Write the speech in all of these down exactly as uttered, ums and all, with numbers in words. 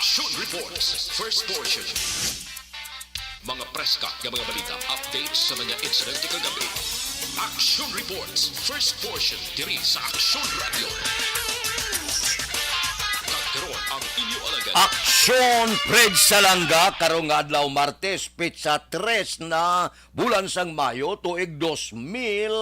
Action Reports, first portion. Mga preska nga mga balita, updates sa mga insidente kagabi. Action Reports, first portion, diri sa Action Radio. Kag karon ang inyo alagad. Action Fred Salanga, karong nga adlaw, Martes, petsa tres na, bulan sang Mayo, tuig dos mil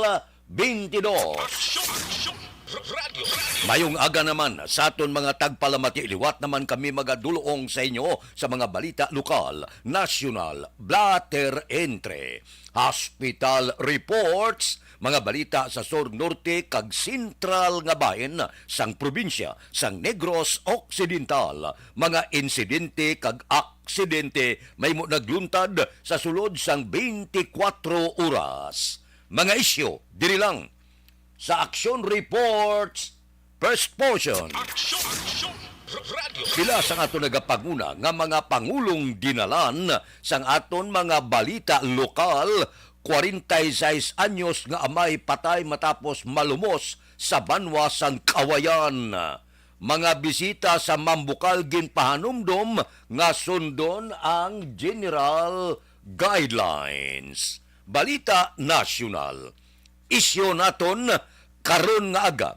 bentidós. Action, Action Radio. Mayong aga naman sa aton mga tagpalamati. Liwat naman kami magadulong sa inyo sa mga balita lokal, nasyonal, blatter entre, hospital reports, mga balita sa sur, norte, kag sentral nga bahin sang probinsya sang Negros Occidental, mga insidente kag aksidente mahimo nagluntad sa sulod sang twenty-four oras. Mga isyu diri lang sa Action Reports, first portion. Action, Action Radio. Pila sang aton nagapanguna nga mga pangulong dinalan sang aton mga balita lokal, forty-six anyos nga amay patay matapos malumos sa banwa sang Kawayan. Mga bisita sa Mambukal ginpahanumdom nga sundon ang general guidelines. Balita nasyonal. Isyu naton karon nga aga.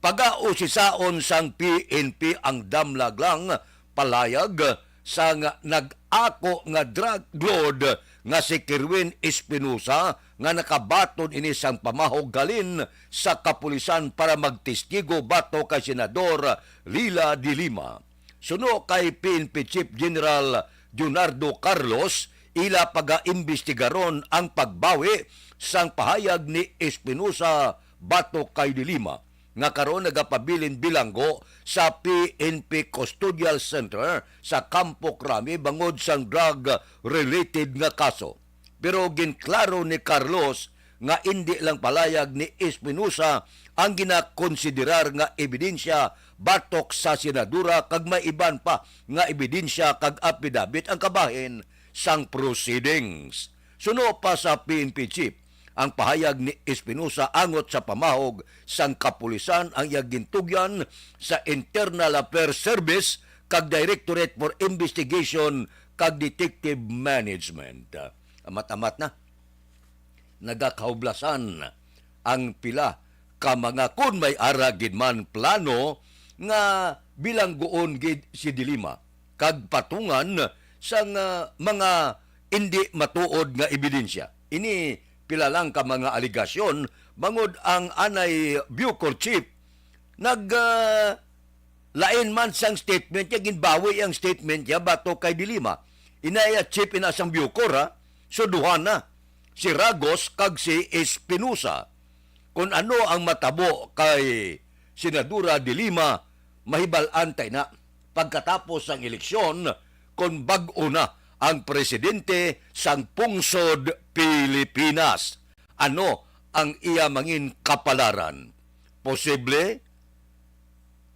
Pagausisaon sang P N P ang damlag lang palayag sang nag-ako nga drug lord nga si Kerwin Espinosa, nga nakabaton ini sang pamahog halin sa kapulisan para magtestigo batok kay Senador Leila de Lima. Suno kay P N P Chief General Junardo Carlos, ila pagaimbestigaron ang pagbawi sang pahayag ni Espinosa batok kay De Lima, nga karon nagapabilin bilanggo sa P N P Custodial Center sa Campo Crame bangod sang drug-related nga kaso. Pero ginklaro ni Carlos nga indi lang palayag ni Espinosa ang ginakonsiderar nga ebidensya batok sa senadora, kag may iban pa nga ebidensya kag apidabit ang kabahin sang proceedings. Suno pa sa P N P chief, ang pahayag ni Espinosa angot sa pamahog sang kapulisan ang iya gintugyan sa Internal Affairs Service kag Directorate for Investigation kag Detective Management. Amat-amat na, nagakahublasan ang pila ka mga, kun may ara gid man, plano nga bilangguon gid si De Lima kag patungan sang, ah, mga indi matuod nga ebidensya. Ini pila lang ka mga alegasyon, bangod ang anay Bucor chief nag, ah, lain man sang statement niya, ginbawi ang statement niya batok kay De Lima. Inaya chief ina sang Bucor, ha? So, duha na, si Ragos kag si Espinosa. Kon ano ang matabo kay Senadora De Lima, mahibal-an ta ina pagkatapos sang eleksyon, kon bag-o na ang presidente sang pungsod Pilipinas. Ano ang iya mangin kapalaran? Posible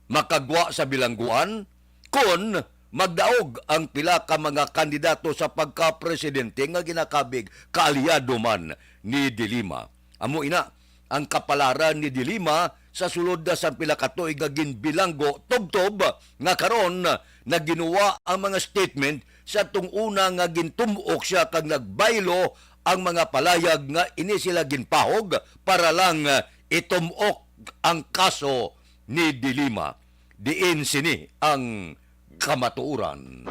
makagwa sa bilangguan kon magdaog ang pila ka mga kandidato sa pagkapresidente nga ginakabig kaalyado man ni De Lima. Amo ina ang kapalaran ni De Lima sa sulod na sang pila ka tuig nga ginbilanggo tubtob nga karon naginuwa ang mga statement sa tong una nga gintum-ok siya kag nagbaylo ang mga palayag nga ini sila ginpahog para lang, ah, itum-ok ang kaso ni De Lima. Diin sini ang kamatuoran?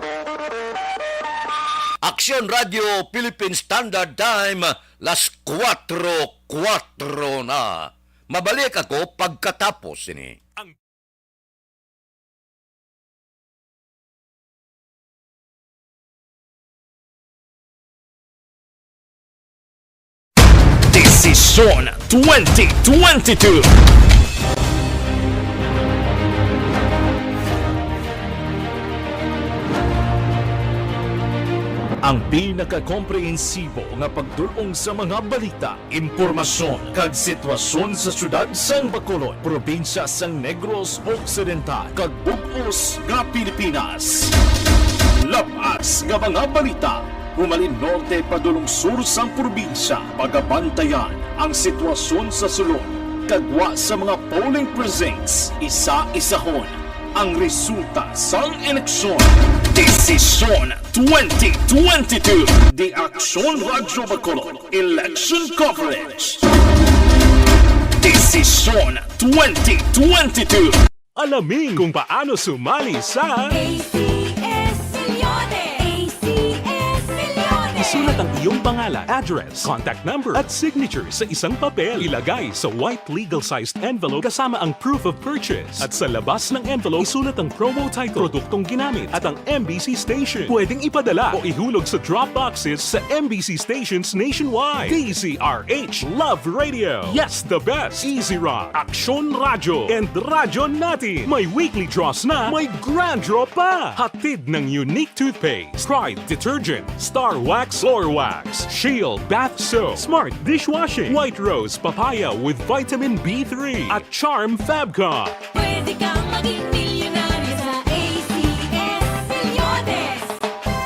Aksyon Radio Philippine Standard Time, las kuwatro, kuwatro na. Mabalik ako pagkatapos sini. Desisyon twenty twenty-two. Ang pinakakomprehensibo nga pagdul-ong sa mga balita, impormasyon, kag sitwasyon sa siyudad sang Bacolod, probinsya sang Negros Occidental, kag bug-os nga Pilipinas. Lab-as nga mga balita, humalin norte padulong sur sang probinsya, pagabantayan ang sitwasyon sa sulod, kag gwa sa mga polling precincts, isa-isahon Ang resulta sang eleksyon. Desisyon twenty twenty-two. The Aksyon Radyo Bacolod Election Coverage. Desisyon twenty twenty-two. Alamin kung paano sumali sa A C S Millones. A C S Millones. Isulat ang iyong pangalan, address, contact number, at signature sa isang papel. Ilagay sa white legal-sized envelope kasama ang proof of purchase. At sa labas ng envelope, isulat ang promo title, produktong ginamit, at ang M B C station. Pwedeng ipadala o ihulog sa drop boxes sa M B C stations nationwide. D Z R H Love Radio. Yes, the best. Easy Rock, Aksyon Radyo, and Radyo Natin. May weekly draws na, may grand draw pa. Hatid ng Unique Toothpaste, Pride Detergent, Star Wax Floor Wax, Shield Bath Soap, Smart Dishwashing, White Rose Papaya with Vitamin B three, at Charm Fabcon. Pwede kang maging milyonaryo sa A C S Millones.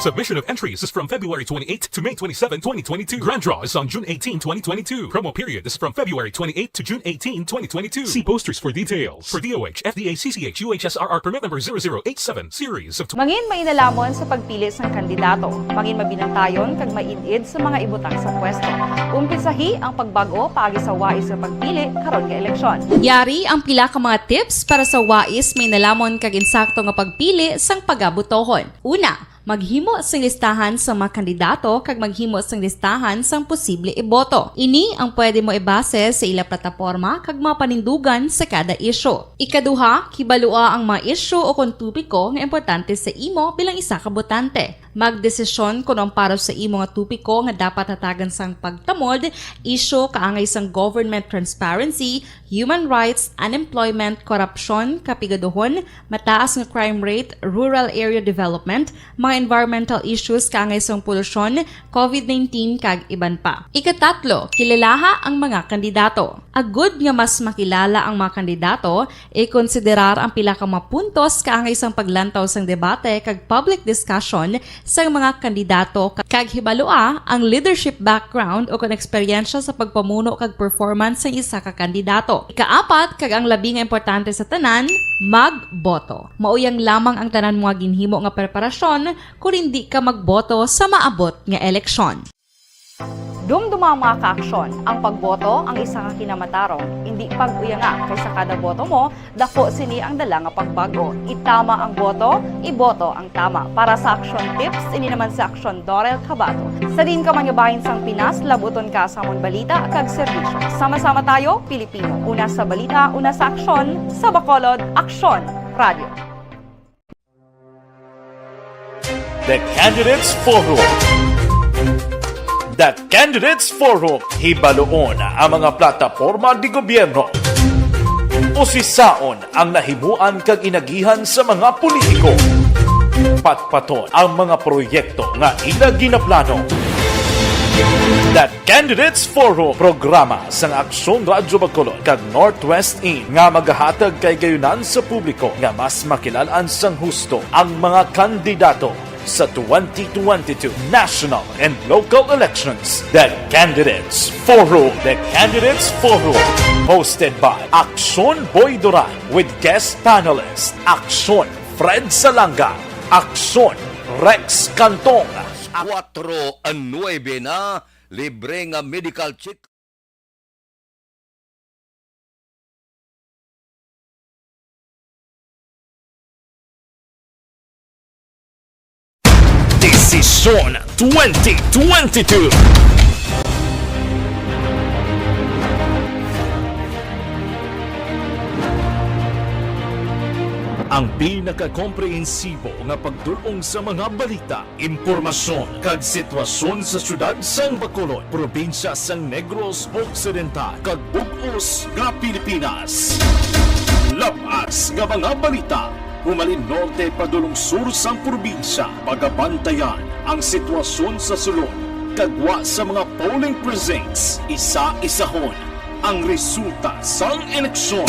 Submission of entries is from February twenty-eight to May twenty-seven, twenty twenty-two. Grand draw is on June eighteen, twenty twenty-two. Promo period is from February twenty-eight to June eighteen, twenty twenty-two. See posters for details. For D O H, F D A, C C H, U H S R R permit number zero zero eight seven, series of Mangin mainalamon sa pagpili sang kandidato. Mangin mabinantayon kag maid-id sa mga ibutang sa pwesto. Umpisahi ang pagbag-o paagi sa wais nga pagpili karon nga eleksyon. Yari ang pila ka mga tips para sa wais mainalamon kag insakto nga pagpili sang pagabotohon. Una, maghimo sing listahan sa mga kandidato kag maghimo sing listahan sang posible iboto. Ini ang pwede mo ibase sa ila plataporma kag mga panindugan sa kada isyu. Ikaduha, kibalua ang mga isyu o kon topiko nga importante sa imo bilang isa ka botante. Magdesisyon kon ang para sa imo nga topiko nga dapat hatagan sang pagtamod, isyu kaangay sang government transparency, human rights, unemployment, korupsyon, kapigaduhon, mataas nga crime rate, rural area development, mga environmental issues kaangay sang polusyon, covid nineteen, kag iban pa. Ikatatlo, kilalaha ang mga kandidato. Agud nga mas makilala ang mga kandidato, ikonsiderar ang pila ka mga puntos kaangay sang paglantaw sang debate kag public discussion sang mga kandidato, kag hibalua ang leadership background o kon eksperyensya sa pagpamuno kag performance sang isa ka kandidato. Ikaapat, kag ang labi nga importante sa tanan, magboto. Mauyang lamang ang tanan mga ginhimo nga preparasyon kon indi ka magboto sa maabot nga eleksyon. Dumduma, mga kaaksyon, ang pagboto ang isa ka kinamatarong. Indi pag-uyanga, kay sa kada boto mo, daku sini ang dala nga pagbag-o. Itama ang boto, iboto ang tama. Para sa Aksyon Tips, ini naman si Aksyon Dorel Cabato. Sa diin ka man nga bahin sang Pinas, labuton ka sa amon balita kag serbisyo. Sama-sama tayo, Pilipino. Una sa balita, una sa aksyon, sa Bacolod, Aksyon Radio. The Candidates Forum. The Candidates Forum. Hibaluon ang mga plataporma de gobyerno. Usisaon ang nahimuan kag inagihan sa mga politiko. Patpaton ang mga proyekto nga ila ginaplano. The Candidates Forum, programa sang Aksyon Radyo Bacolod kag Northwest In nga magahatag kahigayonan sa publiko nga mas makilal-an sang husto ang mga kandidato sa twenty twenty-two national and local elections. The Candidates Forum. The Candidates Forum, hosted by Aksyon Boy Duran with guest panelist Aksyon Fred Salanga, Aksyon Rex Cantong, Kwatro a nuebe na, libre nga medical check. Desisyon twenty twenty-two. Ang pinakakomprehensibo nga pagdul-ong sa mga balita, impormasyon, kag sitwasyon sa siyudad sang Bacolod, probinsya sang Negros Occidental, kag bug-os nga Pilipinas. Labas nga mga balita, humalin norte padulong sur sang probinsya, pagabantayan ang sitwasyon sa sulod, kag gwa sa mga polling precincts, isa-isahon ang resulta sang eleksyon.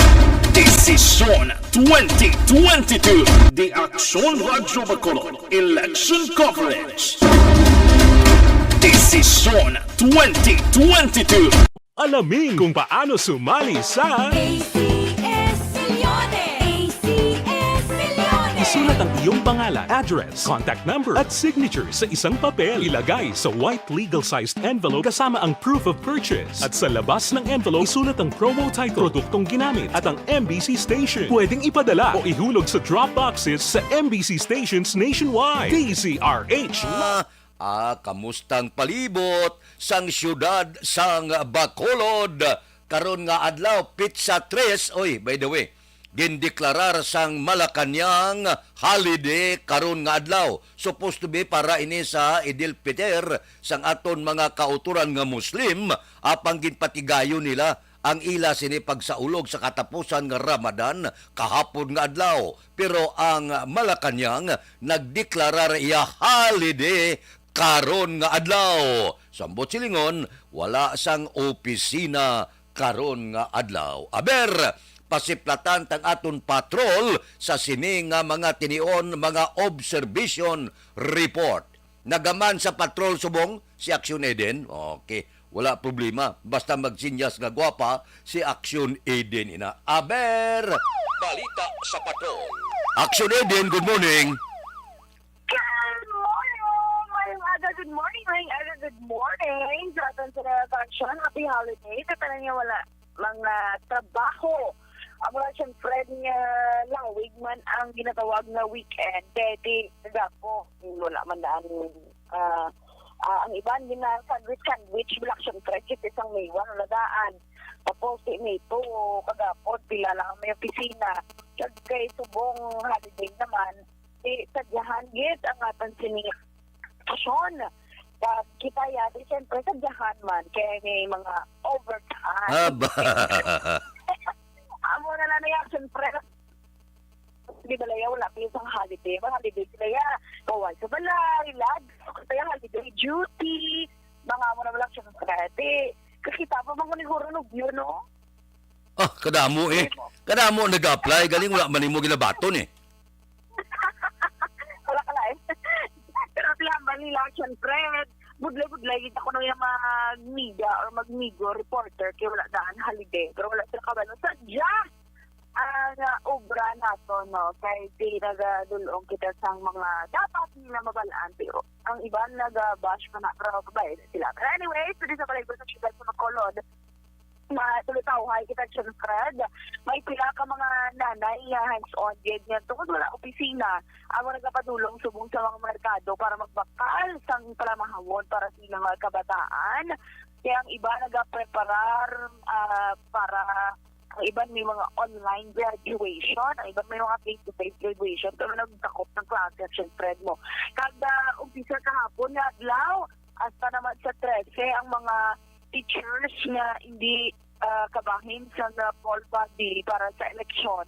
Desisyon twenty twenty-two. The Aksyon Radyo Bacolod Election Coverage. Desisyon twenty twenty-two. Alamin kung paano sumali sa A C S Millones. A C S Millones. Ang iyong pangalan, address, contact number, at signature sa isang papel. Ilagay sa white legal-sized envelope kasama ang proof of purchase. At sa labas ng envelope, isulat ang promo title, produktong ginamit, at ang M B C station. Pwedeng ipadala o ihulog sa drop boxes sa M B C stations nationwide. D Z R H. Ah, ah, kamustang palibot sang siyudad sang Bacolod? Karon nga adlaw, pitsa tres, oy, by the way, gindeklarar sang Malacañang holiday karon nga adlaw. Supposed to be para ini sa Eid al-Fitr sang aton mga kautoran nga Muslim, apang ginpatigayon nila ang ila sini pagsaulog sa katapusan nga Ramadan kahapon nga adlaw. Pero ang Malacañang nagdeklarar iya holiday karon nga adlaw. Sa ambot silingon, wala sang opisina karon nga adlaw. Aber, pasiplatan tang aton patrol sa sini nga mga tinion, mga observation report. Nagaman sa patrol subong si Action Eden? Okay, wala problema. Basta magsinyas nga gwapa si Action Eden, ina. Aber! Balita sa patrol. Action Eden, good morning. Good morning! Mayong aga, good morning! Mayong aga, good morning! Sa aton sa mga kaksyon, happy holiday. Sa tanan nga wala mga trabaho. Ang wala siyang friend nga lawig man ang ginatawag nga weekend. Kaya di nagapo, wala man daan, ah, ah, ang iban, gina-sandwich-sandwich, wala siyang friend, kasi isang May one, wala daan. Tapos, si May two, kagapon, pila lang may opisina. Kag kay subong holiday naman, di sadyahan gid ang aton sini nga sitwasyon. Pag kita yari, siyempre, sadyahan man, kaya may mga overtime. Aba. Amo na lang na yan, siyempre. Di ba, Laya, wala pa yung isang holiday. Mga holiday sila, ya. Kawal sa balay, lag, kaya holiday duty. Mga amo na lang, siyempre. Di, kakita pa, mga niguro, no, yun, no? Ah, kadamo eh. Kadamo nag-apply, galing wala man nimo ginabaton eh. Wala ka lain. Pero tiyambal nila, siyempre, budlay-budlay, kita ko na yung magmiga or magmigo, reporter, kay wala daan holiday. Pero wala sila kabalo. Sadya, ang, ah, obra nato, no? Kay di nagadulong kita sang mga dapat nila mabalaan. Pero ang iban nag-bash pa na, pero kabayan sila. Pero anyway, pwede sa balay ko sa siyudad sa Bacolod. Matulutawhay kita, John Fred. May pila ka mga nanay nga hands-on gid nga tungod wala opisina, amo nagapadulong subong sa mga merkado para magbakal sang palamahawon para sa ilang mga kabataan. Kaya ang iba nagapreparar, ah, para, ang iban may mga online graduation, ang iban may mga face-to-face graduation, pero nagtakop ng klase, John Fred, mo. Kada umpisa kahapon nga adlaw, hasta naman sa trese ang mga teachers nga hindi, ah, kabahin sa, ah, poll body para sa eleksyon.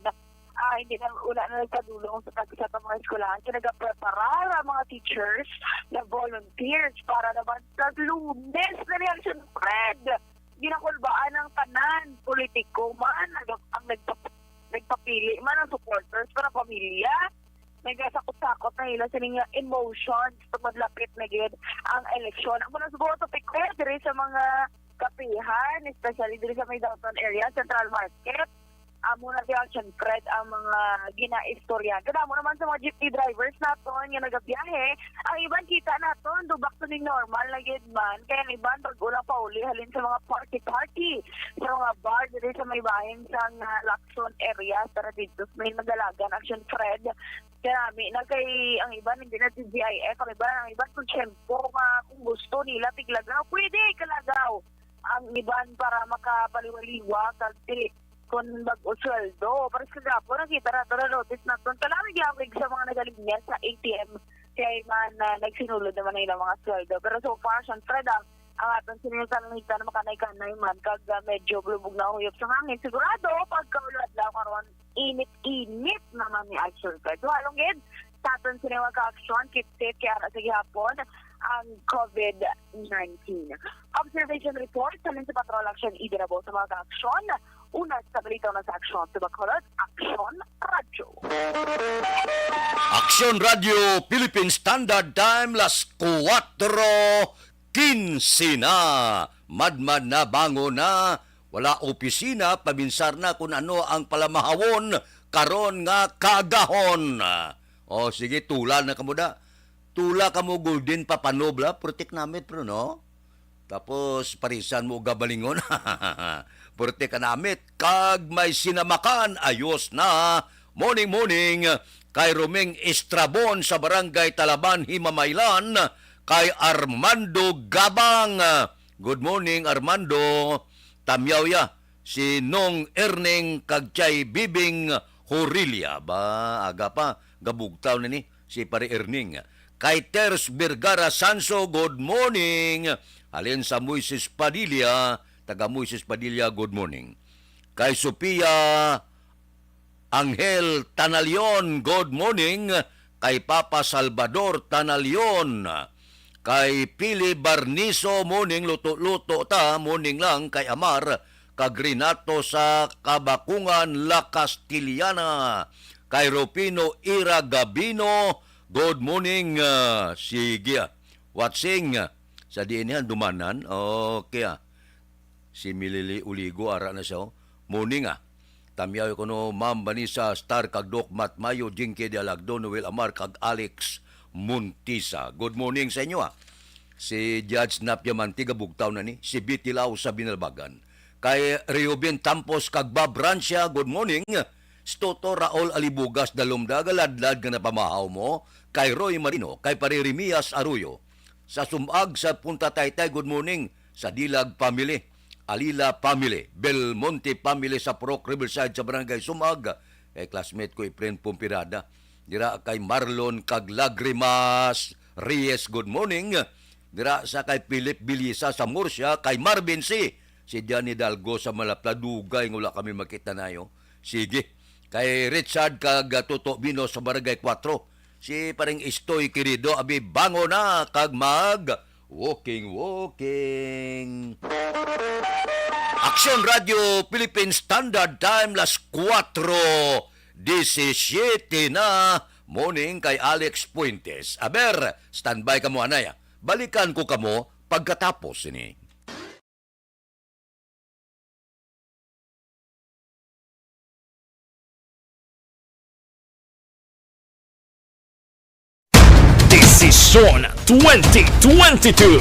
Ah, hindi na, wala na nagpadulong sa tag-isa ka mga eskwelahan. Kaya nagapreparar ang mga teachers na volunteers para naman sa Lunes na election, Fred. Ginakulbaan ang tanan, politiko man, ang, ang nagpa-, nagpapili man, ang supporters, para pamilya. Nagasakot-sakot na ila sining emotions tungod lapit na gid ang eleksyon. Ang mga siguro topiko diri sa mga kapihan, especially diri sa may downtown area, Central Market. Amo na siya, syempre, ang mga ginaistorya. Kadamo naman sa mga jeepney drivers naton nga nagabiyahe. Ang iban kita naton, do back to the normal na gid man. Kaya ang iban, pag ulang pauli, halin sa mga party-party, sa mga bar, diri sa may bahin sa, ah, Lacson area, tara dito, may nagalagan, Action Fred. Kaya nami na kay ang iban, hindi na T G I F, ang iban, ang iban, kung tiyempo nga, kung gusto nila, tiglagaw, pwede, kalagaw. Ang iban para makapaliwaliwa, kasi kung bag-o sweldo, pares kagapo, nakita na to, na-notice na to. Kalami gyawig sa mga nagalinya sa A T M, kaya man, ah, nagsinulod naman na ilang mga sweldo. Pero so far, syempre, ang, ang aton sinimutan ng higda na makanay-kanay man, kag, ah, medyo bulubog na uyop sa hangin. Sigurado, pagkaulad lang karon, init-init naman ni Action Fred. So, halong gid, sa aton sini mga ka-aksyon, keep safe, kaya ara sa gihapon ang COVID nineteen. Observation report, halin sa Patrol Action, Idirabo sa mga ka-aksyon, una sa balita na sa aksyon, sa Bacolod, Aksyon Radyo. Aksyon Radyo, Philippine Standard Time, las kuwatro kinse na. Madmad na, bangon na, wala opisina, paminsar na kung ano ang palamahawon karon nga kaagahon. O, sige, tula na kamo da. Tula kamo, Golden Papa Nob, la. Putik namit, pero, no? Tapos, parisan mo gabalingon. Putik ka namit. Kag may sinamakan, ayos na. Morning, morning. Kay Roming Estrabon sa Barangay Talaban, Himamaylan. Kay Armando Gabang. Good morning, Armando. Tamyaw ya si Nong Erning kag Chay Bibing Horilla. Ba, aga pa, gabugtaw na ni si Pare Erning. Kay Ters Vergara Sanso, good morning. Halin sa Moises Padilla, taga Moises Padilla, good morning. Kay Sophia Angel Tanalion, good morning. Kay Papa Salvador Tanalion, kay Pili Barniso, morning, luto-luto ta, morning lang. Kay Amar kag Renato sa Kabakungan, La Castellana, kay Rufino Ira Gabino, good morning. Ah, sige, ah. Watching, ah, sa diin yan, dumanan. Okay, ah. Si Milili Uligo, ara na siya, oh. Morning, ah. Tamyaw ko, no, Ma'am Vanessa Star kag Doc Matt Mayo, Jinky de Alagdo, Noel Amar kag Alex Montisa. Good morning sa inyo, ah. Si Judge Nap Diamante, gabugtaw na ni. Si Betty Lau sa Binalbagan. Kay Reuben Tampos kag Bob Rancia, good morning. Si Toto Raul Alibugas, dalom da, galadlad nga napamahaw mo. Kay Roy Marino, kay Pare Remias Arroyo. Sa Sumag, sa Punta Taytay, good morning. Sa Dilag family, Alila family, Belmonte family sa Purok Riverside sa Barangay Sumag. Kay classmate ko, Efren Pompirada. Dira kay Marlon kag Lagrimas Reyes, good morning. Dira sa kay Philip Bilisa sa Murcia, kay Marvin C. Si Johnny Dalgo sa Malapla, dugay nga wala kami makita nayo. Sige. Kay Richard kag, ah, Toto Bino sa Barangay Cuatro. Si Paring Istoy Querido, abi, bangon na kag mag walking, walking. Aksyon Radio Philippine Standard Time, las kuwatro disisiete na. Morning kay Alex Fuentes. Aber, standby kamo, anay, ah. Balikan ko kamo pagkatapos ini. Desisyon twenty twenty-two.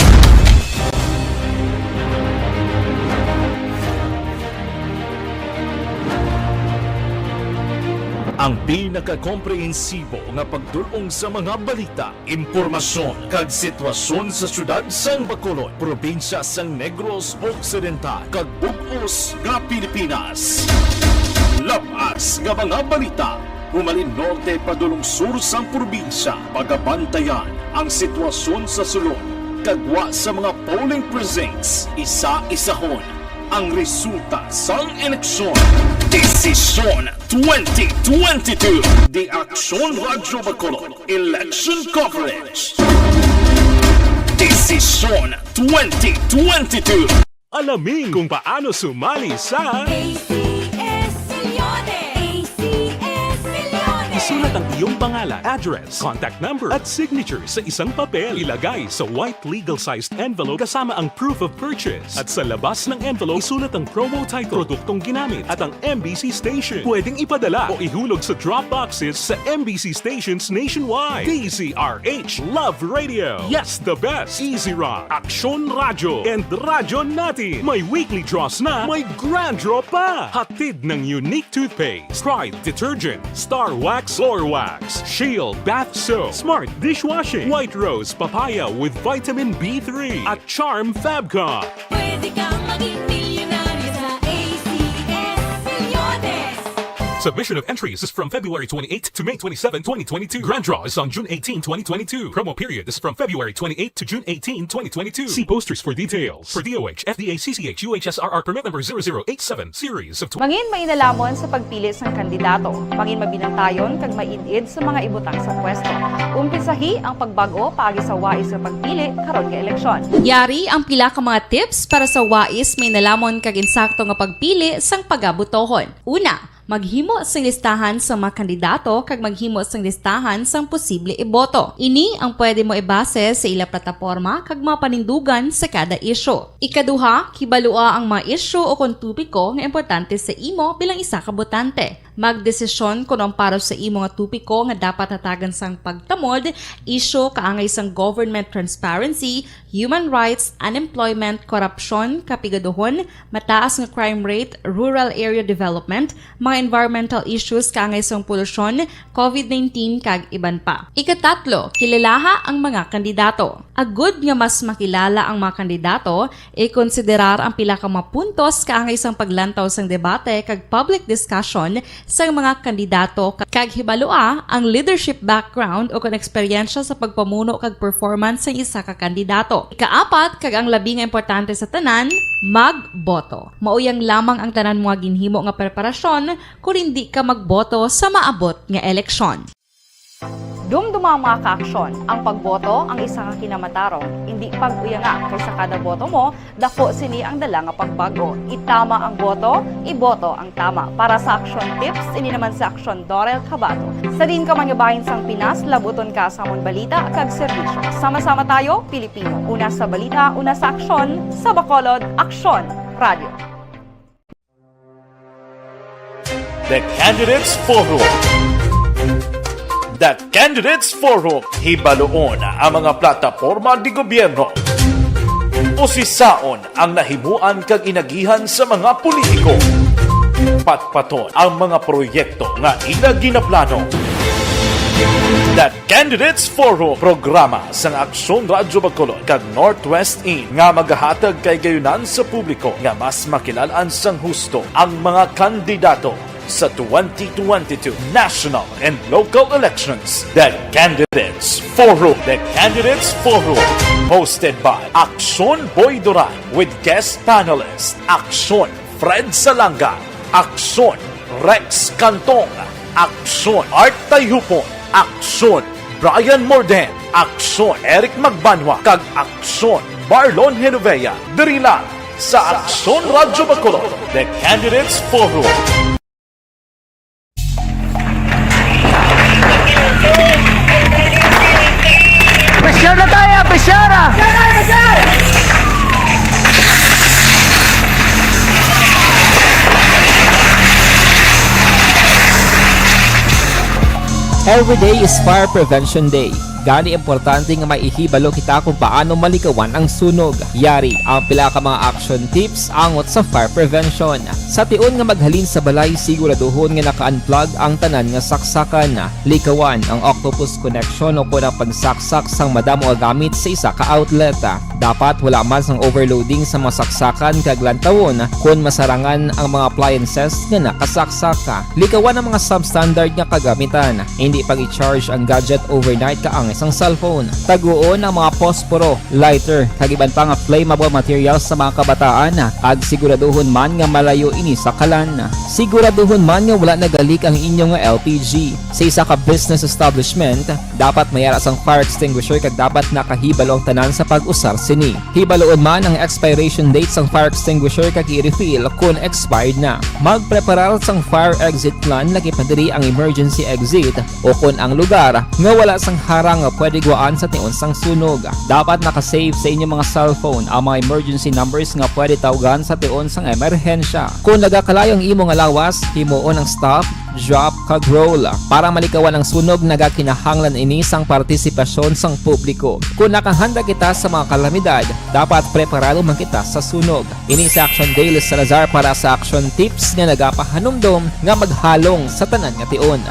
Ang pinakakomprehensibo nga pagdul-ong sa mga balita, impormasyon, kag sitwasyon sa siyudad sang Bacolod, probinsya sang Negros Occidental, kag bug-os nga Pilipinas. Lab-as nga mga balita, humalin norte padulong sur sang probinsya, pagabantayan ang sitwasyon sa sulod, kag gwa sa mga polling precincts, isa-isahon ang resulta sang eleksyon. Desisyon twenty twenty-two. The Aksyon Radyo Bacolod Election Coverage. Desisyon twenty twenty-two. Alamin kung paano sumali sa A C S Millones. A C S Millones. Isulat ang iyong pangalan, address, contact number, at signature sa isang papel. Ilagay sa white legal-sized envelope kasama ang proof of purchase. At sa labas ng envelope, isulat ang promo title, produktong ginamit, at ang M B C station. Pwedeng ipadala o ihulog sa drop boxes sa M B C stations nationwide. D Z R H Love Radio. Yes, the best. Easy Rock, Aksyon Radyo, and Radyo Natin. May weekly draws na, may grand draw pa. Hatid ng Unique Toothpaste, Pride Detergent, Star Wax, Floor Wax, Shield Bath Soap, Smart Dishwashing, White Rose Papaya with Vitamin B three, at Charm Fabcon. Pwede kang maging milyonaryo sa A C S Millones. Submission of entries is from February twenty-eighth to May twenty-seven, twenty twenty-two. Grand draw is on June eighteen, twenty twenty-two. Promo period is from February twenty-eighth to June eighteen, twenty twenty-two. See posters for details. For D O H, F D A, C C H, U H S R R permit number zero zero eight seven, series of tw- Mangin mainalhamon sa pagpili sang kandidato. Mangin mabinantayon kag maid-id sa mga ibutang sa pwesto. Umpisahi ang pagbag-o paagi sa wais nga pagpili karon nga eleksyon. Yari ang pila ka mga tips para sa wais, mainalhamon kag insakto nga pagpili sang pagabutohon. Una, Maghimo sing listahan sang mga kandidato kag maghimo sing listahan sang posible iboto. Ini ang pwede mo ibase sa ila plataporma kag mga panindugan sa kada isyu. Ikaduha, kibalua ang mga isyu o kon topiko nga importante sa imo bilang isa ka botante. Magdesisyon kon ang para sa imo nga topiko nga dapat hatagan sang pagtamod, isyu kaangay sang government transparency, human rights, unemployment, korupsyon, kapigaduhon, mataas nga crime rate, rural area development, mga environmental issues kaangay sang polusyon, covid nineteen, kag iban pa. Ikatatlo, kilalaha ang mga kandidato. Agud nga mas makilala ang mga kandidato, ikonsiderar ang pila ka mga puntos kaangay sang paglantaw sang debate kag public discussion sang mga kandidato kag hibalua ang leadership background o kon eksperyensya sa pagpamuno kag performance sang isa ka kandidato. Ikaapat, kag ang labi nga importante sa tanan, magboto. Mao yang lamang ang tanan mo nga ginhimo nga preparasyon kon indi ka magboto sa maabot nga eleksyon. Dumduma, mga kaaksyon, ang pagboto ang isa ka kinamatarong, indi pag-uyanga, kay sa kada boto mo, dako sini ang dala nga pagbag-o. Itama ang boto, iboto ang tama. Para sa Aksyon Tips, ini naman si Aksyon Dorel Cabato. Sa diin ka man nga bahin sang Pinas, labuton ka sa amon balita kag serbisyo. Sama-sama tayo, Pilipino. Una sa balita, una sa aksyon, sa Bacolod, Aksyon Radio. The Candidates Forum. The Candidates Forum, hibaluon ang mga plataporma di gobyerno. Usisaon ang nahimuan kag inagihan sa mga politiko. Patpaton ang mga proyekto nga ila ginaplano. The Candidates Forum, programa sang Aksyon Radyo Bacolod kag Northwest In nga magahatag kahigayonan sa publiko nga mas makilal-an sang husto ang mga kandidato sa twenty twenty-two national and local elections. The Candidates Forum. The Candidates Forum, hosted by Aksyon Boy Duran with guest panelist Aksyon Fred Salanga, Aksyon Rex Cantong, Aksyon Art Tayhupon, Aksyon Brian Morden, Aksyon Eric Magbanwa, kag Aksyon Marlon Genovea. Diri lang sa Aksyon Radyo Bacolod, The Candidates Forum. Pressure na tayo, pressure, ah! Every day is Fire Prevention Day. Gani, importante nga maihibalo kita kung paano malikawan ang sunog. Yari ang pila ka mga action tips angot sa fire prevention. Sa tion nga maghalin sa balay, siguraduhon nga naka-unplug ang tanan nga saksakan. Likawan ang octopus connection o kon ang pagsaksak sang madamo nga gamit sa isa ka outlet. Dapat wala man sang overloading sa mga saksakan kag lantawon kon masarangan ang mga appliances nga nakasaksak. Likawan ang mga substandard nga kagamitan. Hindi pag-i-charge ang gadget overnight kaangay sang cellphone. Taguon ang mga posporo, lighter, kag iban pa nga flammable materials sa mga kabataan, kag siguraduhon man nga malayo ini sa kalan. Siguraduhon man nga wala nagalik ang inyo nga L P G. Sa isa ka business establishment, dapat may ara sang fire extinguisher kag dapat nakahibalo ang tanan sa pag-usar sini. Hibaluon man ang expiration date sang fire extinguisher kag i-refill kon expired na. Magpreparar sang fire exit plan, lakip na diri ang emergency exit o kon ang lugar nga wala sang harang nga pwede guwaan sa tion sang sunog. Dapat naka-save sa inyo mga cellphone ang mga emergency numbers nga pwede tawgan sa tion sang emerhensya. Kon nagakalayo ang imo nga lawas, himuon ang stop, drop, kag roll. Para malikawan ang sunog, nagakinahanglan ini sang partisipasyon sang publiko. Kon nakahanda kita sa mga kalamidad, dapat preparado man kita sa sunog. Ini si Action Dale Salazar para sa Action Tips nga nagapahanumdom nga maghalong sa tanan nga tion.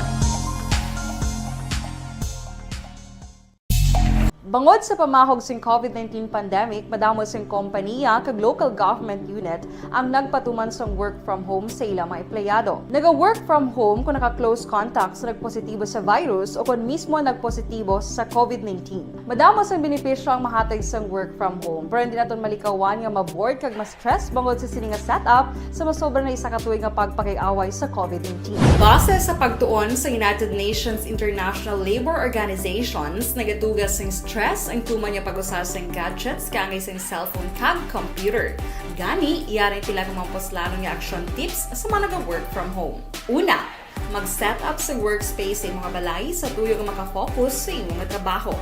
Bangod sa pamahog sing covid nineteen pandemic, madamo sing kompaniya kag local government unit ang nagpatuman sang work from home sa ila mga empleyado. Naga-work from home kung naka-close contact sa nagpositibo sa virus o kung mismo nagpositibo sa covid nineteen. Madamo sang benepisyo ang mahatag sang work from home, pero hindi naton malikawan nga ma-bored kag ma-stress bangod sa sini nga setup sa masobra na isa ka tuig nga pagpakig-away sa covid nineteen. Base sa pagtuon sa United Nations International Labour Organizations, nagadugang sing stress stress ang tuman nga pag-usar sang gadgets kaangay sang cellphone kag computer. Gani, yari ang pila ka mga puslanon nga action tips sa mga naga-work from home. Una, mag-set up sa workspace sa imong balay sa tuyo nga makafocus sa imong trabaho.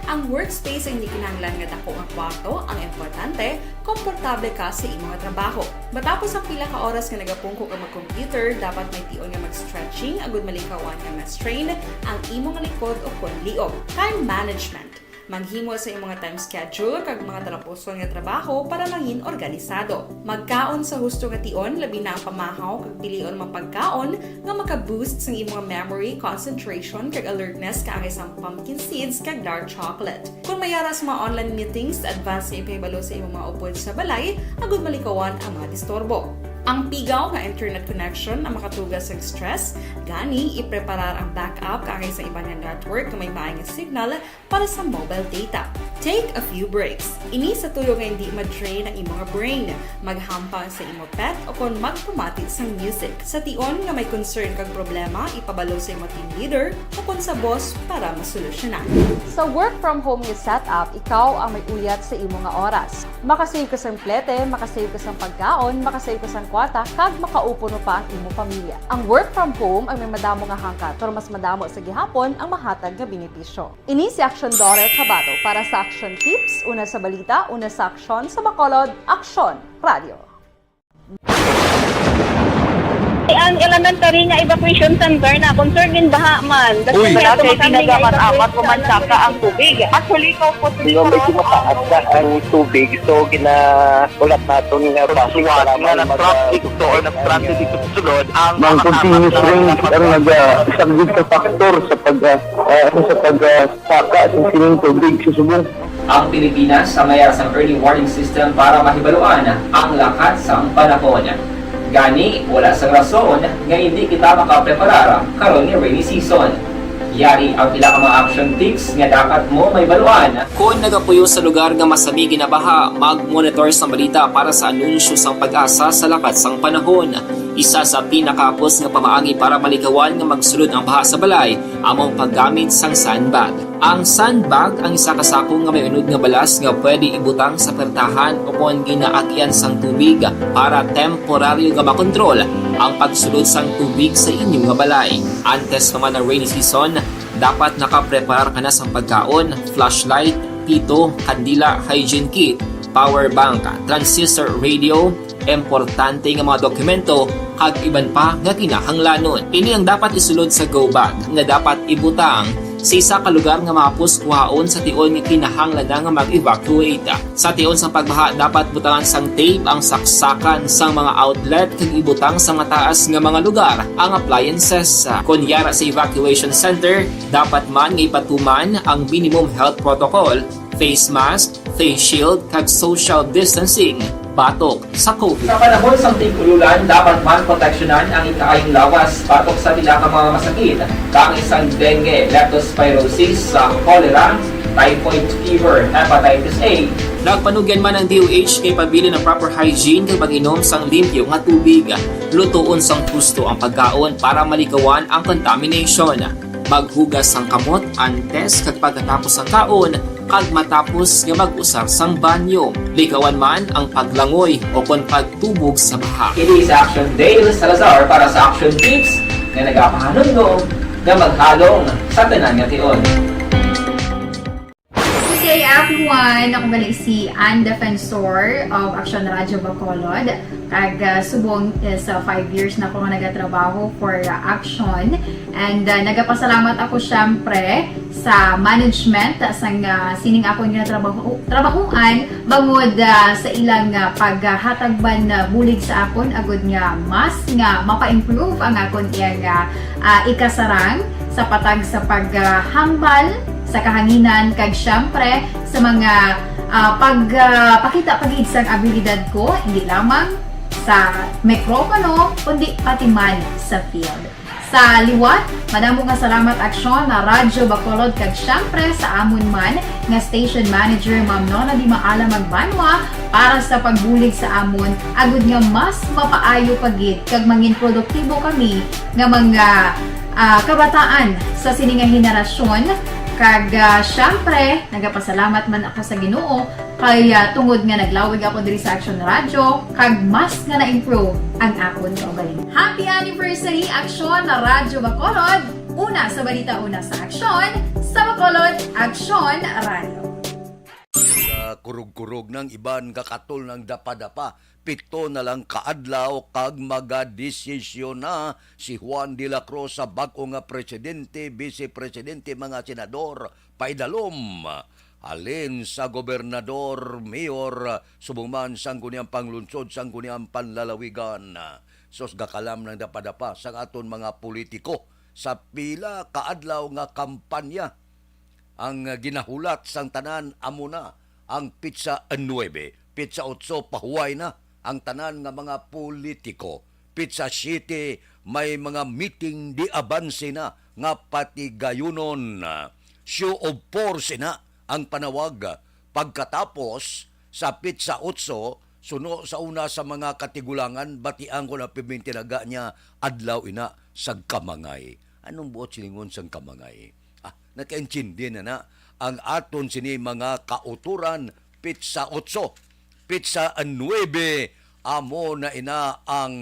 Ang workspace hindi kinahanglan nga dako nga kwarto ang importante, komportable ka sa imong trabaho. Matapos ang pila ka oras nga nagapungko ka mag-computer, dapat may tion nga mag-stretching agud malikawan nga ma-strain ang imong likod o kon liog. Time management. Maghimo sa imong time schedule kag mga talapuson nga trabaho para mangin organisado. Magkaon sa husto nga tion, labi na ang pamahaw kag pilion mga pagkaon nga maka-boost sang imong memory, concentration, kag alertness kaangay sang pumpkin seeds kag dark chocolate. Kung may ara sa mga online meetings, advance nga ipahibalo sa imong mga upod sa balay agud malikawan ang mga disturbo. Ang pigaw nga internet connection ang makatuga sa stress, gani ipreparar ang backup kaangay sa iban nga network nga may maay nga signal para sa mobile data. Take a few breaks. Ini sa tuyo nga hindi ma-drain ang imong brain. Maghampang sa imo pet o kon magpamati sang music. Sa tion nga may concern kag problema, ipabalo sa imo team leader o kon sa boss para masolusyonan. Sa work from home nga setup, ikaw ang may uyat sa imo nga oras. Makasave ka sang plete, makasave ka sang pagkaon, makasave ka sang kwarta, kag makaupo pa ang imo pamilya. Ang work from home ang may madamo nga hangkat, pero mas madamo sa gihapon ang mahatag nga benepisyo. Ini si Action Dorer Cabato para sa Action Tips, una sa balita, una sa aksyon, sa Bacolod, Aksyon Radio. Ang elementary nga evacuation center na concern din baha man. Uy, Kasi wala kay kami nga tinaga man evacuation amat o man center. Saka ang tubig. Actually, ikaw po, Di ba, medyo mataas na ang tubig, so ginaulat naton nga basi Suwat para nga mag-, nag-traffic to or nag-transit dito sa sulod ang Mang mga continuous kasama rain na ang naga-, isang good factor sa pag, ah, ah, sa pag, ah, saka sa sining tubig sa subong. Ang Pilipinas ang may sang early warning system para mahibaluan ang lakat sang panahon. Gani, wala sang rason nga hindi kita makapreparar karon nga rainy season. Yari ang pila ka mga action tips nga dapat mo mahibaluan. Kon nagapuyo sa lugar nga masami ginabaha, mag-monitor sang balita para sa anunsyo sang PAGASA sa lakat sang panahon. Isa sa pinakahapos nga pamaagi para malikawan nga magsulod ang baha sa balay amo ang paggamit sang sandbag. Ang sandbag ang isa ka sako nga may unod nga balas nga pwede ibutang sa pertahan o kon ginaagian sang tubig para temporaryo nga makontrol ang pagsulod sang tubig sa inyo nga balay. Antes pa man ang rainy season, dapat nakapreparar ka na sang pagkaon, flashlight, pito, kandila, hygiene kit, power bank, transistor radio, importante nga mga dokumento, kag iban pa nga kinahanglanon. Ini ang dapat isulod sa go bag nga dapat ibutang sa isa ka lugar nga mahapos kuhaon sa tion nga kinahanglan na nga mag-evacuate. Sa tion sang pagbaha, dapat butangan sang tape ang saksakan sang mga outlet kag ibutang sa mataas nga mga lugar ang appliances. Kon yara sa evacuation center, dapat man nga ipatuman ang minimum health protocol, face mask, face shield, kag social distancing batok sa COVID. Sa panahon sang tig-ululan, dapat man proteksyonan ang ikaayong lawas batok sa pila ka mga masakit, kaangay sang dengue, leptospirosis, sa cholera, typhoid fever, hepatitis A. Nagpanugyan man ang D O H kay pabilin ang proper hygiene kag pag-inom sang limpyo nga tubig. Lutoon sang husto ang pagkaon para malikawan ang contamination. Maghugas sang kamot antes kag pagkatapos sang kaon, kag matapos nga mag-usar sang banyo. Likawan man ang paglangoy o kon pagtubog sa baha. Ini si Action Dale Salazar para sa Action Tips nga nagapahanumdom nga maghalong sa tanan nga tion. Good day, everyone! Ako gali si Ann Defensor of Action Radio Bacolod. Kag, ah, subong is, ah, five years na ako nga nagatrabaho for, ah, Action. And, ah, nagapasalamat ako, syempre, sa management, ah, sang, ah, sining akon nga trabaho, trabahoan, bangod, ah, sa ilang, ah, paghatag man, ah, bulig sa akon, agud nga mas nga mapa-improve ang akon iyang, ah, ah, ikasarang sa patag sa paghambal sa kahanginan, kag syempre sa mga, ah, pag, ah, pakita pa gid sang abilidad ko, hindi lamang sa mikropono, kundi pati man sa field. Sa liwat, madamo nga salamat, Aksyon, na Radyo Bacolod, kag syempre sa amon man nga station manager, Ma'am Nona Di Maala Magbanwa, para sa pagbulig sa amon, agud nga mas mapaayo pa gid kag mangin produktibo kami nga mga, ah, kabataan sa sini nga henerasyon, Kag, ah, syempre, nagapasalamat man ako sa Ginoo kay, ah, tungod nga naglawig ako diri sa Action Radio, kag mas nga na-improve ang akon kaugalingon. Happy anniversary, Action Radio Bacolod! Una sa balita, una sa aksyon, sa Bacolod, Action Radio. Sa kurog-kurog ng iban kakatol ng dapadapa, pito na lang ka adlaw kag magadesisyon na si Juan de la Cruz sa bag-o nga presidente, vice presidente, mga senador, paidalom. Halin sa gobernador, mayor, subong man sang guniang panglungsod, sang guniang panlalawigan. Sus, gakalam ng dapadapa sang aton mga politiko sa pila ka adlaw nga kampanya. Ang ginahulat sang tanan amo na ang pitsa nuebe, pitsa otso pahuway na ang tanan nga mga politiko. Pitsa siyete may mga meeting de avance na nga patigayunon. Show of force na ang panawag. Pagkatapos sa pitsa otso, suno sa una sa mga katigulangan, batian ko na pirminte na niya adlaw ina sang kamangay. Anong buot silingon sang kamangay? Ah, nakaintindi na na ang aton sini mga kauturan, pitsa otso, pitsa nuebe, amo na ina ang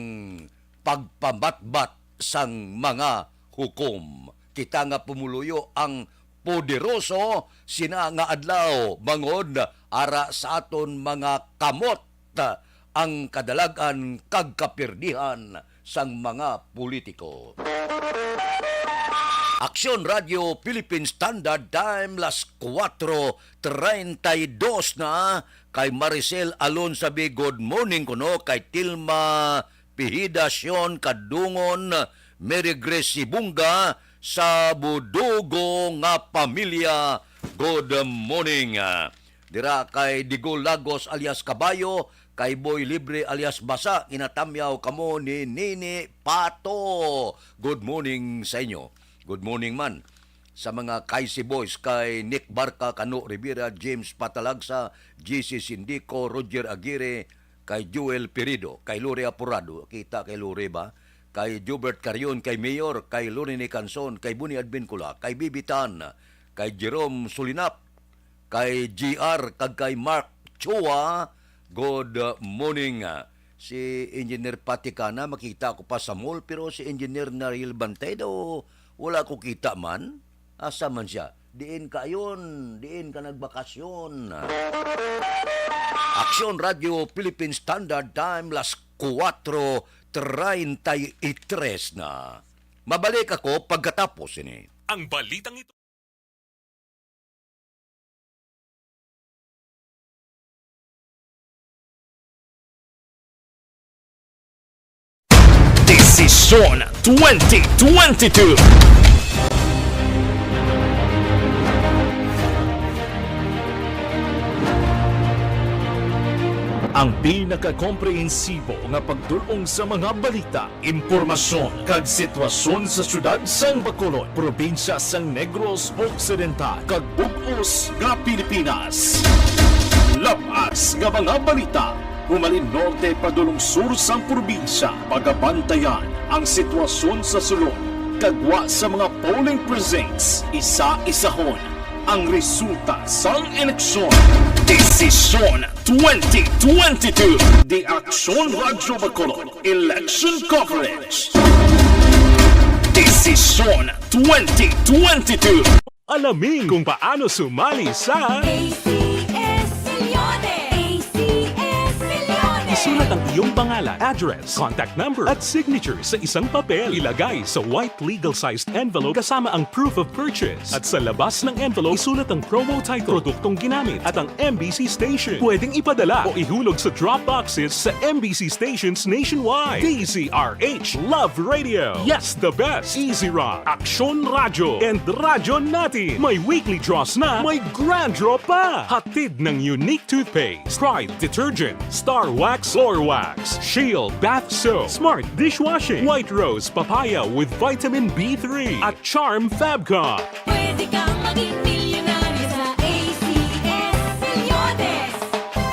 pagpamatbat sang mga hukom. Kita nga pumuluyo ang poderoso sina nga adlaw, bangod ara sa aton mga kamot ang kadalag-an kag kapirdihan sang mga politiko. Aksyon Radio Philippine Standard Time, las kuwatro treinta y dos na, kay Maricel Alonsabi, good morning kuno, kay Tilma Pihida, Sion Kadungon, Mary Grace Sibunga, sa Budugo nga pamilya, good morning. Dira kay Digol Lagos alias Kabayo, kay Boy Libre alias Basa, ginatamyaw kamo ni Nini Pato. Good morning sa inyo. Good morning man sa mga Kaisi Boys, kay Nick Barca, Kano Rivera, James Patalagsa, G C Sindico, Roger Aguirre, kay Joel Pirido, kay Lori Apurado, kita kay Lori ba? Kay Jubert Carion, kay Mayor, kay Lorene Canson, kay Buni Advincula, kay Bibi Tan, kay Jerome Sulinap, kay G R, kag kay Mark Chua. Good morning. Si Engineer Patikana, makita ko pa sa mall, pero si Engineer Nariel Bantay daw, wala ko kita man. Asa man sia? Diin ka ayon? Diin ka nagbakasyon? Aksyon Radio Philippine Standard Time, las kuwatro treinta y tres na. Mabalik ako pagkatapos ini. Ang balitang ito. Desisyon twenty twenty-two. Ang pinakakomprehensibo nga pagdul-ong sa mga balita, impormasyon, kag sitwasyon sa siyudad sang Bacolod, probinsya sang Negros Occidental, kag bug-os nga Pilipinas. Lab-as nga mga balita, humalin norte padulong sur sang probinsya, pagabantayan ang sitwasyon sa sulod, kag gwa sa mga polling precincts, isa-isahon ang resulta sang eleksyon. Desisyon twenty twenty-two. The Aksyon Radyo Bacolod Election Coverage. Desisyon twenty twenty-two. Alamin kung paano sumali sa A C S Millones! A C S Millones! Isulat ang iyong pangalan, address, contact number, at signature sa isang papel. Ilagay sa white legal-sized envelope kasama ang proof of purchase. At sa labas ng envelope, isulat ang promo title, produktong ginamit, at ang M B C station. Pwedeng ipadala o ihulog sa drop boxes sa M B C stations nationwide. D Z R H Love Radio. Yes, the best. Easy Rock, Aksyon Radyo, and Radyo Natin. May weekly draws na, may grand draw pa. Hatid ng Unique Toothpaste, Pride Detergent, Star Wax Floor Wax, Shield Bath Soap, Smart Dishwashing, White Rose Papaya with Vitamin B three, at Charm Fabcon. Pwede kang maging milyonaryo sa A C S Millones.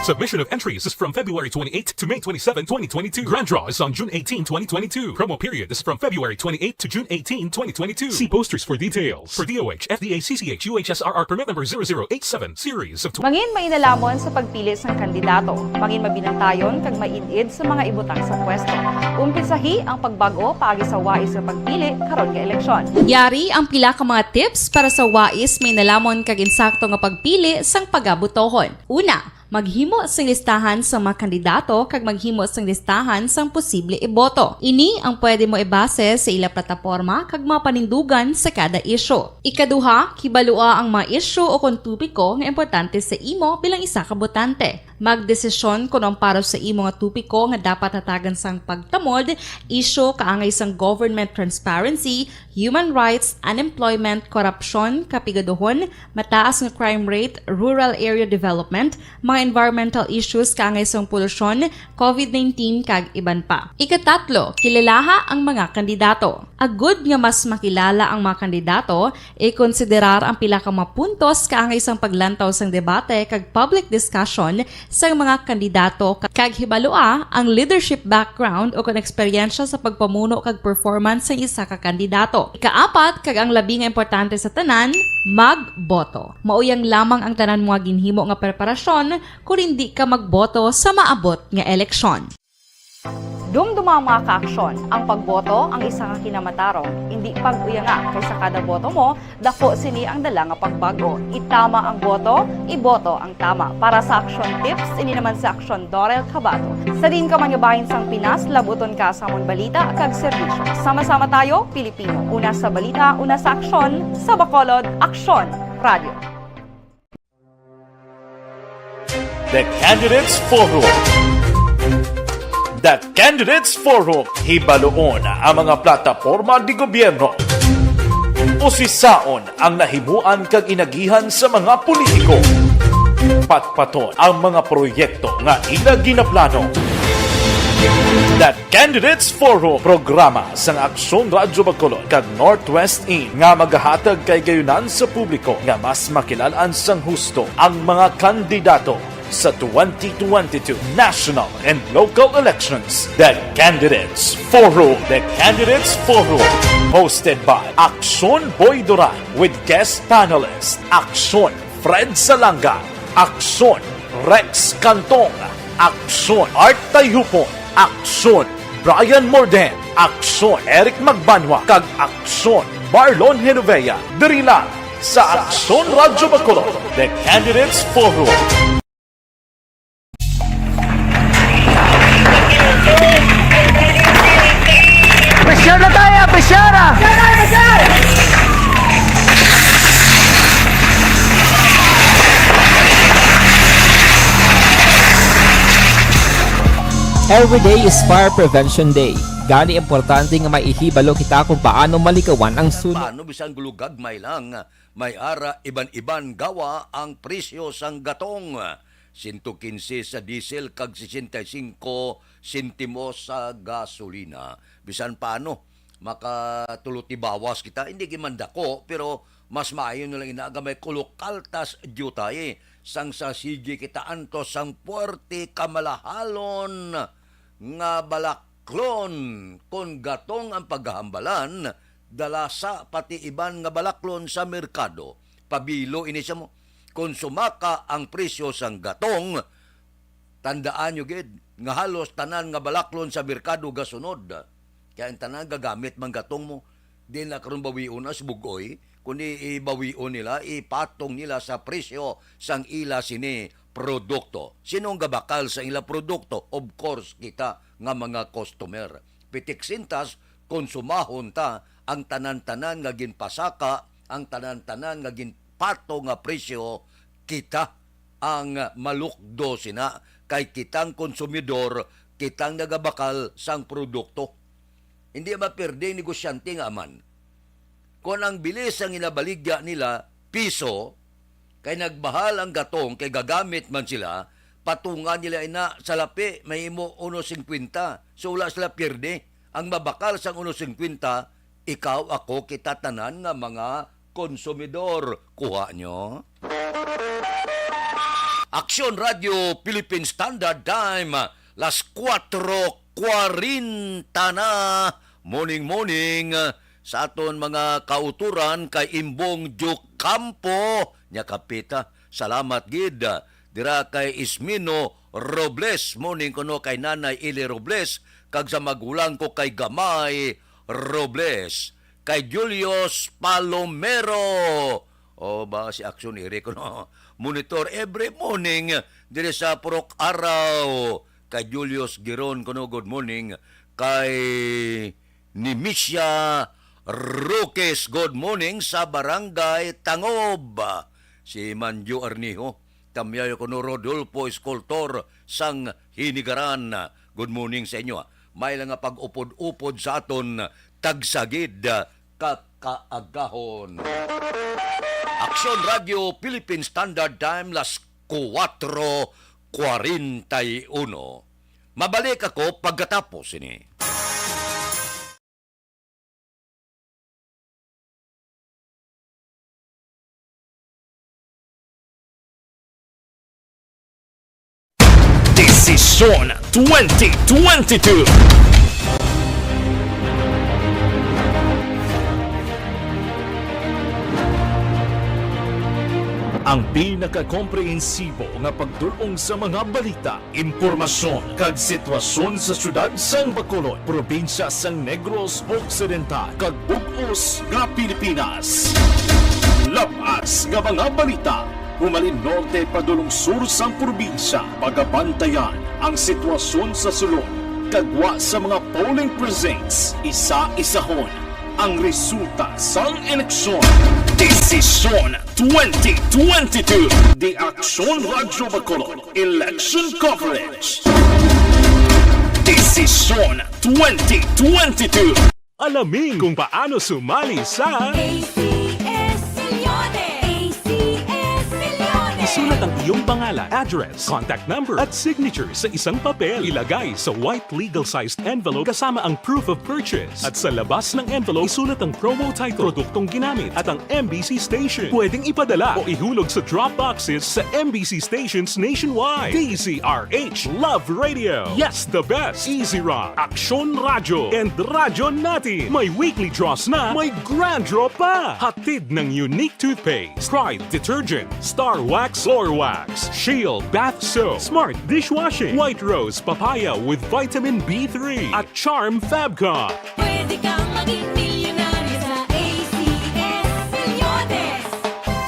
Submission of entries is from February twenty-eighth to May twenty-seven, twenty twenty-two. Grand draw is on June eighteen, twenty twenty-two. Promo period is from February twenty-eighth to June eighteen, twenty twenty-two. See posters for details. For D O H, F D A, C C H, U H S R R permit number zero zero eight seven, series of tw- Mangin mainalamon sa pagpili sang kandidato. Mangin mabinantayon kag maid-id sa mga ibutang sa pwesto. Umpisahi ang pagbag-o paagi sa wais nga pagpili karon nga eleksyon. Yari ang pila ka mga tips para sa wais, mainalamon kag insakto nga pagpili sang pagabutohon. Una, maghimo sing listahan sa mga kandidato kag maghimo sing listahan sang posible iboto. Ini ang pwede mo ibase sa ila plataporma kag mga panindugan sa kada isyu. Ikaduha, kibalua ang mga isyu o kon topiko nga importante sa imo bilang isa ka botante. Magdesisyon kon ang para sa imo nga topiko nga dapat hatagan sang pagtamod, isyu kaangay sang government transparency, human rights, unemployment, korupsyon, kapigaduhon, mataas nga crime rate, rural area development, mga environmental issues kaangay sang polusyon, covid nineteen, kag iban pa. Ikatatlo, kilalaha ang mga kandidato. Agud nga mas makilala ang mga kandidato, ikonsiderar ang pila ka mga puntos kaangay sang paglantaw sang debate kag public discussion sang mga kandidato, kag hibalua ang leadership background o kon eksperyensya sa pagpamuno kag performance sang isa ka kandidato. Ikaapat, kag ang labi nga importante sa tanan, magboto. Mauyang lamang ang tanan mo nga ginhimo nga preparasyon kon indi ka magboto sa maabot nga eleksyon. Dumduma ang mga kaaksyon. Ang pagboto ang isa ka kinamatarong. Indi pag-uyanga, kay sa kada boto mo, dako sini ang dala nga pagbag-o. Itama ang boto, iboto ang tama. Para sa Aksyon Tips, ini naman si Aksyon Dorel Cabato. Sa diin ka man nga bahin sang Pinas, labuton ka sa amon balita kag serbisyo. Sama-sama tayo, Pilipino. Una sa balita, una sa aksyon, sa Bacolod, Aksyon Radio. The Candidates Forum. The Candidates Forum. Hibaluon ang mga plataporma di gobyerno. Usisaon ang nahimuan kag inagihan sa mga politiko. Patpaton ang mga proyekto nga ila ginaplano. The Candidates Forum, programa sang Aksyon Radyo Bacolod kag Northwest In nga magahatag kay gayunan sa publiko nga mas makilalan sang husto ang mga kandidato sa twenty twenty-two national and local elections. The Candidates Forum. The Candidates Forum, hosted by Aksyon Boy Duran with guest panelist Aksyon Fred Salanga, Aksyon Rex Cantong, Aksyon Art Tayhupon, Aksyon Brian Morden, Aksyon Eric Magbanwa, kag Aksyon Marlon Genovea. Diri lang sa Aksyon Radyo Bacolod, The Candidates Forum. Pressure na tayo, pressure ah! Every day is Fire Prevention Day. Gani, importante nga may ihibalo kita kung paano maligawan ang sunog. Paano bisan gulugagmay lang, may ara iban-iban gawa ang presyo sang gatong. Sento kinse sa diesel kag sesenta y singko sentimo sa gasolina. Bisan paano, makatulo tibawas kita. Hindi gid man dako, pero mas maayo na lang ina nga may kulok kaltas diutay sang sa sige kita antos sang puwerte kamalahalon nga balaklon kon gatong ang paghahambalan, dalasa pati iban nga balaklon sa merkado. Pabilo ini sa mo. Kon sumaka ang presyo sang gatong, tandaan nyo gid nga halos tanan nga balaklon sa merkado gasunod. Kaya ang tanan gagamit man gatong mo, di na karon bawion as bugoy, kundi ibawion nila, ipatong nila sa presyo sang ila sini produkto. Sino ang gabakal sa ila produkto? Of course, kita nga mga customer. Pitik sintas, konsumahon ta ang tanan-tanan nga ginpasaka, ang tanan-tanan nga ginpatong nga presyo, kita ang malukdo sina, kay kitang konsumidor, kitang nagabakal sang produkto. Hindi mapirdi ang negosyante nga aman. Kon ang bili sang ginabaligya nila piso, kay nagbahal ang gatong kay gagamit man sila, patungan nila ina sa lapi, mahimo uno singkwenta. So, wala sila pirdi. Ang mabakal sang uno singkwenta, ikaw, ako, kita tanan nga mga konsumidor. Kuha nyo? Aksyon Radio Philippine Standard Time, las kuwatro kwarenta na. Morning, morning, sa aton mga kautoran kay Imbong Duke Campo, nya kapita. Salamat gid. Dira kay Ismino Robles, morning kuno kay Nanay Ili Robles, kag sa magulang ko kay Gamay Robles, kay Julius Palomero. O ba si Aksyon iri kuno? Monitor every morning diri sa Purok Araw. Kay Julius Giron kuno, good morning. Kay Nimisia Roques, good morning sa Barangay Tangob. Si Manjo Arniho, tamyayo kuno Rodolfo Escultor sang Hinigaran. Good morning sa inyo. May lang nga pag-upod-upod sa aton tagsagid ka kaagahon. Aksyon Radio Philippine Standard Time, las kuwatro kwarenta y uno. Mabalik ako pagkatapos ini. Desisyon twenty twenty-two. Ang pinakakomprehensibo nga pagdul-ong sa mga balita, impormasyon, kag sitwasyon sa siyudad sang Bacolod, probinsya sang Negros Occidental, kag bug-os nga Pilipinas. Lab-as nga mga balita, humalin norte padulong sur sang probinsya, pagabantayan ang sitwasyon sa sulod, kag wa sa mga polling precincts, isa-isahon ang resulta sang eleksyon. Desisyon twenty twenty-two. The Aksyon Radyo Bacolod Election Coverage. Desisyon twenty twenty-two. Alamin kung paano sumali sa A C S Milyones! A C S Milyones! Isulat ang iyong pangalan, address, contact number, at signature sa isang papel. Ilagay sa white legal-sized envelope kasama ang proof of purchase. At sa labas ng envelope, isulat ang promo title, produktong ginamit, at ang M B C station. Pwedeng ipadala o ihulog sa drop boxes sa M B C stations nationwide. D Z R H, Love Radio. Yes, the best. Easy Rock, Aksyon Radyo, and Radyo Natin. May weekly draws na, may grand draw pa. Hatid ng Unique Toothpaste, Pride Detergent, Star Wax Floor Wax, Shield Bath Soap, Smart Dishwashing, White Rose Papaya with Vitamin B three, at Charm Fabcon. Pwede kang maging milyonaryo sa A C S Milyones.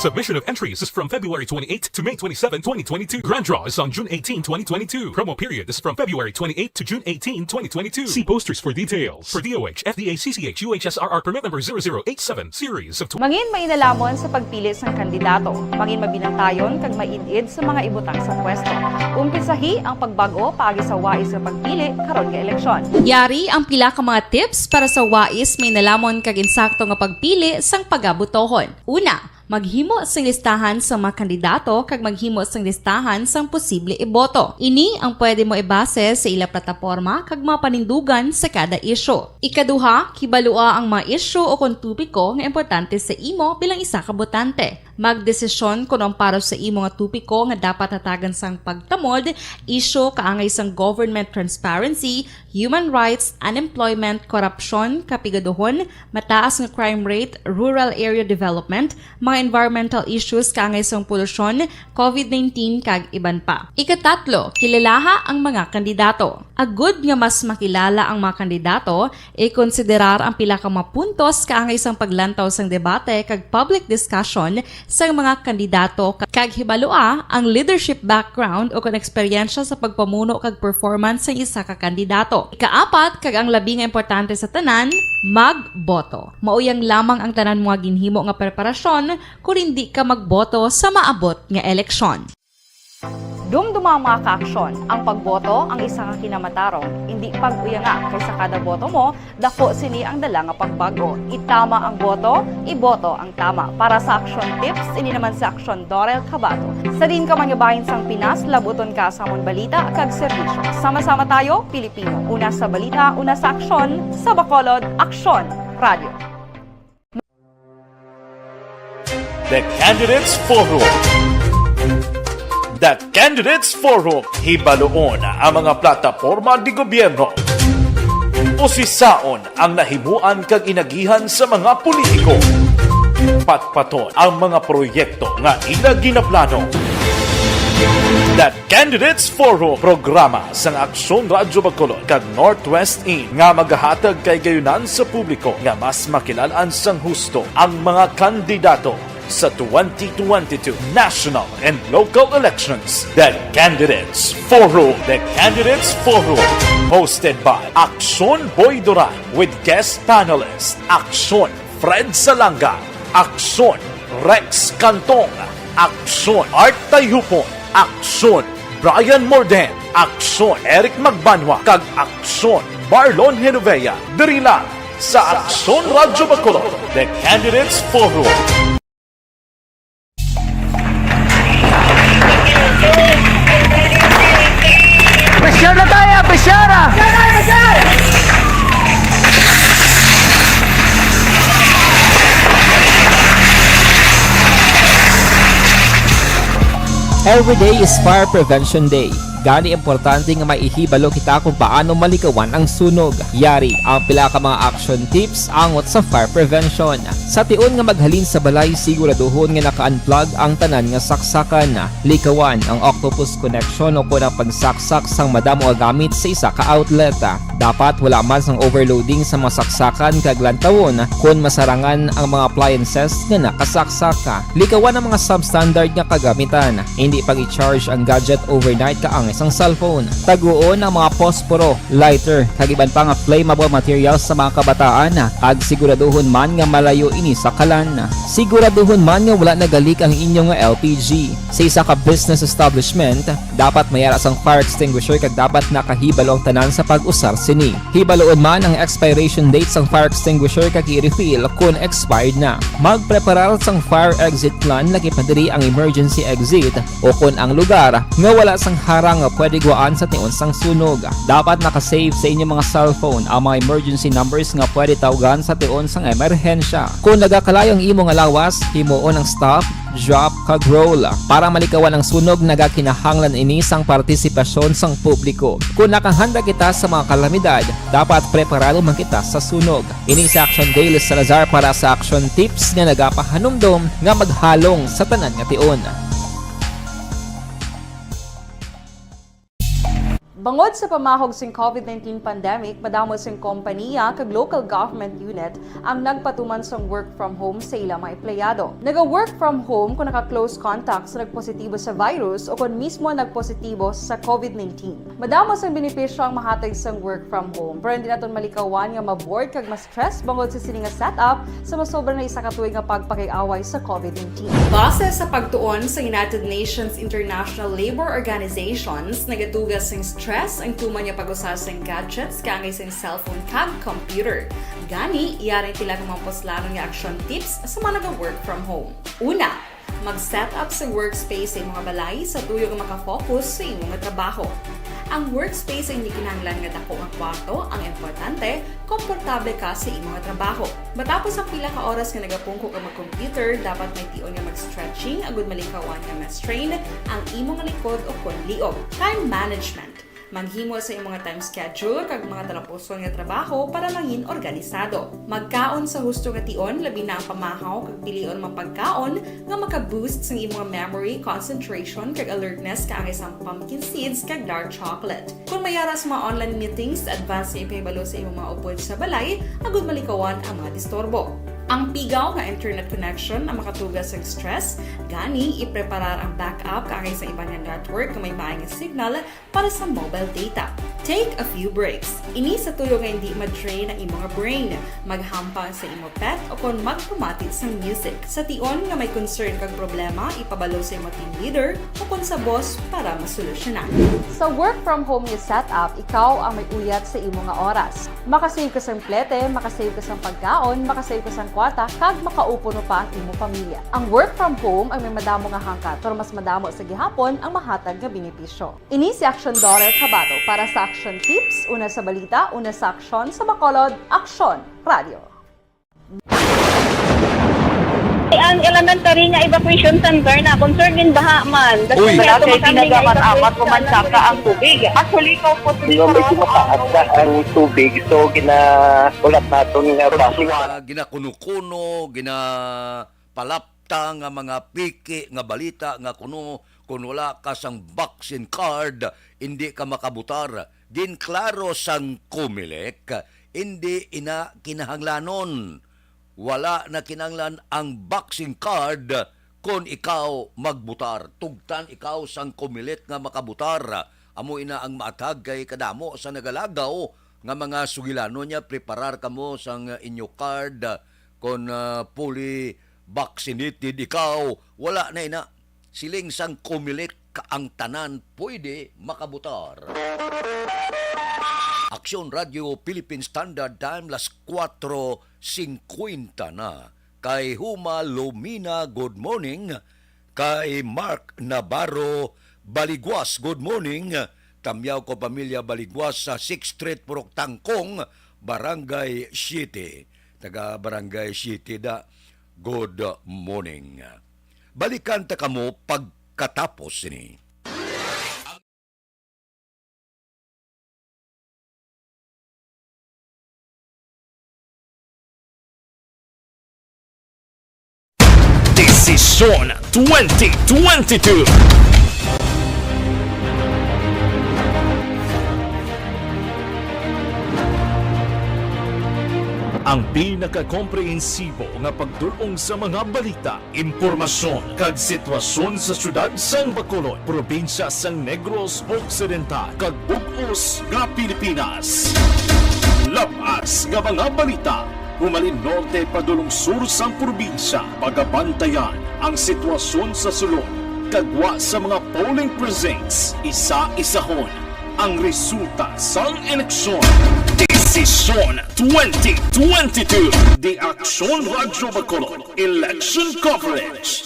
Submission of entries is from February twenty-eight to May twenty-seven, twenty twenty-two. Grand draw is on June eighteen, twenty twenty-two. Promo period is from February twenty-eight to June eighteen, twenty twenty-two. See posters for details. For D O H, F D A, C C H, U H S R R permit number zero zero eight seven, series of tw- Mangin mainalhamon sa pagpili sang kandidato. Mangin mabinantayon kag maid-id sa mga ibutang sa pwesto. Umpisahi ang pagbag-o paagi sa wais nga pagpili karon nga eleksyon. Yari ang pila ka mga tips para sa wais, mainalhamon kag insakto nga pagpili sang pagabotohon. Una, maghimo sing listahan sa mga kandidato kag maghimo sing listahan sang posible iboto. Ini ang pwede mo ibase sa ila plataporma kag mga panindugan sa kada isyu. Ikaduha, kibalua ang mga isyu o kon topiko nga importante sa imo bilang isa ka botante. Magdesisyon kon ang para sa imo nga topiko nga dapat hatagan sang pagtamod, isyu kaangay sang government transparency, human rights, unemployment, korupsyon, kapigaduhon, mataas nga crime rate, rural area development, mga environmental issues kaangay sang polusyon, covid nineteen, kag iban pa. Ikatatlo, kilalaha ang mga kandidato. Agud nga mas makilala ang mga kandidato, ikonsiderar ang pila ka mga puntos kaangay sang paglantaw sang debate kag public discussion sang mga kandidato, kag hibalua ang leadership background o kon eksperyensya sa pagpamuno kag performance sang isa ka kandidato. Ikaapat, kag ang labi nga importante sa tanan, magboto. Mauyang lamang ang tanan mo nga ginhimo nga preparasyon kon indi ka magboto sa maabot nga eleksyon. Dumduma, mga kaaksyon, ang pagboto ang isa ka kinamatarong. Indi pag-uyanga, kay sa kada boto mo, dako sini ang dala nga pagbag-o. Itama ang boto, iboto ang tama. Para sa Aksyon Tips, ini naman si Aksyon Dorel Cabato. Sa diin ka man nga bahin sang Pinas, labuton ka sa amon balita kag serbisyo. Sama-sama tayo, Pilipino. Una sa balita, una sa aksyon, sa Bacolod, Aksyon Radio. The Candidates Forum. The Candidates Forum, hibaluon ang mga plataporma di gobyerno. Usisaon ang nahimuan kag inagihan sa mga politiko. Patpaton ang mga proyekto nga ila ginaplano. The Candidates Forum, programa sang Aksyon Radyo Bacolod kag Northwest In nga magahatag kay gayunan sa publiko nga mas makilalan sang husto ang mga kandidato sa twenty twenty-two national and local elections. The Candidates Forum. The Candidates Forum, hosted by Aksyon Boy Duran with guest panelist Aksyon Fred Salanga, Aksyon Rex Cantong, Aksyon Art Tayhupon, Aksyon Brian Morden, Aksyon Eric Magbanwa, kag Aksyon Marlon Genovea. Diri lang sa Aksyon Radyo Bacolod, The Candidates Forum. Pressure na tayo! Pressure na! Every day is Fire Prevention Day. Gani, importante nga maihibalo kita kung paano malikawan ang sunog. Yari ang pila ka mga action tips angot sa fire prevention. Sa tion nga maghalin sa balay, siguraduhon nga naka-unplug ang tanan nga saksakan. Likawan ang octopus connection o kon ang pagsaksak sang madamo nga gamit sa isa ka outlet. Dapat wala man sang overloading sa mga saksakan kag lantawon kon masarangan ang mga appliances nga nakasaksak. Likawan ang mga substandard nga kagamitan. Indi pag-i-charge ang gadget overnight kaangay sang cellphone. Taguon ang mga posporo, lighter, kag iban pa nga flammable materials sa mga kabataan, kag siguraduhon man nga malayo ini sa kalan. Siguraduhon man nga wala nagalik ang inyo nga L P G. Sa isa ka business establishment, dapat may ara sang fire extinguisher kag dapat nakahibalo ang tanan sa pag-usar sini. Hibaluon man ang expiration date sang fire extinguisher kag i-refill kon expired na. Magpreparar sang fire exit plan, lakip na diri ang emergency exit o kon ang lugar nga wala sang harang nga pwede guwaan sa tion sang sunog. Dapat naka-save sa inyo mga cellphone ang mga emergency numbers nga pwede tawgan sa tion sang emerhensya. Kon nagakalayo ang imo nga lawas, himuon ang stop, drop, kag roll. Para malikawan ang sunog, nagakinahanglan ini sang partisipasyon sang publiko. Kon nakahanda kita sa mga kalamidad, dapat preparado man kita sa sunog. Ini si Action Dale Salazar para sa Action Tips nga nagapahanumdom nga maghalong sa tanan nga tion. Bangod sa pamahog sing COVID nineteen pandemic, madamo sing kompaniya kag local government unit ang nagpatuman sang work from home sa ila mga empleyado. Naga-work from home kon naka-close contact sa nagpositibo sa virus o kon mismo nagpositibo sa COVID nineteen. Madamo sang benepisyo ang mahatag sang work from home, pero hindi naton malikawan nga ma-bored kag ma-stress bangod sa sini nga setup sa masobra na isa ka tuig nga pagpakig-away sa COVID nineteen. Base sa pagtuon sa United Nations International Labour Organizations, nagatuga sing stress ang tuman nga pag-usa sing gadgets kaangay sing cellphone kag computer. Gani, yari ang pila ka mga puslanon nga action tips sa mga naga-work from home. Una, mag-set up sa workspace sa imo nga balay sa tuyo nga makafocus sa imo nga trabaho. Ang workspace ay hindi kinahanglan nga dako nga kwarto, ang importante, komportable ka sa imo nga trabaho. Matapos ang pila ka oras nga nagapungko ka mag-computer, dapat may tion nga mag-stretching agud malikawan nga ma-strain ang imo nga likod o kon liog. Time management. Maghimo sa imo nga time schedule kag mga talapuson nga trabaho para mangin organisado. Magkaon sa husto nga tion, labi na ang pamahaw, kag pilion ang mga pagkaon nga maka-boost sang imo nga memory, concentration, kag alertness kaangay sang pumpkin seeds kag dark chocolate. Kon may ara sa mga online meetings, advance nga ipahibalo sa imo mga upod sa balay agud malikawan ang mga disturbo. Ang pigaw nga internet connection ang makatuga sang stress, gani ipreparar ang backup kaangay sa iban nga network nga may maay nga signal para sa mobile data. Take a few breaks. Ini sa tuyo nga hindi ma-drain ang imo nga brain. Maghampang sa imo pet o kon magpamati sang music. Sa tion nga may concern kag problema, ipabalo sa imo team leader o kon sa boss para masolusyonan. Sa work from home nga setup, ikaw ang may uyat sa imo nga oras. Makasave ka sang plete, makasave ka sang pagkaon, makasave ka sang kwarta, kag makaupo pa ang imo pamilya. Ang work from home ay may madamo nga hangkat, pero mas madamo sa gihapon ang mahatag nga benepisyo. Ini si Action Daughter Kabato para sa Action Tips, una sa balita, una sa aksyon, sa Bacolod, Aksyon Radio. Ang elementary nga evacuation center na, concern din baha man. Uy. Wala kay ginagamit-amat o mansaka ang tubig. Actually, ikaw po, medyo mataas na ang tubig, so ginahulat naton nga base. Ginakuno-kuno, ginapalapta nga mga peke nga balita nga kuno, kun wala ka sang vaccine card, indi ka makabutar. Ginklaro sang Comelec, indi ina kinahanglanon. Wala na kinahanglan ang vaccine card kon ikaw magbutar. Tugtan ikaw sang Comelec nga makabutar. Amo ina ang maathag kay kadamo sa nagalagaw nga mga sugilanon niya, preparar kamo sang inyo card. Kon, ah, fully vaccinated ikaw, wala na ina. Siling sang Comelec, ang tanan pwede makabutar. Aksyon Radio Philippine Standard Time, las kuwatro singkwenta na. Kay Huma Lumina, good morning. Kay Mark Navarro Baliguas, good morning. Tamyaw ko, pamilya Baliguas, sa Sixth Street, Purok Tangkong, Barangay Siete. Taga Barangay Siete da. Good morning. Balikan ta kamo pagkatapos sini. Desisyon twenty twenty-two. Ang pinakakomprehensibo nga pagdul-ong sa mga balita, impormasyon, kag sitwasyon sa siyudad sang Bacolod, probinsya sang Negros Occidental, kag bug-os nga Pilipinas. Lab-as nga mga balita, humalin norte padulong sur sang probinsya, pagabantayan ang sitwasyon sa sulod, kag gwa sa mga polling precincts, isa-isahon ang resulta sang eleksyon. Desisyon twenty twenty-two. The Aksyon Radyo Bacolod Election Coverage.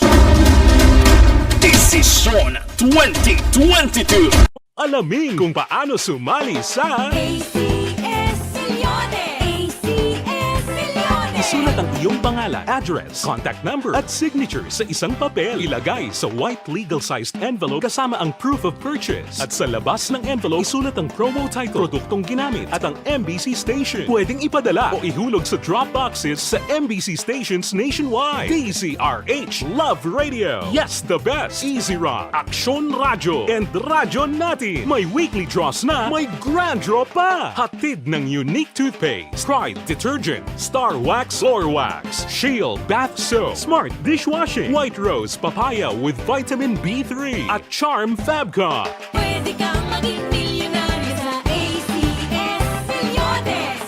Desisyon twenty twenty-two. Alamin kung paano sumali sa A C S Millones. A C S Millones. Isulat ang iyong pangalan, address, contact number, at signature sa isang papel. Ilagay sa white legal-sized envelope kasama ang proof of purchase. At sa labas ng envelope, isulat ang promo title, produktong ginamit, at ang M B C station. Pwedeng ipadala o ihulog sa drop boxes sa M B C stations nationwide. D Z R H, Love Radio, Yes the Best, Easy Rock, Aksyon Radyo, and Radyo Natin. May weekly draws na, may grand draw pa. Hatid ng Unique Toothpaste, Pride Detergent, Star Wax Floor Wax, Shield Bath Soap, Smart Dishwashing, White Rose Papaya with Vitamin B three, at Charm Fab Cup. Pwede kang maging milyonaryo sa A C S Millones.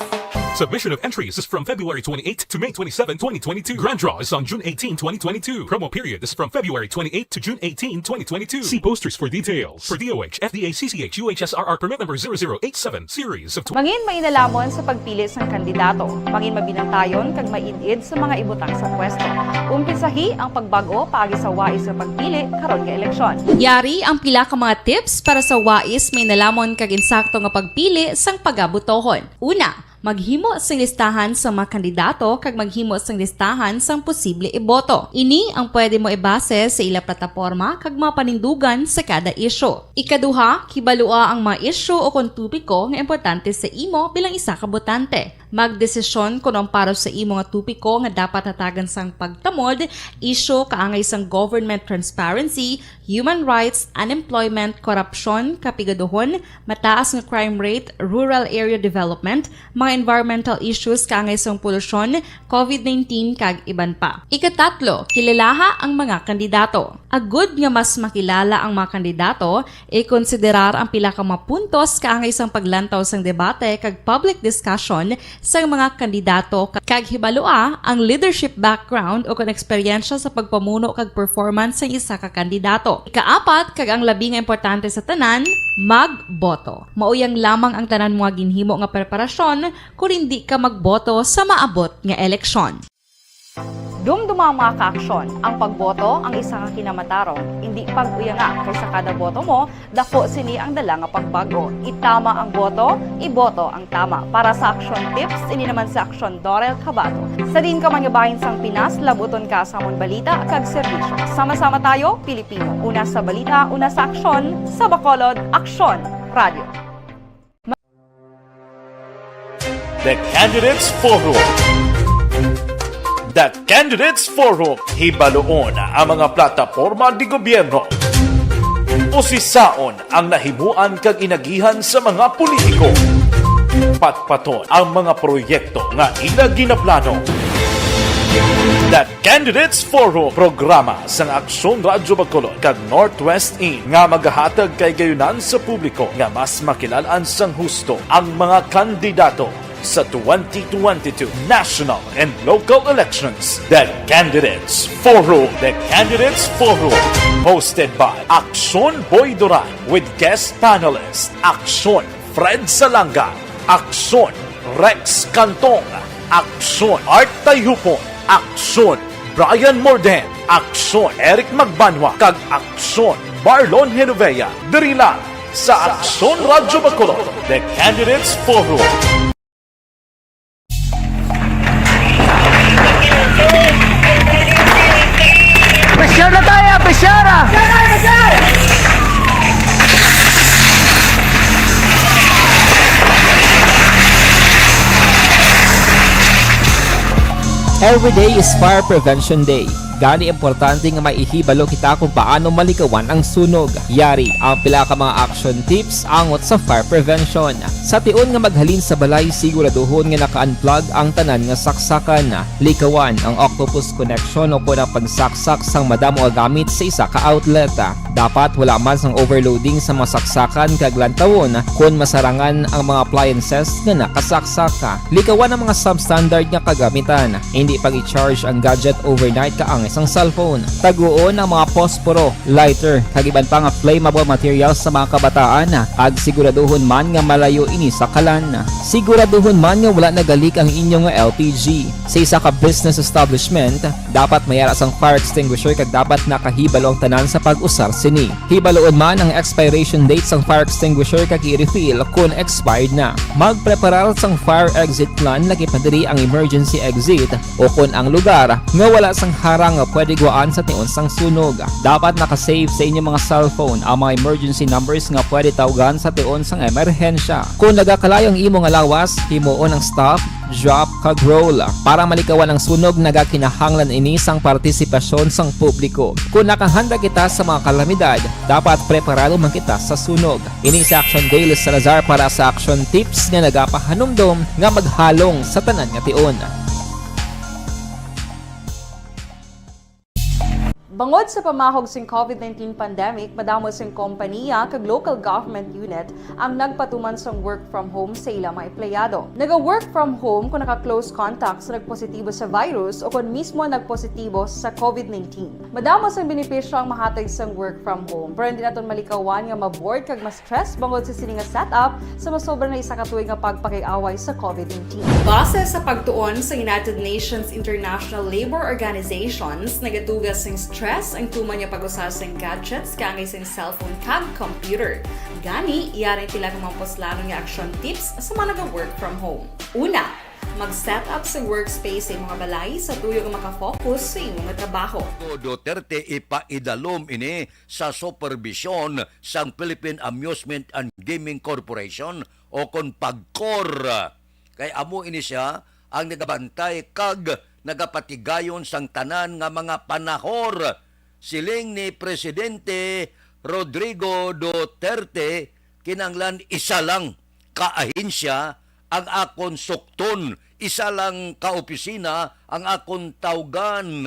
Submission of entries is from February twenty-eighth to May twenty-seven, twenty twenty-two. Grand draw is on June eighteen, twenty twenty-two. Promo period is from February twenty-eighth to June eighteen, twenty twenty-two. See posters for details. For D O H, F D A, C C H, U H S R R permit number zero zero eight seven, series of tw- Mangin mainalhamon sa pagpili sang kandidato. Mangin mabinantayon kag maid-id sa mga ibutang sa pwesto. Umpisahi ang pagbag-o paagi sa wais nga pagpili karon nga eleksyon. Yari ang pila ka mga tips para sa wais, mainalhamon kag insakto nga pagpili sang pagabotohon. Una, maghimo sing listahan sa mga kandidato kag maghimo sing listahan sang posible iboto. Ini ang pwede mo ibase sa ila plataporma kag mga panindugan sa kada isyu. Ikaduha, kibalua ang mga isyu o kon topiko nga importante sa imo bilang isa ka botante. Magdesisyon kon ang para sa imo nga topiko nga dapat hatagan sang pagtamod, isyu kaangay sang government transparency, human rights, unemployment, korupsyon, kapigaduhon, mataas nga crime rate, rural area development, mga environmental issues kaangay sang polusyon, covid nineteen, kag iban pa. Ikatatlo, kilalaha ang mga kandidato. Agud nga mas makilala ang mga kandidato, ikonsiderar ang pila ka mga puntos kaangay sang paglantaw sang debate kag public discussion sang mga kandidato ka-, kag hibalua ang leadership background o kon eksperyensya sa pagpamuno kag performance sang isa ka kandidato. Ikaapat, kag ang labi nga importante sa tanan, magboto. Mauyang lamang ang tanan mga ginhimo nga preparasyon kon indi ka magboto sa maabot nga eleksyon. Dumduma, mga kaaksyon, ang pagboto ang isa ka kinamatarong. Indi pag-uyanga, kay sa kada boto mo, dako sini ang dala nga pagbago. Itama ang boto, iboto ang tama. Para sa Aksyon Tips, ini naman si Aksyon Dorel Cabato. Sa diin ka man nga bahin sang Pinas, labuton ka sa amon balita kag serbisyo. Sama-sama tayo, Pilipino. Una sa balita, una sa aksyon, sa Bacolod, Aksyon Radio. The Candidates Forum. The Candidates Forum, hibaluon ang mga plataporma de gobyerno. Usisaon ang nahimuan kag inagihan sa mga politiko. Patpaton ang mga proyekto nga ila ginaplano. The Candidates Forum, programa sang Aksyon Radyo Bacolod kag Northwest In nga magahatag kay gayunan sa publiko nga mas makilal-an sang husto ang mga kandidato sa twenty twenty-two national and local elections. The Candidates Forum. The Candidates Forum, hosted by Aksyon Boy Duran with guest panelist Aksyon Fred Salanga, Aksyon Rex Cantong, Aksyon Art Tayhupon, Aksyon Brian Morden, Aksyon Eric Magbanwa, kag Aksyon Marlon Genovea. Diri lang sa Aksyon Radyo Bacolod, The Candidates Forum. Pressure na tayo, pressure! Every day is Fire Prevention Day. Gani, importante nga maihibalo kita kung paano malikawan ang sunog. Yari ang pila ka mga action tips angot sa fire prevention. Sa tion nga maghalin sa balay, siguraduhon nga naka-unplug ang tanan nga saksakan. Likawan ang octopus connection o kon ang pagsaksak sang madamo nga gamit sa isa ka outlet. Dapat wala man sang overloading sa mga saksakan kag lantawon kon masarangan ang mga appliances nga nakasaksak. Likawan ang mga substandard nga kagamitan. Indi pag-i-charge ang gadget overnight kaangay sang cellphone. Taguon ang mga posporo, lighter, kag iban pa nga flammable materials sa mga kabataan, kag siguraduhon man nga malayo ini sa kalan. Siguraduhon man nga wala nagalik ang inyo nga L P G. Sa isa ka business establishment, dapat may ara sang fire extinguisher kag dapat nakahibalo ang tanan sa pag-usar sini. Hibaluon man ang expiration date sang fire extinguisher kag i-refill kon expired na. Magpreparar sang fire exit plan, lakip na diri ang emergency exit o kon ang lugar nga wala sang harang nga pwede gwaan sa tion sang sunog. Dapat naka-save sa inyo mga cellphone ang mga emergency numbers nga pwede tawgan sa tion sang emerhensya. Kon nagakalayo ang imo nga lawas, himuon ang stop, drop, kag roll. Para malikawan ang sunog, nagakinahanglan ini sang partisipasyon sang publiko. Kon nakahanda kita sa mga kalamidad, dapat preparado man kita sa sunog. Ini si Action Dale Salazar para sa Action Tips nga nagapahanumdom nga maghalong sa tanan nga tion. Bangod sa pamahog sing COVID nineteen pandemic, madamo sing kompaniya kag local government unit ang nagpatuman sang work from home sa ila mga empleyado. Naga-work from home kon naka-close contact sa nagpositibo sa virus o kon mismo nagpositibo sa COVID nineteen. Madamo sang benepisyo ang mahatag sang work from home, pero hindi naton malikawan nga ma-bored kag ma-stress bangod sa sini nga setup sa masobra na isa ka tuig nga pagpakiaway sa COVID nineteen. Base sa pagtuon sa United Nations International Labour Organizations, nagatuga sing stress ang tuman nga pag-usa sing gadgets kaangay sing cellphone kag computer. Gani, yari ang pila ka mga puslanon nga action tips sa mga naga-work from home. Una, mag-set up sa workspace sa imong balay sa tuyo nga makafocus sa imong trabaho. Duterte ipaidalom ini sa superbisyon sang Philippine Amusement and Gaming Corporation o kon PAGCOR. Kay amo ini sia ang nagabantay kag nagapatigayon sang tanan nga mga panahor. Siling ni Presidente Rodrigo Duterte, kinahanglan isa lang ka ahensya ang akon sukton, isa lang ka opisina ang akon tawgan.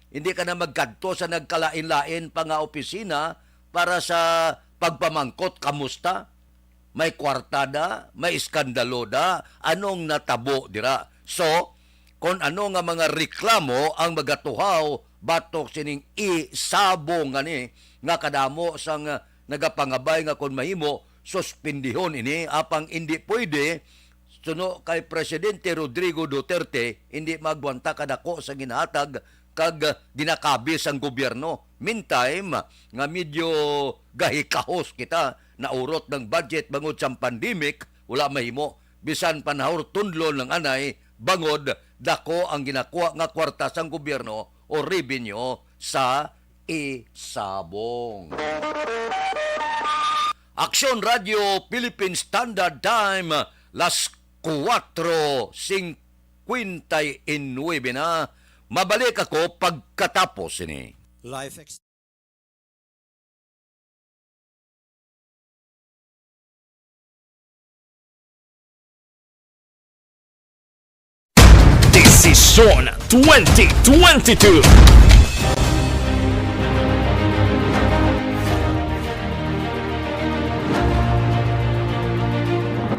Hindi ka na magkadto sa nagkalain-lain pa nga opisina para sa pagpamangkot, "Kamusta? May kwarta da? May iskandalo da? Anong natabo dira?" So, kon ano nga mga reklamo ang magatuhaw batok sining isabong ngani nga kadamo sang, ah, nagapangabay nga kon mahimo, suspendihon ini, apang indi pwede suno kay Presidente Rodrigo Duterte, hindi magwanta kadako sa ginahatag kag ginakabis ang gobyerno. Meantime, nga medyo gahikahos kita, naurot ng budget bangod sang pandemic, wala mahimo. Bisan pa nahurot tunlon lang anay, bangod dako ang ginakuha nga kwarta sang gobyerno o revenue sa isabong. Aksyon Radio Philippine Standard Time, las kuwatro singkwenta y nuebe na. Mabalik ako pagkatapos ini. Life ex- Desisyon twenty twenty-two.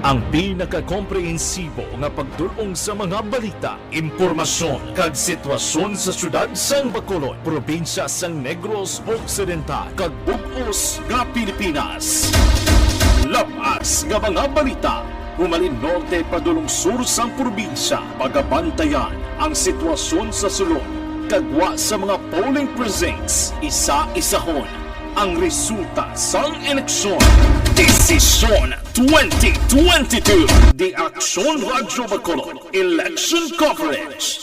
Ang pinakakomprehensibo nga pagdul-ong sa mga balita, impormasyon, kag sitwasyon sa siyudad sang Bacolod, probinsya sang Negros Occidental, kag bug-os nga Pilipinas. Lab-as nga mga balita, humalin norte padulong sur sang probinsya, pagabantayan ang sitwasyon sa sulod, kag gwa sa mga polling precincts, isa-isahon ang resulta sang eleksyon. Desisyon twenty twenty-two. The Aksyon Radyo Bacolod Election Coverage.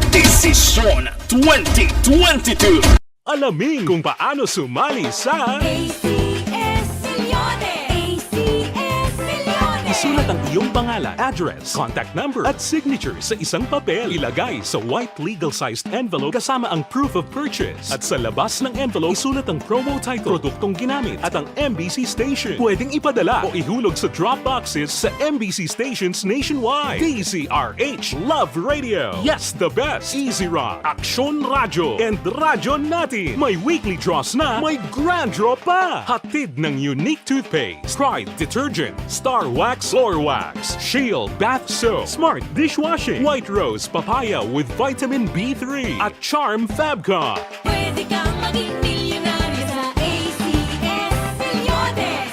Desisyon twenty twenty-two. Alamin kung paano sumali sa A C S Milyones! A C S Milyones! Isulat ang iyong pangalan, address, contact number, at signature sa isang papel. Ilagay sa white legal-sized envelope kasama ang proof of purchase. At sa labas ng envelope, isulat ang promo title, produktong ginamit, at ang M B C station. Pwedeng ipadala o ihulog sa drop boxes sa M B C stations nationwide. D Z R H Love Radio. Yes, the best. Easy Rock, Aksyon Radyo, and Radyo Natin. May weekly draws na, may grand draw pa. Hatid ng Unique Toothpaste, Pride Detergent, Star Wax Floor Wax, Shield Bath Soap, Smart Dishwashing, White Rose Papaya with Vitamin B three, at Charm Fabcon. Pwede kang maging milyonaryo sa A C S Milyones.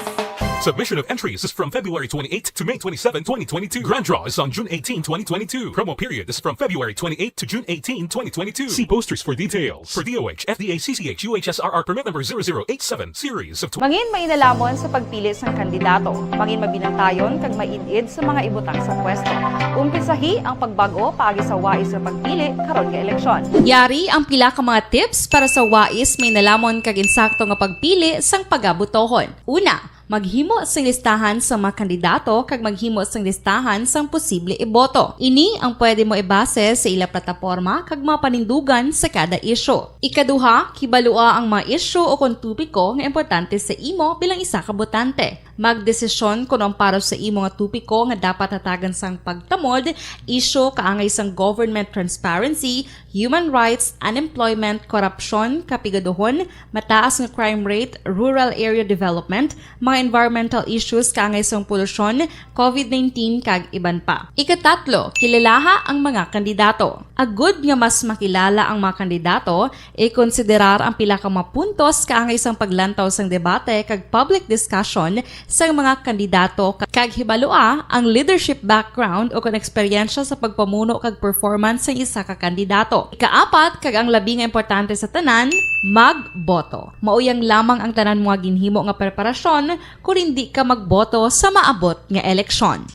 Submission of entries is from February twenty-eight to May twenty-seven, twenty twenty-two. Grand draw is on June eighteen, twenty twenty-two. Promo period is from February twenty-eight to June eighteen, twenty twenty-two. See posters for details. For D O H, F D A, C C H, U H S R R permit number zero zero eight seven series of tw- Mangin mainalamon sa pagpili sang kandidato. Mangin mabinantayon kag maid-id sa mga ibutang sa pwesto. Umpisahi ang pagbag-o paagi sa wais nga pagpili karon nga eleksyon. Yari ang pila ka mga tips para sa wais, mainalamon kag insakto nga pagpili sang pagabutohon. Una, maghimo sing listahan sa mga kandidato kag maghimo sing listahan sang posible iboto. Ini ang pwede mo ibase sa ila plataporma kag mga panindugan sa kada isyu. Ikaduha, kibalua ang mga isyu o kon topiko nga importante sa imo bilang isa ka botante. Magdesisyon kon ang para sa imo nga topiko nga dapat hatagan sang pagtamod, isyu kaangay sang government transparency, human rights, unemployment, korupsyon, kapigaduhon, mataas nga crime rate, rural area development, mga environmental issues kaangay sang polusyon, covid nineteen, kag iban pa. Ikatatlo, kilalaha ang mga kandidato. Agud nga mas makilala ang mga kandidato, ikonsiderar ang pila ka mga puntos kaangay sang paglantaw sang debate kag public discussion sang mga kandidato, kag hibalua ang leadership background o kon eksperyensya sa pagpamuno kag performance sang isa ka kandidato. Ikaapat, kag ang labi nga importante sa tanan, magboto. Mauyang lamang ang tanan mo nga ginhimo nga preparasyon kon indi ka magboto sa maabot nga eleksyon.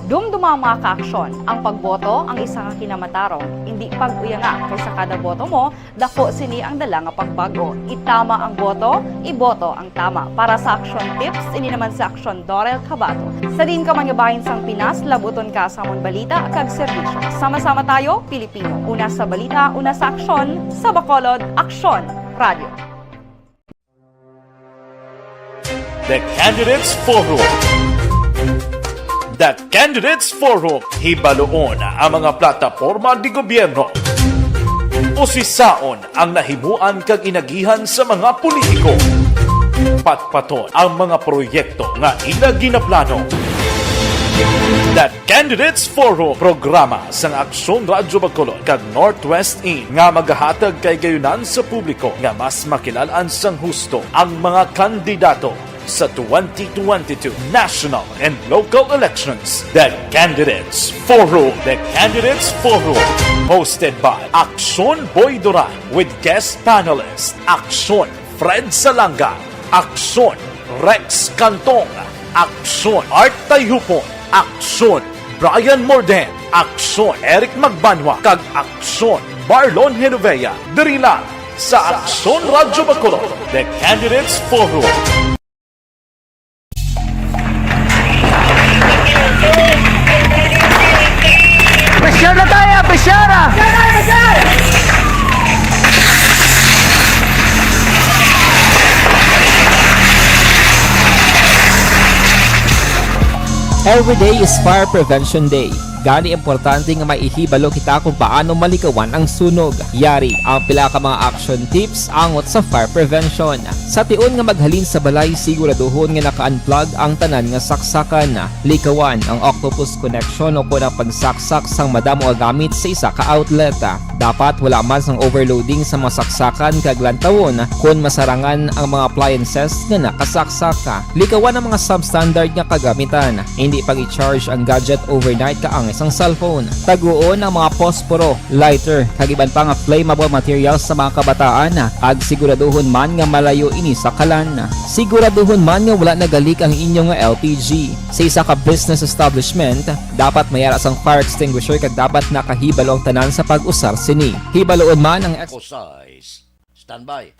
Dumduma, mga kaaksyon, ang pagboto ang isa ka kinamatarong. Indi pag-uyanga, kay sa kada boto mo, dako sini ang dala nga pagbag-o. Itama ang boto, iboto ang tama. Para sa Aksyon Tips, ini naman si Aksyon Dorel Cabato. Sa diin ka man nga bahin sang Pinas, labuton ka sa amon balita kag serbisyo. Sama-sama tayo, Pilipino. Una sa balita, una sa aksyon, sa Bacolod, Aksyon Radio. The Candidates Forum. The Candidates Forum, hibaluon ang mga plataporma de gobyerno. Usisaon ang nahimuan kag inagihan sa mga politiko. Patpaton ang mga proyekto nga ila ginaplano. The Candidates Forum, programa sang Aksyon Radyo Bacolod kag Northwest In nga magahatag kay gayunan sa publiko nga mas makilal-an sang husto ang mga kandidato. Sa twenty twenty-two national and local elections, the Candidates Forum. The Candidates Forum, hosted by Aksyon Boy Duran with guest panelist Aksyon Fred Salanga, Aksyon Rex Cantong, Aksyon Art Tayhupon, Aksyon Brian Morden, Aksyon Eric Magbanwa, kag Aksyon Marlon Genovea. Diri lang sa Aksyon Radyo Bacolod, The Candidates Forum. Presyar na tayo, presyar ah! Every day is Fire Prevention Day. Gani importante nga maihibalo kita kung paano malikawan ang sunog. Yari ang pila ka mga action tips angot sa fire prevention. Sa tion nga maghalin sa balay, siguraduhon nga naka-unplug ang tanan nga saksakan. Likawan ang octopus connection o kon ang pagsaksak sang madamo nga gamit sa isa ka outlet. Dapat wala man sang overloading sa mga saksakan kag lantawon kon masarangan ang mga appliances nga nakasaksak. Likawan ang mga substandard nga kagamitan. Hindi pag-i-charge ang gadget overnight kaangay sang cellphone. Taguon ang mga posporo, lighter, kag iban pa nga flammable materials sa mga kabataan, kag siguraduhon man nga malayo ini sa kalan. Siguraduhon man nga wala nagalik ang inyo nga L P G. Sa isa ka business establishment, dapat may ara sang fire extinguisher kag dapat nakahibalo ang tanan sa pag-usar sini. Hibaloon man ang ex- Kusay. Standby.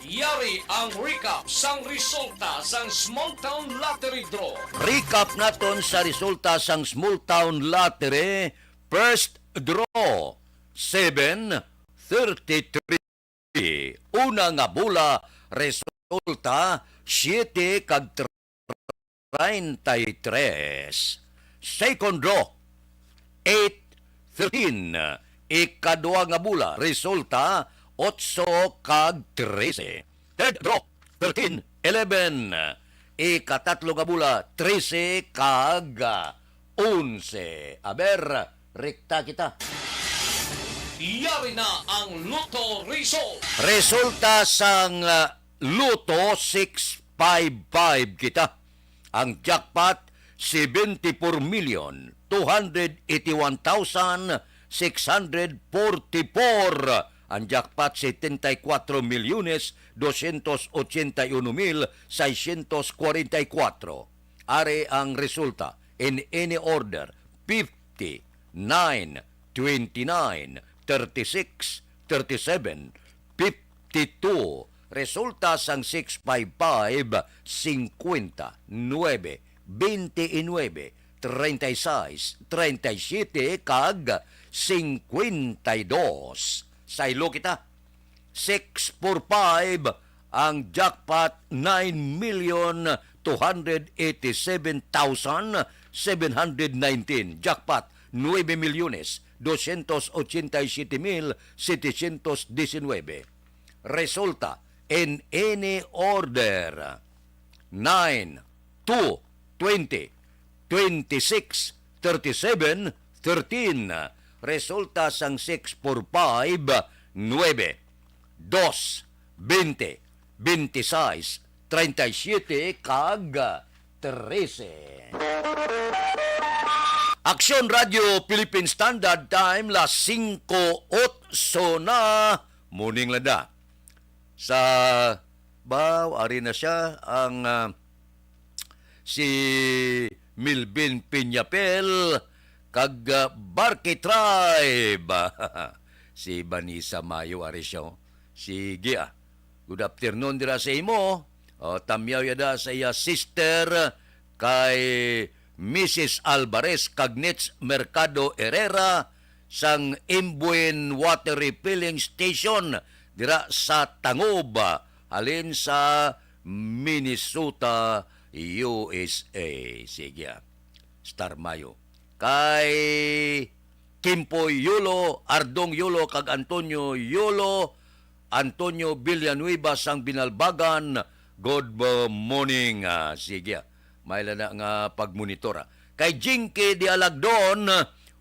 Yari ang recap sang resulta sang Small Town Lottery Draw. Recap naton sa resulta sang Small Town Lottery. First draw, seven thirty-three. Una nga bola, resulta, siyete kag treinta y tres. Second draw, eight thirteen. Ikadua nga bola, resulta, otso kag trese. Third draw, thirteen eleven. Ikatatlo nga bola, trese kag, ah, onse. Aber, rekta kita. Yari na ang Lotto result. Resulta sang, ah, Lotto six five five kita. Ang jackpot, seventy-four million two hundred eighty-one thousand six hundred forty-four. Ang jackpot, setenta y cuatro milyones doscientos ochenta y uno mil seiscientos cuarenta y cuatro. Ari ang resulta in any order: fifty, nine, twenty-nine, thirty-six, thirty-seven, fifty-two. Resulta sang six five five, singkwenta, nuebe, bente y nuebe, treinta y seis, treinta y siete, kag singkwenta y dos. Saylo kita. Six four five, ang jackpot, nine million two hundred eighty-seven thousand seven hundred nineteen. Jackpot, nuebe milyones doscientos ochenta y siete mil setecientos diecinuebe. Resulta, in any order: nine, two, twenty, twenty-six, thirty-seven, thirteen. Resulta sang six four five, nuebe, dos, bente, bente sais, treinta y siete, kag trese. Aksyon Radio Philippine Standard Time, las singko otso na. Morning, lada. Sa, ba, ari na siya, ang, ah, si Milvin Piñapel kag, ah, Barkey Tribe. Si Vanessa Mayo, ari siya, oh. Sige, ah. Good afternoon dira sa imo. Oh, tamyaw yada sa iya sister kay Missus Alvarez kag Nits Mercado Herrera sang Imbuin Water Refilling Station dira sa Tangob, halin sa Minnesota, U S A. Sige, ah. Star Mayo. Kay Kimpoy Yulo, Ardong Yulo, kag Antonio Yulo, Antonio Villanueva sang Binalbagan, good morning. Ah, sige, ah. May lana nga pagmonitor, ah. Kay Jinky Dialagdon,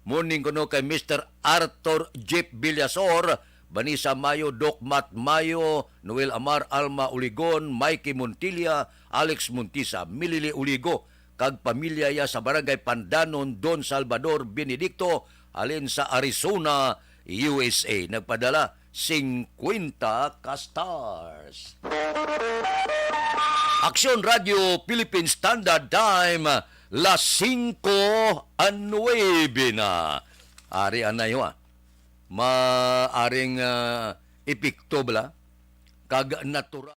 morning kuno kay Mister Arthur Jeep Villasor, Vanessa Mayo, Doc Matt Mayo, Noel Amar, Alma Uligon, Mikey Montilla, Alex Montisa, Milili Uligo, kag pamilya iya sa Barangay Pandanon, Don Salvador Benedicto, halin sa Arizona, U S A. Nagpadala singkwenta ka stars. Aksyon Radio Philippine Standard Time, las singko a nuwebe na. Ari anay ho, ah. Maaring, ah, epekto bala kag natural.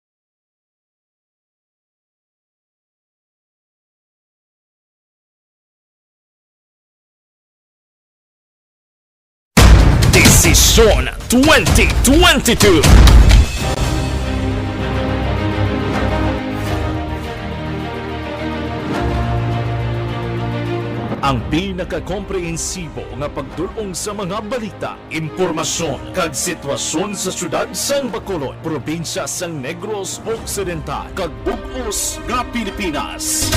Desisyon twenty twenty-two. Ang pinakakomprehensibo nga pagdul-ong sa mga balita, impormasyon, kag sitwasyon sa siyudad sang Bacolod, probinsya sang Negros Occidental, kag bug-os nga Pilipinas.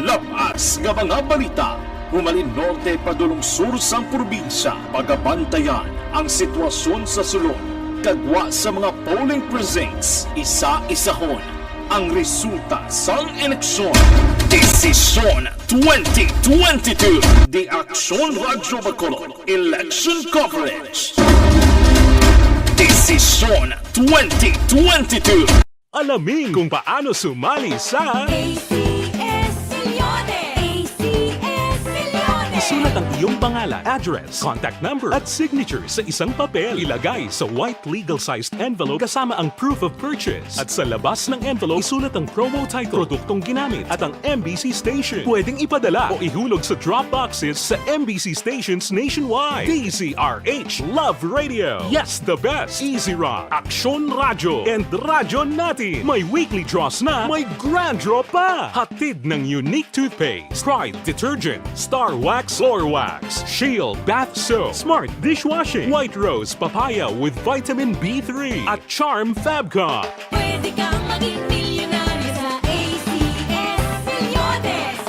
Labas nga mga balita, humalin norte padulong sur sang probinsya, pagabantayan ang sitwasyon sa sulod, kag gwa sa mga polling precincts, isa-isahon ang resulta sang eleksyon. Desisyon twenty twenty-two. The Aksyon Radyo Bacolod Election Coverage. Desisyon twenty twenty-two. Alamin kung paano sumali sa A C S Millones. A C S Millones. Isulat ang iyong pangalan, address, contact number, at signature sa isang papel. Ilagay sa white legal-sized envelope kasama ang proof of purchase. At sa labas ng envelope, isulat ang promo title, produktong ginamit, at ang M B C station. Pwedeng ipadala o ihulog sa drop boxes sa M B C stations nationwide. D Z R H Love Radio. Yes, the best. Easy Rock, Aksyon Radyo, and Radyo Natin. May weekly draws na, may grand draw pa. Hatid ng Unique Toothpaste, Pride Detergent, Star Wax Floor Wax, Shield Bath Soap, Smart Dishwashing, White Rose Papaya with Vitamin B three, at Charm Fabcon. Pwede kang maging milyonaryo sa A C S Millones.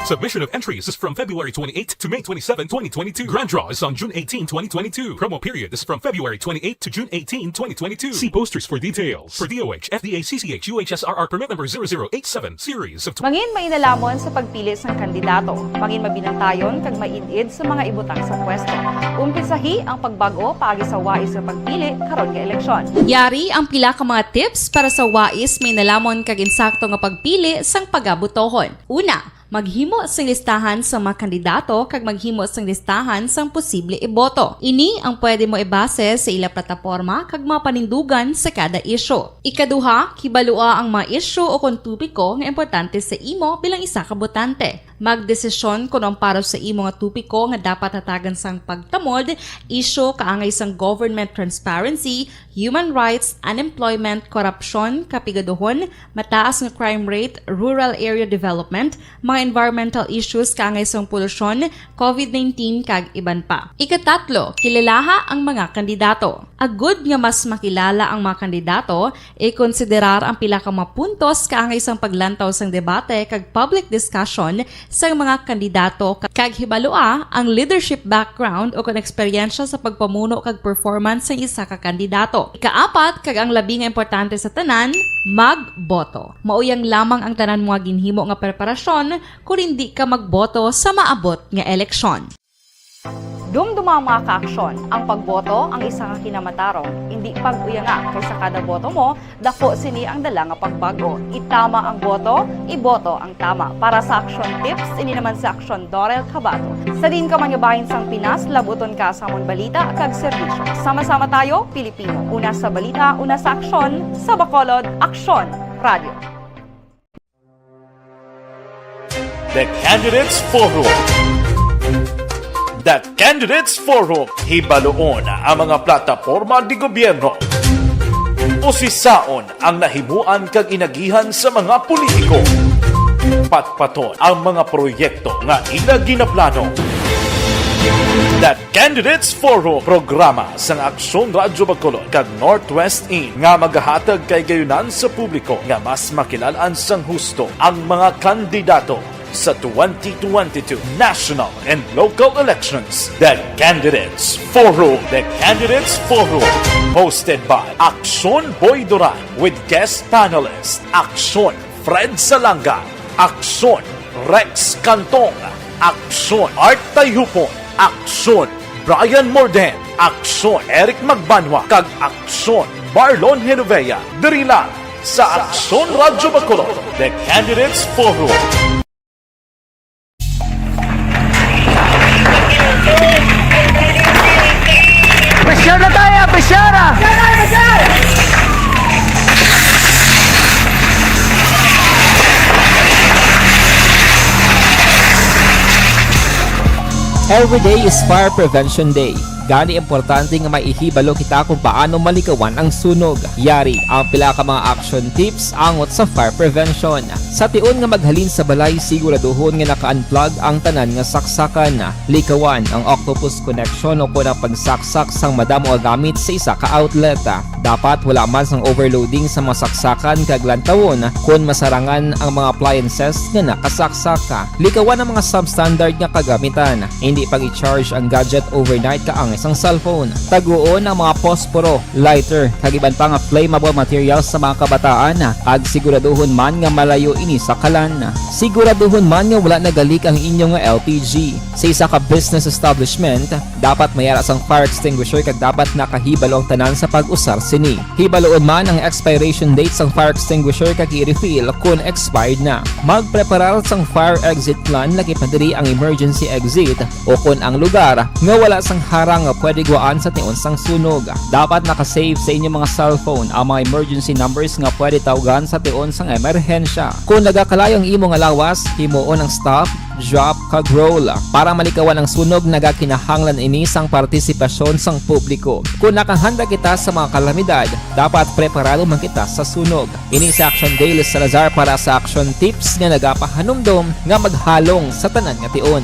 Submission of entries is from February twenty-eighth to May twenty-seven, twenty twenty-two. Grand draw is on June eighteen, twenty twenty-two. Promo period is from February twenty-eighth to June eighteen, twenty twenty-two. See posters for details. For D O H, F D A C C H U H S R R permit number zero zero eight seven, series of tw- Mangin mainalhamon sa pagpili sang kandidato. Mangin mabinantayon kag maid-id sa mga ibutang sa pwesto. Umpisahi ang pagbag-o paagi sa wais nga pagpili karon nga eleksyon. Yari ang pila ka mga tips para sa wais, mainalhamon kag insakto nga pagpili sang pagabotohon. Una, maghimo sing listahan sa mga kandidato kag maghimo sing listahan sang posible iboto. Ini ang pwede mo ibase sa ila plataporma kag mga panindugan sa kada isyu. Ikaduha, kibalua ang mga isyu o kon topiko nga importante sa imo bilang isa ka botante. Magdesisyon kon ang para sa imo nga topiko nga dapat hatagan sang pagtamod, isyu kaangay sang government transparency, human rights, unemployment, korupsyon, kapigaduhon, mataas nga crime rate, rural area development, mga environmental issues kaangay sang polusyon, covid nineteen, kag iban pa. Ikatatlo, kilalaha ang mga kandidato. Agud nga mas makilala ang mga kandidato, ikonsiderar ang pila ka mga puntos kaangay sang paglantaw sang debate kag public discussion sang mga kandidato, kag hibalua ang leadership background o kon eksperyensya sa pagpamuno kag performance sang isa ka kandidato. Ikaapat, kag ang labi nga importante sa tanan, magboto. Mauyang lamang ang tanan mo nga ginhimo nga preparasyon kon indi ka magboto sa maabot nga eleksyon. Dumduma, mga kaaksyon, ang pagboto ang isa ka kinamatarong. Indi pag-uyanga, kay sa kada boto mo, dako sini ang dala nga pagbag-o. Itama ang boto, iboto ang tama. Para sa Aksyon Tips, ini naman si Aksyon Dorel Cabato. Sa diin ka man nga bahin sang Pinas, labuton ka sa amon balita kag serbisyo. Sama-sama tayo, Pilipino. Una sa balita, una sa aksyon, sa Bacolod, Aksyon Radio. The Candidates Forum. The Candidates Forum. Hibaluon ang mga plataporma de gobyerno. Usisaon ang nahimuan kag inagihan sa mga politiko. Patpaton ang mga proyekto nga ila ginaplano. The Candidates Forum, programa sang Aksyon Radyo Bacolod kag Northwest In nga magahatag kahigayonan sa publiko nga mas makilal-an sang husto ang mga kandidato. Sa twenty twenty-two national and local elections, the Candidates Forum. The Candidates Forum, hosted by Aksyon Boy Duran, with guest panelist Aksyon Fred Salanga, Aksyon Rex Cantong, Aksyon Art Tayhupon, Aksyon Brian Morden, Aksyon Eric Magbanwa, kag Aksyon Marlon Genovea. Diri lang sa Aksyon Radyo Bacolod, The Candidates Forum. Pressure na tayo! Pressure na! Every day is Fire Prevention Day. Gani, importante nga may ihibalo kita kung paano malikawan ang sunog. Yari ang pila ka mga action tips angot sa fire prevention. Sa tion nga maghalin sa balay, siguraduhon nga naka-unplug ang tanan nga saksakan. Likawan ang octopus connection o kon ang pagsaksak sang madamo nga gamit sa isa ka outlet. Dapat wala man sang overloading sa mga saksakan kag lantawon kon masarangan ang mga appliances nga nakasaksak. Likawan ang mga substandard nga kagamitan. Hindi pag-i-charge ang gadget overnight kaangay sang cellphone. Taguon ang mga posporo, lighter, kag iban pa nga flammable materials sa mga kabataan, kag siguraduhon man nga malayo ini sa kalan. Siguraduhon man nga wala nagalik ang inyo nga L P G. Sa isa ka business establishment, dapat may ara sang fire extinguisher kag dapat nakahibalo ang tanan sa pag-usar sini. Hibaluon man ang expiration date sang fire extinguisher kag i-refill kon expired na. Magpreparar sang fire exit plan, lakip na diri ang emergency exit o kon ang lugar nga wala sang harang nga pwede gwaan sa tion sang sunog. Dapat naka-save sa inyo mga cellphone ang mga emergency numbers nga pwede tawgan sa tion sang emerhensya. Kon nagakalayo ang imo nga lawas, himuon ang stop, drop, kag roll. Para malikawan ang sunog, nagakinahanglan ini sang partisipasyon sang publiko. Kon nakahanda kita sa mga kalamidad, dapat preparado man kita sa sunog. Ini si Action Dale Salazar para sa Action Tips nga nagapahanumdom nga maghalong sa tanan nga tion.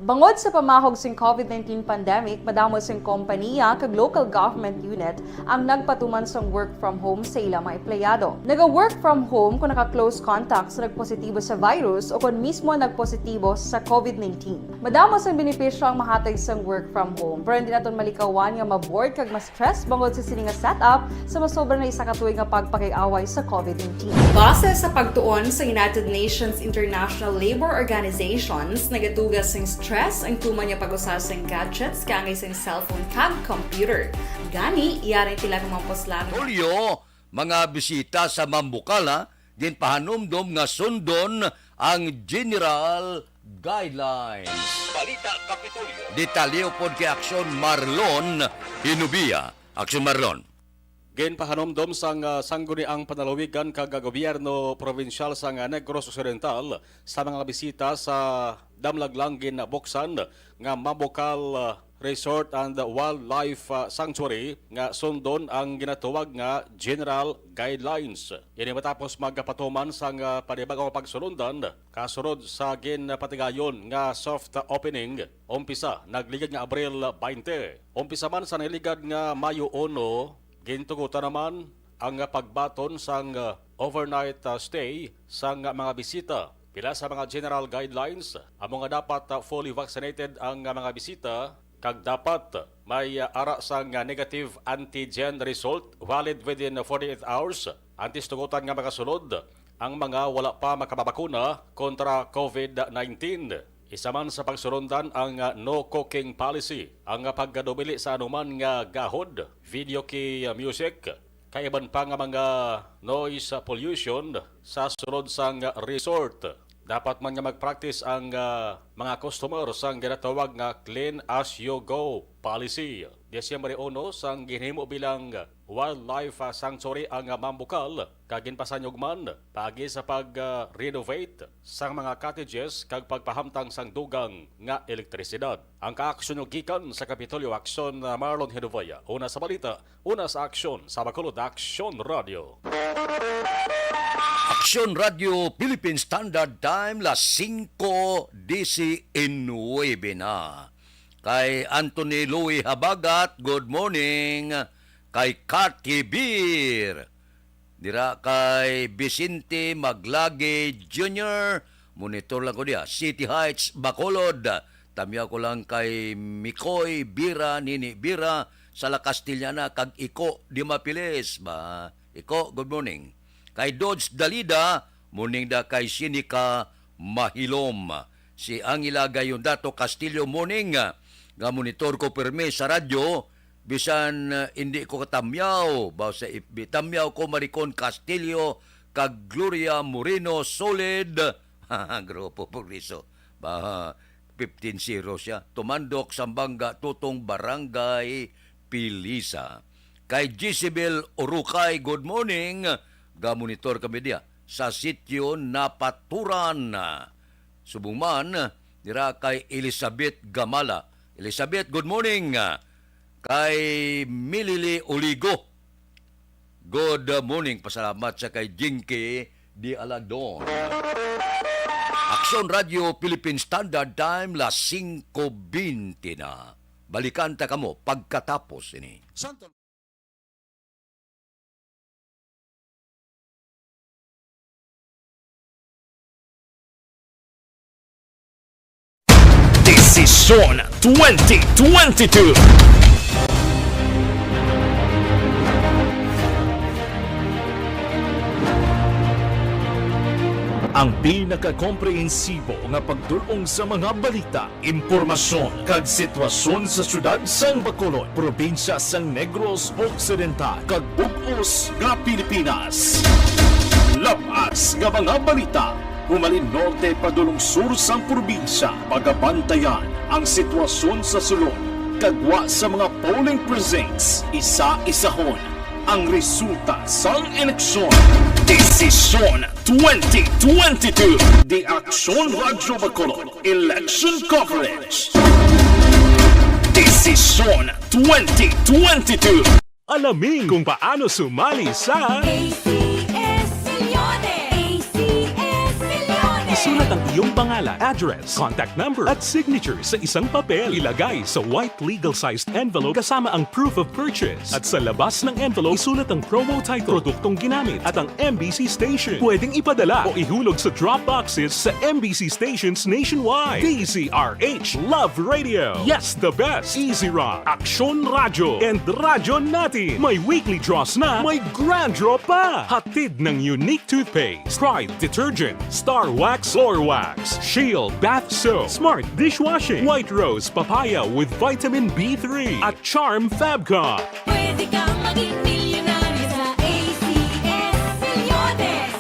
Bangod sa pamahog sing COVID nineteen pandemic, madamo sing kompaniya kag local government unit ang nagpatuman sang work from home sa ila mga empleyado. Naga-work from home kon naka-close contact sa nagpositibo sa virus o kon mismo nagpositibo sa COVID nineteen. Madamo sang benepisyo ang mahatag sang work from home, pero hindi naton malikawan nga ma-bored kag ma-stress bangod sa sini nga setup sa masobra na isa ka tuig nga pagpakig-away sa COVID nineteen. Base sa pagtuon sa United Nations International Labour Organizations, nagaduga sing stress ang tuman nga pag-usa sing gadgets kaangay sing cellphone kag computer. Gani, yari ang pila ka mga puslanon. Tulyo, mga bisita sa Mambukala, ginpahanumdom nga sundon ang general guidelines. Balita Kapitolyo. Detalye upod kay Aksyon Marlon Hinubia. Aksyon Marlon. Ginpahanumdom sang ah, Sangguniang Panalawigan kag Gobyerno Probinsyal sang ah, Negros Occidental sa mga bisita sa Damlaglang ginbuksan nga Mambukal ah, Resort and Wildlife ah, Sanctuary nga sundon ang ginatawag nga General Guidelines. Ini matapos magpatuman sang ah, panibag-ong pagsulundan kasunod sa ginpatigayon nga soft opening umpisa nagligad nga Abril twenty. Umpisa man sa nagligad nga Mayo uno, gintugutan naman ang pagbaton sang overnight ah, stay sang mga bisita. Pila sa mga general guidelines amo nga dapat ah, fully vaccinated ang mga bisita kag dapat may ah, ara sang negative antigen result valid within forty-eight hours. Antes tugutan nga makasulod ang mga wala pa makababakuna kontra COVID nineteen. Isa man sa pagsulundan ang ah, no cooking policy, ang ah, pagkadumili sa anuman nga gahod, video key ah, music, kay iban pa nga mga noise ah, pollution sa sulod sang ah, resort. Dapat man nga mag-practice ang ah, mga customer sang ginatawag nga clean as you go policy. Disyembre uno sang ginhimo bilang Wildlife ah, Sanctuary ang ah, Mambukal, kag ginpasanyog man paagi sa pag-renovate sang mga cottages kag pagpahamtang sang dugang nga elektrisidad. Ang kaaksyon gikan sa Kapitolyo Aksyon ah, Marlon Hinovaya. Una sa balita, una sa aksyon sa Bacolod Aksyon Radio. Aksyon Radio Philippine Standard Time, las singko diecinuebe na. Kay Anthony Louis Habagat, good morning. Kay Cathy Beer, Dira kay Vicente Maglagi Junior, monitor lang ko diya. City Heights, Bacolod. Tamyaw ko lang kay Mikoy Bira, Nini Bira, sa La Castellana, kag Iko Dimapiles. Ba, Iko, good morning. Kay Dodge Dalida, morning da kay Sinica Mahilom. Si Angela Gayondato Castillo, morning. Nga monitor ko pirmi sa radyo, bisan, ah, indi ko katamyaw. Ba sa F B, tamyaw ko Maricon Castillo, kag Gloria Moreno, solid. Grupo Progreso. Ba, fifteen zero siya. Tumandok, Sambanga, Tutong, Barangay Pilisa. Kay Jezebel Urukay, good morning. Gamonitor kami diya sa sitio Napaturan. Subong man, dira kay Elizabeth Gamala. Elizabeth, good morning. Kay Milili Oligo, good morning. Pasalamat sa kay Jinky Di Alagdon. Aksyon Radio Philippine Standard Time, las singko bente na. Balikan ta kamo pagkatapos ini. Desisyon twenty twenty-two. Ang pinakakomprehensibo nga pagdul-ong sa mga balita, impormasyon, kag sitwasyon sa siyudad sang Bacolod, probinsya sang Negros Occidental, kag bug-os nga Pilipinas. Lab-as nga mga balita, humalin norte padulong sur sang probinsya. Pagabantayan ang sitwasyon sa sulod kag gwa sa mga polling precincts. Isa-isahon ang resulta sang eleksyon. Desisyon twenty twenty-two. The Aksyon Radyo Bacolod Election Coverage. Desisyon twenty twenty-two. Alamin kung paano sumali sa A C S Millones. A C S Millones. Isulat ang iyong pangalan, address, contact number, at signature sa isang papel. Ilagay sa white legal-sized envelope kasama ang proof of purchase. At sa labas ng envelope, isulat ang promo title, produktong ginamit, at ang M B C station. Pwedeng ipadala o ihulog sa drop boxes sa M B C stations nationwide. D Z R H Love Radio. Yes, the best. Easy Rock, Aksyon Radyo, and Radyo Natin. May weekly draws na, may grand draw pa. Hatid ng Unique Toothpaste, Pride Detergent, Star Wax, Floor Wax, Shield Bath Soap, Smart Dishwashing, White Rose Papaya with Vitamin B three, at Charm Fabcon. Pwede kang maging milyonaryo sa A C S Millones.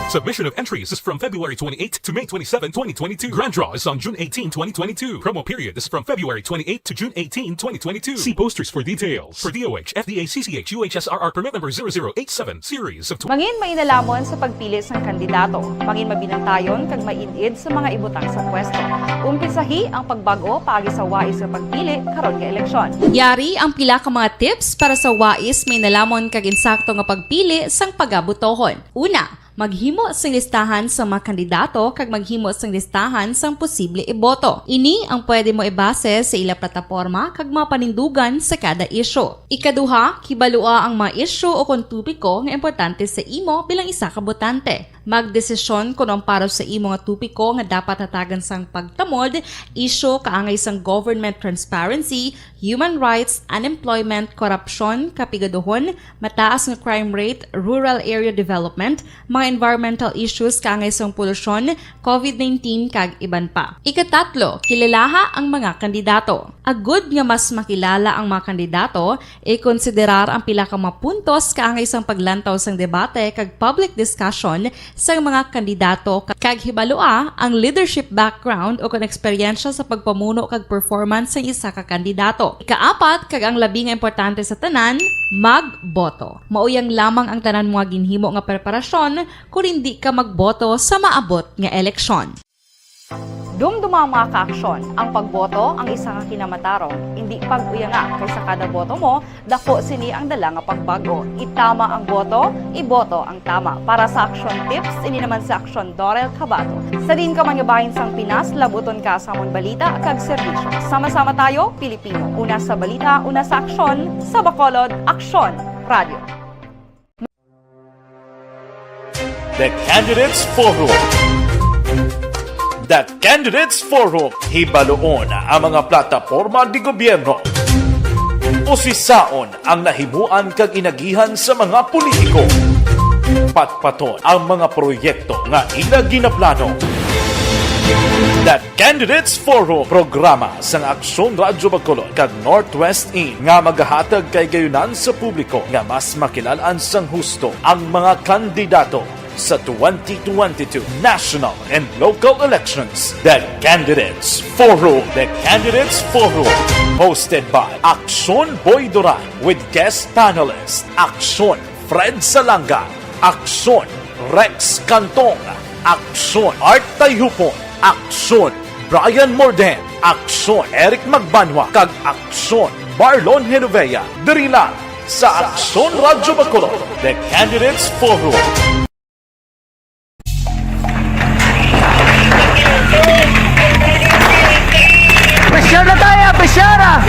Submission of entries is from February twenty-eighth to May twenty-seven, twenty twenty-two. Grand draw is on June eighteen, twenty twenty-two. Promo period is from February twenty-eighth to June eighteen, twenty twenty-two. See posters for details. For D O H, F D A, C C H, U H S R R permit number zero zero eight seven, series of tw- Mangin mainalamon sa pagpili sang kandidato. Mangin mabinantayon kag maid-id sa mga ibutang sa pwesto. Umpisahi ang pagbag-o paagi sa wais nga pagpili karon nga eleksyon. Yari ang pila ka mga tips para sa wais, mainalamon kag insakto nga pagpili sang pagabotohon. Una, maghimo sing listahan sa mga kandidato kag maghimo sing listahan sang posible iboto. Ini ang pwede mo ibase sa ila plataporma kag mga panindugan sa kada isyu. Ikaduha, kibalua ang mga isyu o kon topiko nga importante sa imo bilang isa ka botante. Magdesisyon kon ang para sa imo nga topiko nga dapat hatagan sang pagtamod, isyu kaangay sang government transparency, human rights, unemployment, korupsyon, kapigaduhon, mataas nga crime rate, rural area development, mga environmental issues kaangay sang polusyon, covid nineteen, kag iban pa. Ikatatlo, kilalaha ang mga kandidato. Agud nga mas makilala ang mga kandidato, ikonsiderar ang pila ka mga puntos kaangay sang paglantaw sang debate kag public discussion sang mga kandidato, kag hibalua ang leadership background o kon eksperyensya sa pagpamuno kag performance sang isa ka kandidato. Ikaapat, kag ang labi nga importante sa tanan, magboto. Mauyang lamang ang tanan mga ginhimo nga preparasyon, kon indi ka magboto sa maabot nga eleksyon. Dumduma, mga kaaksyon, ang pagboto ang isa ka kinamatarong, indi pag-uyanga, kay sa kada boto mo, dako sini ang dala nga pagbag-o. Itama ang boto, iboto ang tama. Para sa Aksyon Tips, ini naman si Aksyon Dorel Cabato. Sa diin ka man nga bahin sang Pinas, labuton ka sa amon balita kag serbisyo. Sama-sama tayo, Pilipino. Una sa balita, una sa aksyon, sa Bacolod, Aksyon Radio. The Candidates Forum. The Candidates Forum. Hibaluon ang mga plataporma de gobyerno. Usisaon ang nahimuan kag inagihan sa mga politiko. Patpaton ang mga proyekto nga ila ginaplano. The Candidates Forum, programa sang Aksyon Radyo Bacolod kag Northwest In nga magahatag kahigayonan sa publiko nga mas makilalan sang husto ang mga kandidato sa twenty twenty-two national and local elections. The Candidates Forum. The Candidates Forum, hosted by Aksyon Boy Duran with guest panelist Aksyon Fred Salanga, Aksyon Rex Cantong, Aksyon Art Tayupon, Aksyon Brian Morden, Aksyon Eric Magbanwa, kag Aksyon Marlon Genovea. Diri lang sa Aksyon Radyo Bacolod, The Candidates Forum. Pressure na tayo, pressure ah!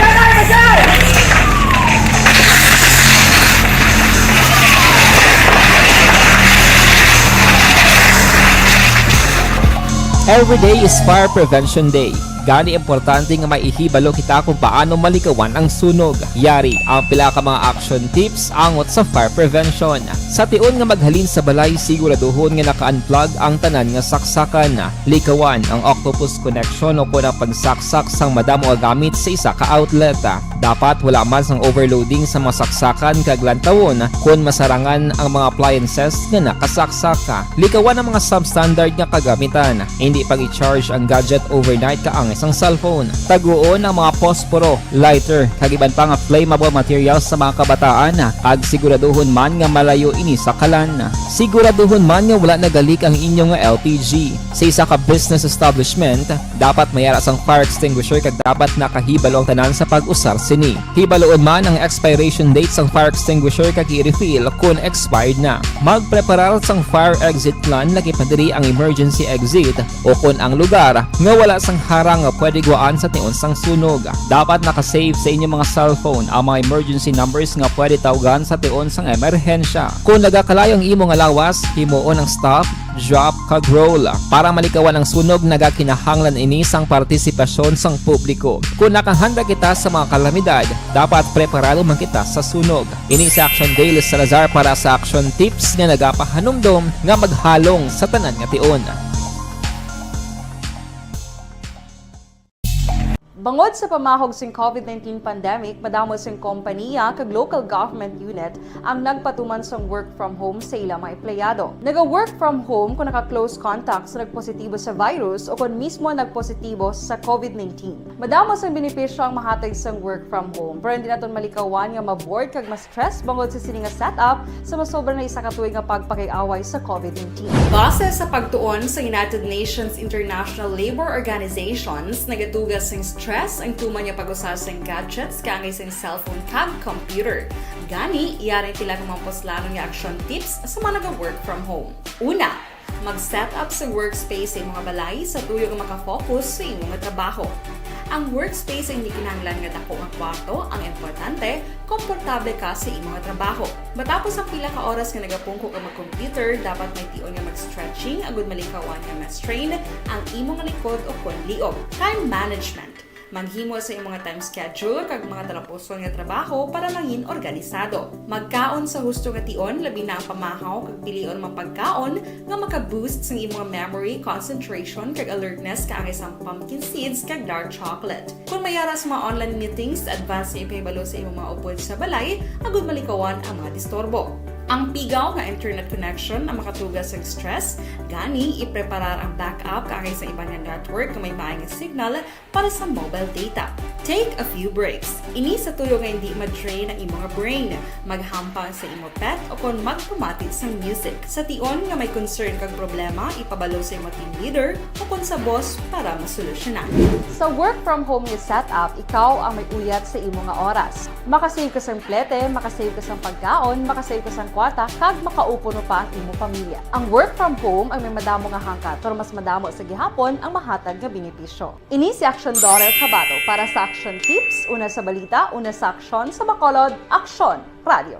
Every day is Fire Prevention Day. Gani, importante nga may ihibalo kita kung paano malikawan ang sunog. Yari ang pila ka mga action tips angot sa fire prevention. Sa tion nga maghalin sa balay, siguraduhon nga naka-unplug ang tanan nga saksakan. Likawan ang octopus connection o kon ang pagsaksak sang madamo nga gamit sa isa ka outlet. Dapat wala man sang overloading sa mga saksakan kag lantawon kon masarangan ang mga appliances nga nakasaksak. Likawan ang mga substandard nga kagamitan. Hindi pag-i-charge ang gadget overnight kaangay sang cellphone. Taguon ang mga posporo, lighter, kag iban pa nga flammable materials sa mga kabataan, kag siguraduhon man nga malayo ini sa kalan. Siguraduhon man nga wala nagalik ang inyo nga L P G. Sa isa ka business establishment, dapat may ara sang fire extinguisher kag dapat nakahibalo ang tanan sa pag-usar sini. Hibaluon man ang expiration date sang fire extinguisher kag i-refill kon expired na. Magpreparar sang fire exit plan, lakip na diri ang emergency exit o kon ang lugar nga wala sang harang nga pwede guwaan sa tion sang sunog. Dapat naka-save sa inyo mga cellphone ang mga emergency numbers nga pwede tawgan sa tion sang emerhensya. Kon nagakalayo ang imo nga lawas, himuon ang stop, drop, kag roll. Para malikawan ang sunog, nagakinahanglan ini sang partisipasyon sang publiko. Kon nakahanda kita sa mga kalamidad, dapat preparado man kita sa sunog. Ini si Action Dale Salazar para sa Action Tips nga nagapahanumdom nga maghalong sa tanan nga tion. Bangod sa pamahog sing covid nineteen pandemic, madamo sing kompaniya kag local government unit ang nagpatuman sang work from home sa ila mga empleyado. Naga-work from home kon naka-close contact sa nagpositibo sa virus o kon mismo nagpositibo sa covid nineteen. Madamo sang benepisyo ang mahatag sang work from home, pero hindi naton malikawan nga ma-bored kag ma-stress bangod sa sini nga setup sa masobra na isa ka tuig nga pagpakig-away sa covid nineteen. Base sa pagtuon sa United Nations International Labour Organizations, nagatuga sing stress ang tuman nga pag-usa sing gadgets kaangay sing cellphone kag computer. Gani, yari pila ka mga puslanon nga action tips sa mga naga-work from home. Una, mag-set up sa workspace sa imong balay sa tuyo nga maka-focus sa imong trabaho. Ang workspace ay hindi kinahanglan nga dako nga kwarto, ang importante, komportable ka sa imong trabaho. Matapos ang pila ka oras nga nagapungko ka mag-computer, dapat may tion nga mag-stretching agud malikawan nga ma-strain ang imong likod o kon liog. Time management. Maghimo sa imong time schedule kag mga talapuson nga trabaho para mangin organisado. Magkaon sa husto nga tion, labi na ang pamahaw kag pilion mga pagkaon nga maka-boost sang imong memory, concentration, kag alertness kaangay sang pumpkin seeds kag dark chocolate. Kon may ara sa mga online meetings, advance nga ipahibalo sa imong mga upod sa balay agud malikawan ang mga disturbo. Ang pigaw nga internet connection ang makatuga sa stress, gani ipreparar ang backup kaangay sa iban nga network nga may maay nga signal para sa mobile data. Take a few breaks. Ini sa tuyo nga hindi ma-drain ang imong brain. Maghampang sa imo pet o kon magpamati sang music. Sa tion nga may concern kag problema, ipabalo sa imo team leader o kon sa boss para masolusyonan. Sa work from home nga setup, ikaw ang may uyat sa imo nga oras. Makasave ka sang plete, makasave ka sang pagkaon, makasave ka sang kwarta, kag makaupo no pa ang imo pamilya. Ang work from home ang may madamo nga hangkat, pero mas madamo sa gihapon ang mahatag nga benepisyo. Ini si Aksyon Dorel Cabato para sa Aksyon Tips, una sa balita, una sa aksyon, sa Bacolod, Aksyon Radio.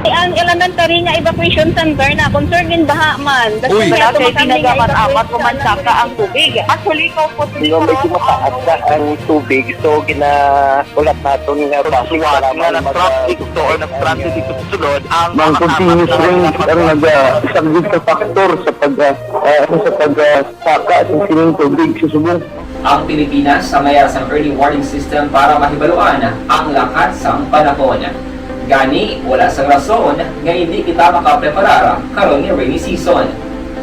Ang elementary nga evacuation center na concern din baha man. Uy. Wala kay pinagapatapat o mansaka ang tubig. Actually, ko po Di ba, medyo mataas na ang tubig, so ginaulat naton nga basi Suwat para nga mag- nag-traffic to or nag-transit dito sa sulod ang Mang mga continuous tapat na rain ang nag-, ah, isang big factor sa pag, ah, ah, sa pag, ah, saka sa sining tubig sa subong. Ang Pilipinas ang may sang early warning system para mahibaluan ang lakat sang panahon. Gani, wala sang rason nga hindi kita makapreparar karon nga rainy season.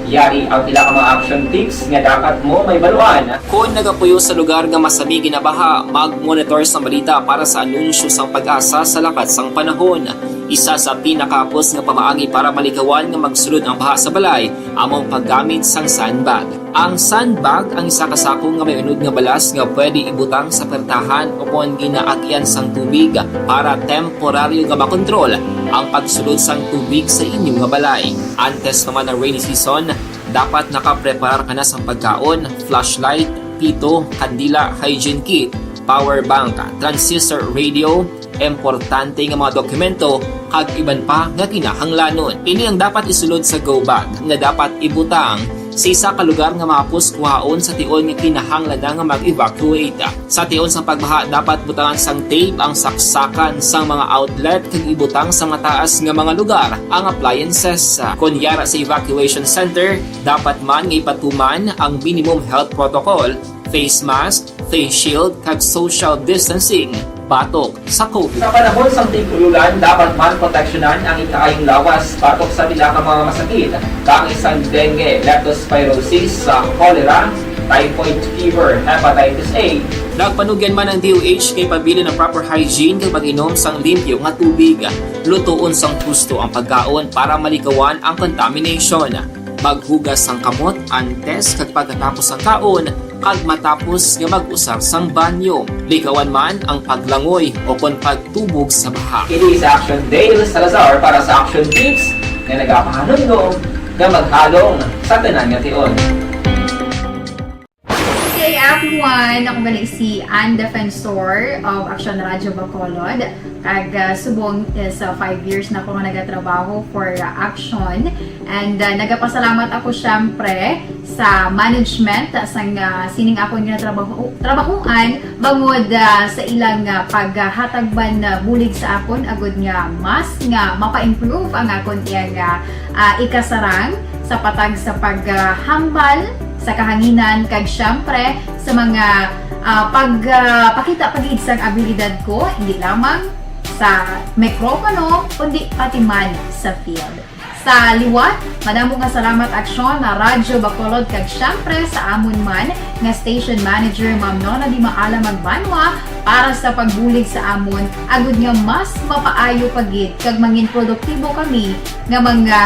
Yari ang pila ka mga action tips nga dapat mo mahibaluan. Kon nagapuyo sa lugar nga masami ginabaha, mag-monitor sang balita para sa anunsyo sang PAGASA sa lakat sang panahon. Isa sa pinakahapos nga pamaagi para malikawan nga magsulod ang baha sa balay amo ang paggamit sang sandbag. Ang sandbag ang isa ka sako nga may unod nga balas nga pwede ibutang sa pertahan o kon ginaagyan sang tubig para temporaryo nga makontrol ang pagsulod sang tubig sa inyo nga balay. Antes pa man ang rainy season, dapat nakapreparar ka na sang pagkaon, flashlight, pito, kandila, hygiene kit, power bank, transistor radio, importante nga mga dokumento, kag iban pa nga kinahanglanon. Ini ang dapat isulod sa go bag nga dapat ibutang sa isa ka lugar nga mahapos kuhaon sa tion nga kinahanglan na nga mag-evacuate. Sa tion sang pagbaha, dapat butangan sang tape ang saksakan sang mga outlet kag ibutang sa mataas nga mga lugar ang appliances. Kon yara sa evacuation center, dapat man nga ipatuman ang minimum health protocol, face mask, face shield, kag social distancing batok sa COVID. Sa panahon sang tig-ulan, dapat man proteksyonan ang ikaayong lawas batok sa pila ka mga masakit, kaangay sang dengue, leptospirosis, sa cholera, typhoid fever, hepatitis A. Nagpanugyan man ang D O H kay pabilin ang proper hygiene kag pag-inom sang limpyo nga tubig. Lutoon sang husto ang pagkaon para malikawan ang contamination. Maghugas sang kamot antes kag pagkatapos sang kaon, kag matapos nga mag-usar sang banyo. Likawan man ang paglangoy o kon pagtubog sa baha. Ini si Action Dale Salazar para sa Action Tips nga nagapahanumdom nga maghalong sa tanan nga tion. Hey everyone! Ako gali si Ann Defensor of Action Radio Bacolod. Kag, ah, subong is, ah, five years na ako nga nagatrabaho for, ah, Action. And, ah, nagapasalamat ako, syempre, sa management, ah, sang, ah, sining akon nga trabaho, trabahoan, bangod, ah, sa ilang, ah, paghatag man, ah, bulig sa akon, agud nga mas nga mapa-improve ang akon iyang, ah, ah, ikasarang sa patag sa paghambal sa kahanginan, kag, syempre, sa mga, ah, pag, ah, pakita pa gid sang abilidad ko, hindi lamang sa mikropono, kundi pati man sa field. Sa liwat, madamo nga salamat, Aksyon, na Radyo Bacolod, kag, syempre, sa amon man nga station manager, Ma'am Nona Di Maala Magbanwa, para sa pagbulig sa amon, agud nga mas mapaayo pa gid kag mangin produktibo kami nga mga,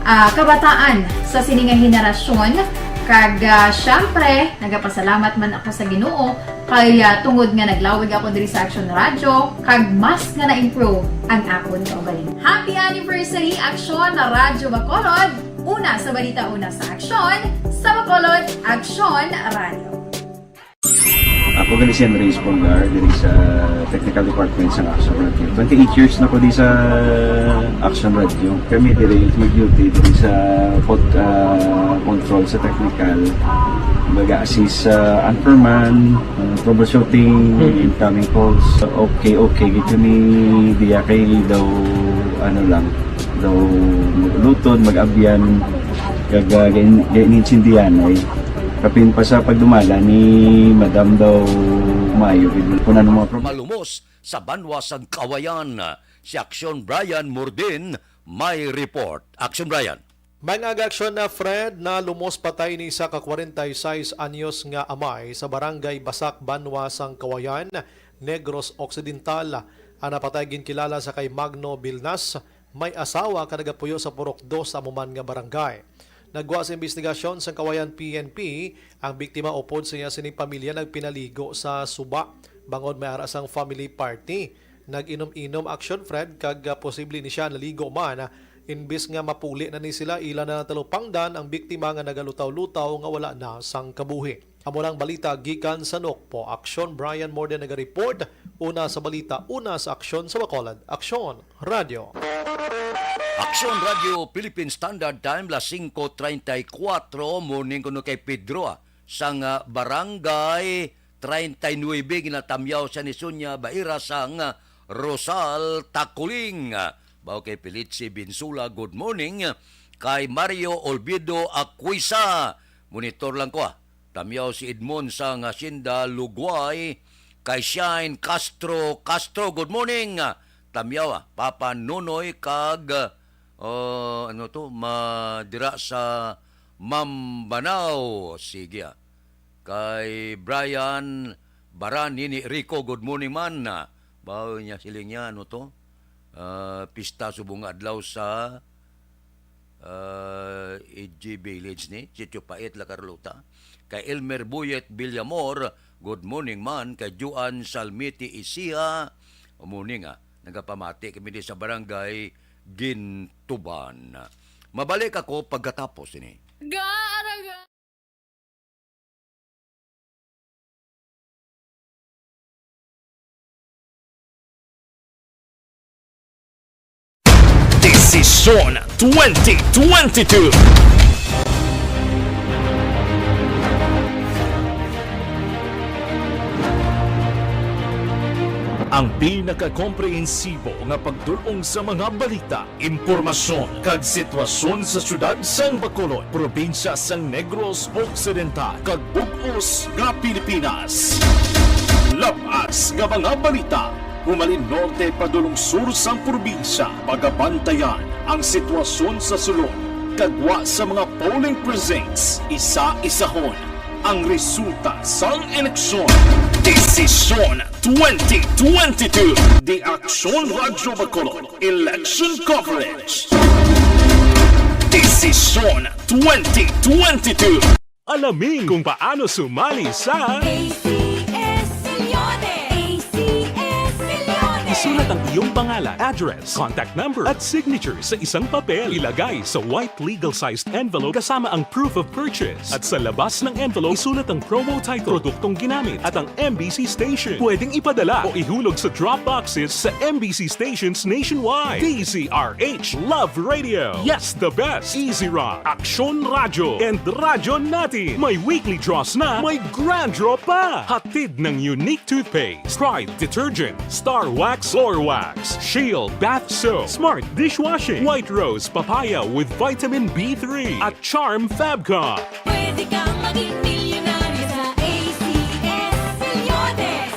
ah, kabataan sa sini nga henerasyon. Kag, ah, syempre, nagapasalamat man ako sa Ginoo kay, ah, tungod nga naglawig ako diri sa Action Radio, kag mas nga na-improve ang akon kaugalingon. Happy anniversary, Aksyon na Radyo Bacolod! Una sa balita, una sa aksyon, sa Bacolod, Aksyon Radio. Ako gali si Andres Polgar, diri sa technical department sa Action Radio. Twenty-eight years na ko di sa Action Radio. Kami diri mag-duty diri sa pod-, ah, control sa technical. Baga assist sa anchorman, ah, troubleshooting, Mm. incoming calls. Okay, okay. Gito ni diya kay daw, ano lang, daw luton, mag-abyan. Kag, ah, gain-, gain-, insindihan ay. Kapin pa sa pagdumala ni Madam daw maayo gid kung ano mga problema. Malumos sa banwa sang Kawayan. Si Aksyon Brian Murdin may report. Aksyon Brian. Mga aga-aksyon na Fred, nalumos patay ni isa ka kwarenta y seis anyos nga amay sa barangay Basak, banwa sang Kawayan, Negros Occidental. Ang napatay ginkilala sa kay Magno Bilnas, may asawa ka nagapuyo sa Purok Dos sa amo man nga barangay. Naggwa sa imbestigasyon sang Kawayan P N P, ang biktima upod sa iya sining pamilya nagpinaligo sa suba bangod may ara sang family party. Nag-inom-inom, Action Fred, kag, ah, posible ni siya naligo man. Imbis nga mapuli na ni sila, ila na talupangdan ang biktima nga nagalutaw-lutaw nga wala na sang kabuhi. Amo lang balita gikan sa Nokpo. Aksyon Brian Morden nagareport. Una sa balita, una sa aksyon sa Bacolod. Aksyon Radio. Aksyon Radio Philippine Standard Time, las singko treinta y cuatro, morning kuno kay Pedro, ah, sang, ah, Barangay treinta y nuebe, ginatamyaw sa Nisunya, Baira sang, ah, Rosal Takuling. Baw kay Felici Binsula, good morning. Kay Mario Olvido Aquisa, monitor lang ko, ah. Tamyaw si Edmond sang Hacienda Lugway. Kay Shine Castro Castro, good morning. Tamyaw, ah, Papa Nonoy kag, ah, ano to, ma-, dira sa Mambanao. Sige, ah. Kay Brian Baran, Nini Rico, good morning man. Ah, baw niya siling niya, ano to? Ah, pista subong adlaw sa ah, A G Village ni Sitio Pait, La Carlota. Kay Elmer Buyet Villamor, good morning man. Kay Juan Salmiti Isiha, morning, ah. Nagapamati kami di sa Barangay Gintuban. Mabalik ako pagkatapos ini. Gaaraga. Desisyon twenty twenty-two. Ang pinakakomprehensibo nga pagdul-ong sa mga balita, impormasyon, kag sitwasyon sa siyudad sang Bacolod, probinsya sang Negros Occidental, kag bug-os nga Pilipinas. Lab-as nga mga balita, humalin norte padulong sur sang probinsya, pagabantayan ang sitwasyon sa sulod, kag gwa sa mga polling precincts, isa-isahon ang resulta sang eleksyon. Desisyon twenty twenty-two. The Aksyon Radyo Bacolod Election Coverage. Desisyon twenty twenty-two. Alamin kung paano sumali sa A C S Millones. A C S Millones. Isulat ang iyong pangalan, address, contact number, at signature sa isang papel. Ilagay sa white legal-sized envelope kasama ang proof of purchase. At sa labas ng envelope, isulat ang promo title, produktong ginamit, at ang M B C station. Pwedeng ipadala o ihulog sa drop boxes sa M B C stations nationwide. D Z R H, Love Radio. Yes, the best. Easy Rock, Aksyon Radyo, and Radyo Natin. May weekly draws na, may grand draw pa. Hatid ng Unique Toothpaste, Pride Detergent, Star Wax Floor Wax, Shield Bath Soap, Smart Dishwashing, White Rose Papaya with Vitamin B three, at Charm Fabcon. Pwede kang maging milyonaryo sa A C S Millones.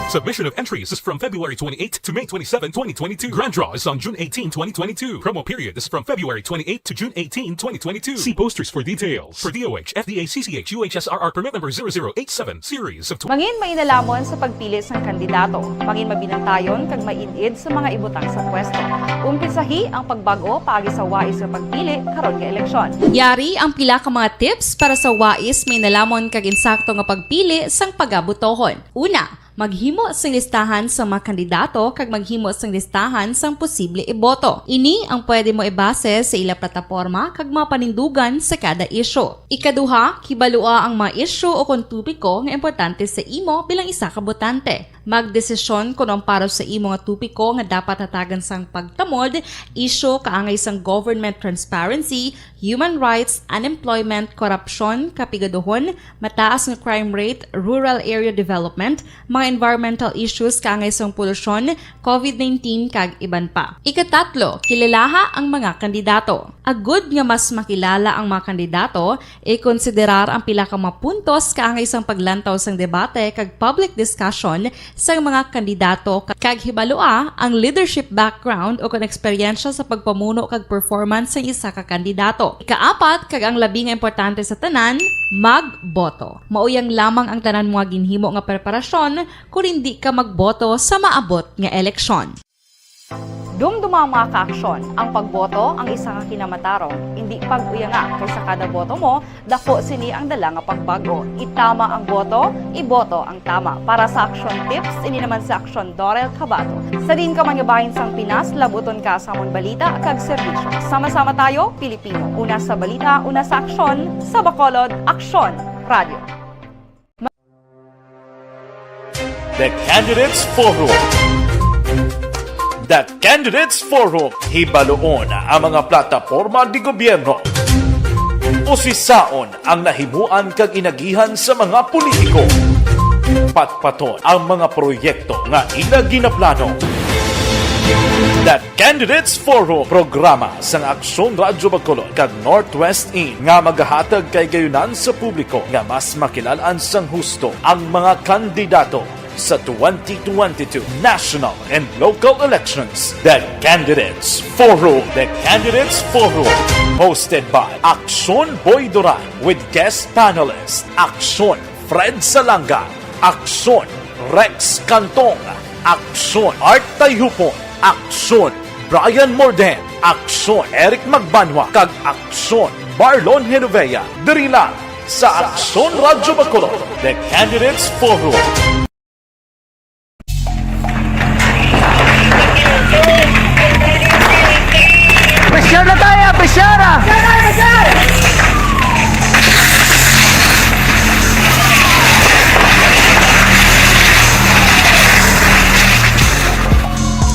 Submission of entries is from February twenty-eighth to May twenty-seven, twenty twenty-two. Grand draw is on June eighteen, twenty twenty-two. Promo period is from February twenty-eighth to June eighteen, twenty twenty-two. See posters for details. For D O H, F D A C C H U H S R R permit number zero zero eight seven, series of tw- Mangin mainalhamon sa pagpili sang kandidato. Mangin mabinantayon kag maid-id sa mga ibutang sa pwesto. Umpisahi ang pagbag-o paagi sa wais nga pagpili karon nga eleksyon. Yari ang pila ka mga tips para sa wais, mainalamon kag insakto nga pagpili sang pagabotohon. Una, maghimo sing listahan sang mga kandidato kag maghimo sing listahan sang posible iboto. Ini ang pwede mo ibase sa ila plataporma kag mga panindugan sa kada isyu. Ikaduha, kibalua ang mga isyu o kon topiko nga importante sa imo bilang isa ka botante. Magdesisyon kon ang para sa imo nga topiko nga dapat hatagan sang pagtamod, isyu kaangay sang government transparency, human rights, unemployment, korupsyon, kapigaduhon, mataas nga crime rate, rural area development, mga environmental issues kaangay sang polusyon, covid nineteen, kag iban pa. Ikatatlo, kilalaha ang mga kandidato. Agud nga mas makilala ang mga kandidato, ikonsiderar ang pila ka mga puntos kaangay sang paglantaw sang debate kag public discussion sang mga kandidato, ka-, kag hibalua ang leadership background o kon eksperyensya sa pagpamuno kag performance sang isa ka kandidato. Ikaapat, kag ang labi nga importante sa tanan, magboto. Mauyang lamang ang tanan mga ginhimo nga preparasyon kon indi ka magboto sa maabot nga eleksyon. Dumduma ang mga kaaksyon. Ang pagboto ang isa ka kinamatarong. Indi pag-uyanga, kay sa kada boto mo, dako sini ang dala nga pagbago. Itama ang boto, iboto ang tama. Para sa action tips, ini naman si Aksyon Dorel Cabato. Sa diin ka man nga bahin sang Pinas, labuton ka sa amon balita kag serbisyo. Sama-sama tayo, Pilipino. Una sa balita, una sa aksyon, sa Bacolod, Aksyon Radio. The Candidates Forum. The Candidates Forum, hibaloon ang mga plataporma di gobyerno. Usisaon ang nahimuan kag inagihan sa mga politiko. Patpaton ang mga proyekto nga ila ginaplano. The Candidates Forum, programa sang Aksyon Radyo Bacolod kag Northwest In nga magahatag kay gayunan sa publiko nga mas makilalan sang husto ang mga kandidato sa twenty twenty-two national and local elections. The Candidates Forum. The Candidates Forum, hosted by Aksyon Boy Duran with guest panelist Aksyon Fred Salanga, Aksyon Rex Cantong, Aksyon Art Tayhupon, Aksyon Brian Morden, Aksyon Eric Magbanwa, kag Aksyon Marlon Genovea. Diri lang sa Aksyon Radyo Bacolod, The Candidates Forum. Pressure na tayo, pressure ah!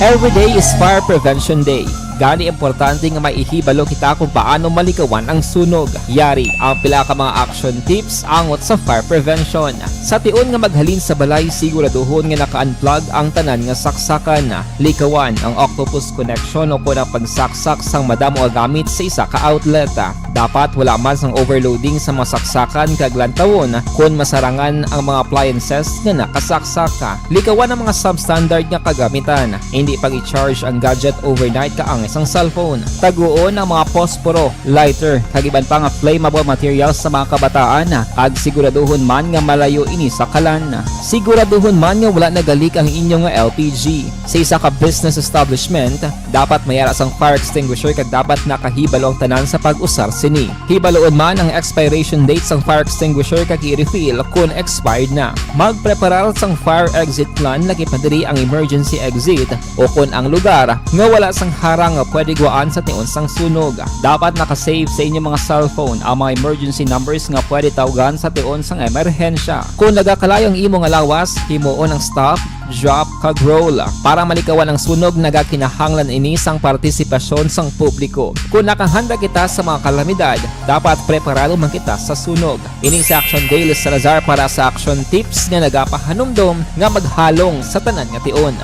Every day is Fire Prevention Day. Gani, importante nga may ihibalo kita kung paano malikawan ang sunog. Yari ang pila ka mga action tips angot sa fire prevention. Sa tion nga maghalin sa balay, siguraduhon nga naka-unplug ang tanan nga saksakan. Likawan ang octopus connection o kon ang pagsaksak sang madamo nga gamit sa isa ka outlet. Dapat wala man sang overloading sa mga saksakan kag lantawon kon masarangan ang mga appliances nga nakasaksak. Likawan ang mga substandard nga kagamitan. Indi pag-i-charge ang gadget overnight kaangay sang cellphone. Taguon ang mga posporo, lighter, kag iban pa nga flammable materials sa mga kabataan, kag siguraduhon man nga malayo ini sa kalan. Siguraduhon man nga wala nagalik ang inyo nga L P G. Sa isa ka business establishment, dapat may ara sang fire extinguisher kag dapat nakahibalo ang tanan sa pag-usar sini. Hibaloon man ang expiration date sang fire extinguisher kag i-refill kon expired na. Magpreparar sang fire exit plan, lakip na diri ang emergency exit o kon ang lugar nga wala sang harang nga pwede guwaan sa tion sang sunog. Dapat naka-safe sa inyo mga cellphone ang mga emergency numbers nga pwede tawgan sa tion sang emerhensya. Kon nagakalayo ang imo nga lawas, himuon ang stop, drop, kag roll. Para malikawan ang sunog, nagakinahanglan ini sang partisipasyon sang publiko. Kon nakahanda kita sa mga kalamidad, dapat preparado man kita sa sunog. Ini si Action Dale Salazar para sa Action Tips nga nagapahanumdom nga maghalong sa tanan nga tion.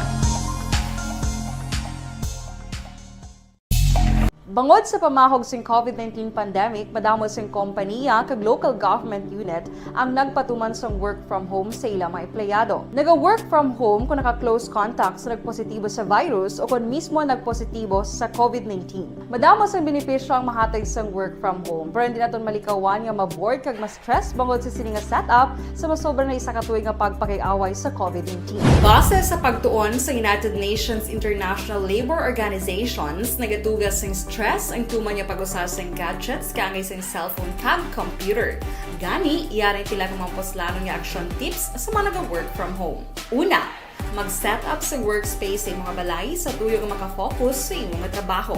Bangod sa pamahog sing COVID nineteen pandemic, madamo sing kompanya kag local government unit ang nagpatuman sang work from home sa ila mga empleyado. Naga-work from home kon naka-close contact sa nagpositibo sa virus o kon mismo nagpositibo sa COVID nineteen. Madamo sang benepisyo ang mahatag sang work from home, pero hindi naton malikawan nga ma-bored kag ma-stress bangod sa sini nga setup sa masobra na isa ka tuig nga pagpakig-away sa COVID nineteen. Base sa pagtuon sa United Nations International Labour Organizations, nagatuga sing stress ang tuman nga pag-usa sing gadgets kaangay sing cellphone kag computer. Gani, yari pila ka mga puslanon nga action tips sa mga naga-work from home. Una, mag-set up sa workspace sa imong balay sa tuyo nga makafocus sa imong trabaho.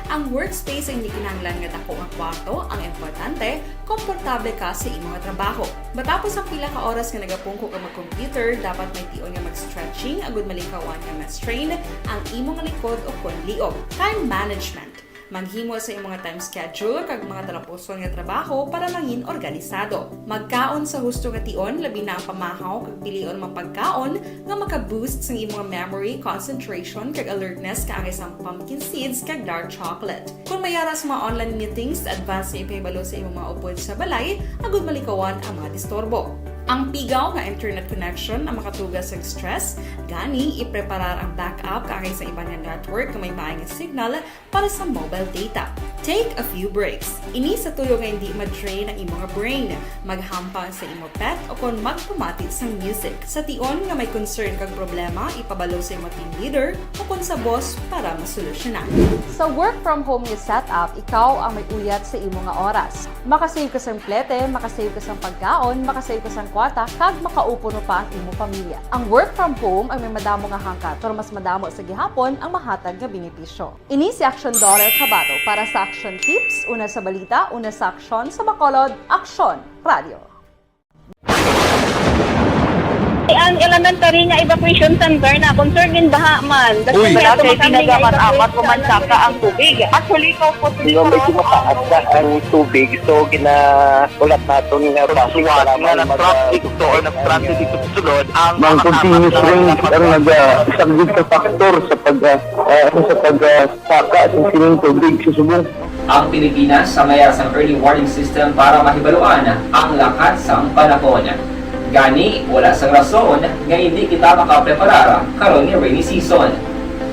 Ang workspace ay hindi kinahanglan nga dako nga kwarto, ang importante, komportable ka sa imong trabaho. Matapos ang pila ka oras nga nagapungko ka mag-computer, dapat may tion nga mag-stretching agud malikawan nga ma-strain ang imong likod o kon liog. Time management. Maghimo sa imong time schedule kag mga talapuson nga trabaho para mangin organisado. Magkaon sa husto nga tion, labi na ang pamahaw, kag pilion ang mga pagkaon nga maka-boost sang imong memory, concentration, kag alertness kaangay sang pumpkin seeds kag dark chocolate. Kon may ara sa mga online meetings, advance nga ipahibalo sa imong mga upod sa balay agud malikawan ang mga disturbo. Ang pigaw nga internet connection ang makatuga sa stress, gani ipreparar ang backup kaangay sa iban nga network nga may maay nga signal para sa mobile data. Take a few breaks. Ini sa tuyo nga hindi ma-drain ang imong brain. Maghampang sa imo pet o kon magpamati sang music. Sa tion nga may concern kag problema, ipabalo sa imo team leader o kon sa boss para masolusyonan. Sa work from home nga setup, ikaw ang may uyat sa imo nga oras. Makasave ka sang plete, makasave ka sang pagkaon, makasave ka sang kwarta, kag makaupo pa ang imo pamilya. Ang work from home ay may madamo nga hangkat, pero mas madamo sa gihapon ang mahatag nga benepisyo. Ini si Action Daughter Kabato para sa Action Tips, una sa balita, una sa aksyon, sa Bacolod, Aksyon Radio. Ang elementary nga evacuation center na concern in baha man. Uy. Wala kay pinagamat-amat o mansaka ang tubig. Actually, ikaw po, medyo mataas na ang tubig, so gina-, ulat naton nga base nga mag-, nag-traffic to or nag-transit dito sa sulod ang mga continuous rain ang nag-, ah, isang big factor sa pag, ah, ah, sa pag, ah, saka sa sining tubig sa subong. Ang Pilipinas sa mayas ang early warning system para mahibaluan ang lakat sang panahon. Gani, wala sang rason nga hindi kita makapreparar karon nga rainy season.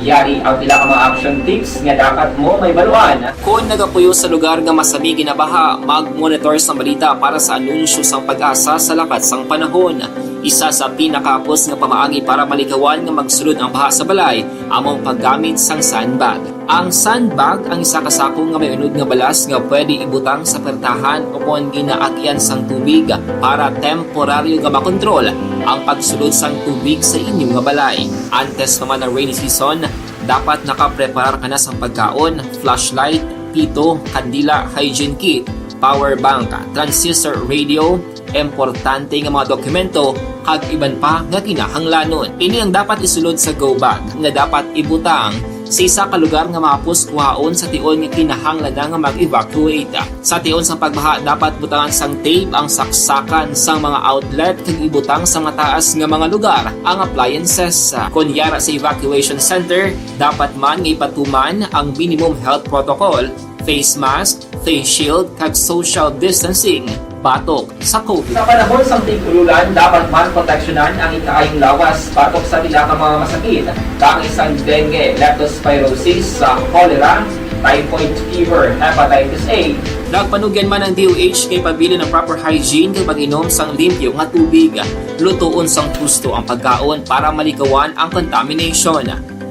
Yari ang pila ka mga action tips nga dapat mo mahibaluan. Kon nagapuyo sa lugar nga masami ginabaha, mag-monitor sang balita para sa anunsyo sang PAGASA sa lakat sang panahon. Isa sa pinakahapos nga pamaagi para malikawan nga magsulod ang baha sa balay amo ang paggamit sang sandbag. Ang sandbag ang isa ka sako nga may unod nga balas nga pwede ibutang sa pertahan o kon ginaagyan sang tubig para temporaryo nga makontrol ang pagsulod sang tubig sa inyo nga balay. Antes pa man ang rainy season, dapat nakapreparar ka na sang pagkaon, flashlight, pito, kandila, hygiene kit, power bank, transistor radio, importante nga mga dokumento, kag iban pa nga kinahanglanon. Ini ang dapat isulod sa go bag nga dapat ibutang sa isa ka lugar nga mahapos kuhaon sa tion nga kinahanglan na nga mag-evacuate. Sa tion sang pagbaha, dapat butangan sang tape ang saksakan sang mga outlet kag ibutang sa mataas nga mga lugar ang appliances. Kon yara sa evacuation center, dapat man nga ipatuman ang minimum health protocol, face mask, face shield, kag social distancing batok sa COVID. Sa panahon sang tig-ululan, dapat man proteksyonan ang ikaayong lawas batok sa pila ka mga masakit, kaangay sang dengue, leptospirosis, sa cholera, typhoid fever, hepatitis A. Nagpanugyan man ang D O H kay pabilin ang proper hygiene kag pag-inom sang limpyo nga tubig, lutoon sang husto ang pagkaon para malikawan ang contamination.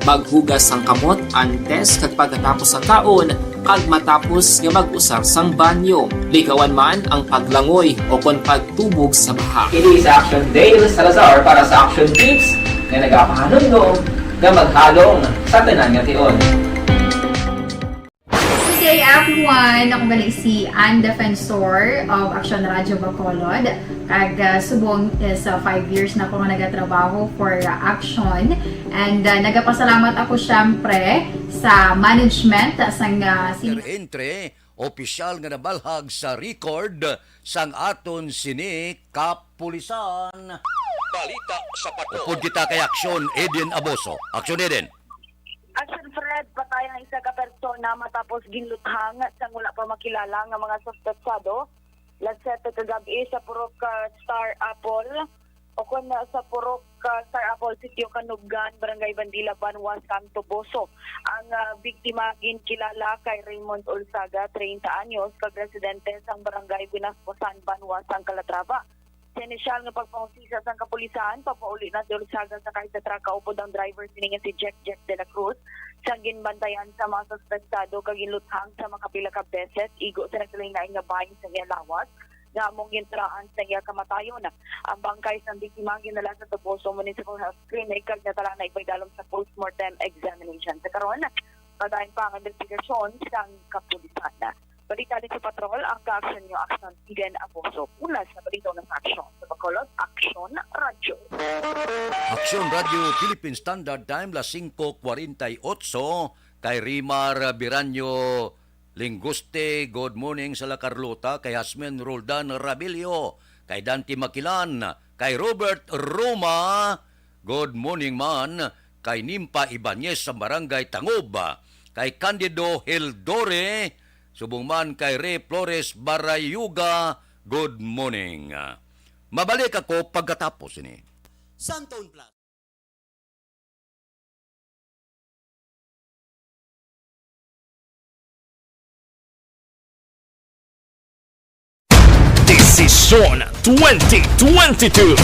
Maghugas sang kamot antes kag pagkatapos sang kaon kag matapos nga mag-usar sang banyo. Likawan man ang paglangoy o kon pagtubog sa baha. Ini si Action Dale Salazar para sa Action Tips nga nagapahanumdom nga maghalong sa tanan nga tion. Good day, everyone! Ako gali si Ann Defensor of Action Radio Bacolod. Kag, ah, subong is, ah, five years na ako nga nagatrabaho for, ah, Action. And, ah, nagapasalamat ako, syempre, sa management, ah, sang, ah, si Entre, opisyal nga nabalhag sa record sang aton sini kapulisan. Balita sa Bacolod. Upod kita kay Aksyon Eden Aboso. Aksyon Eden. Action Fred, patay ang isa ka persona matapos ginluthang sang wala pa makilala nga mga suspetsado, las siyete kagab-i sa Purok, ah, Star Apple, o kon, ah, sa Purok, ah, Star Apple, Sitio Kanubgan, Barangay Bandila, banwa sang Toboso. Ang, ah, biktima ginkilala kay Raymond Ulsaga, treinta anyos, kag residente sang Barangay Binascosan, banwa sang Calatrava. Sa inisyal nga pagpangusisa sang kapulisan, pagpauli na si Ulsaga sa kahit sa truck kaupod ang driver sini nga si Jack Jack de la Cruz. Sang ginbantayan sa mga suspetsado kag ginluthang sa makapila ka beses, igo sa nagkalain-lain nga bahin sa iya lawas nga among ginturaan sa iya kamatayon. Ang bangkay sang biktima ginala sa Toboso Municipal Health Clinic kag nadala na ipaidalom sa postmortem examination. Sa karon, padayon pa ang investigasyon sang kapulisan. Balita din sa patrol, ang kaaksyon niyo, Aksyon Eden Aboso. Una sa balita na sa aksyon. Sa Bacolod, Aksyon Radyo. Aksyon Radyo, Philippine Standard Time, las singko kwarenta y otso. Kay Rimar Biranyo Linguste, good morning sa La Carlota. Kay Hasmin Roldan Rabilio, kay Dante Makilan, kay Robert Roma, good morning man. Kay Nimpa Ibanez sa Barangay Tangob, kay Candido Hildore, subong man kay Rey Flores Barayuga, good morning. Mabalik ako pagkatapos ini. Santon Plus. Desisyon twenty twenty-two.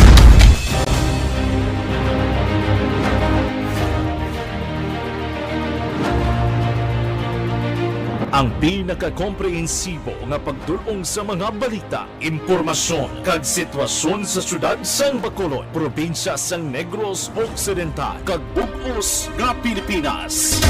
Ang pinakakomprehensibo nga pagdul-ong sa mga balita, impormasyon, kag sitwasyon sa siyudad sang Bacolod, probinsya sang Negros Occidental, kag bug-os nga Pilipinas.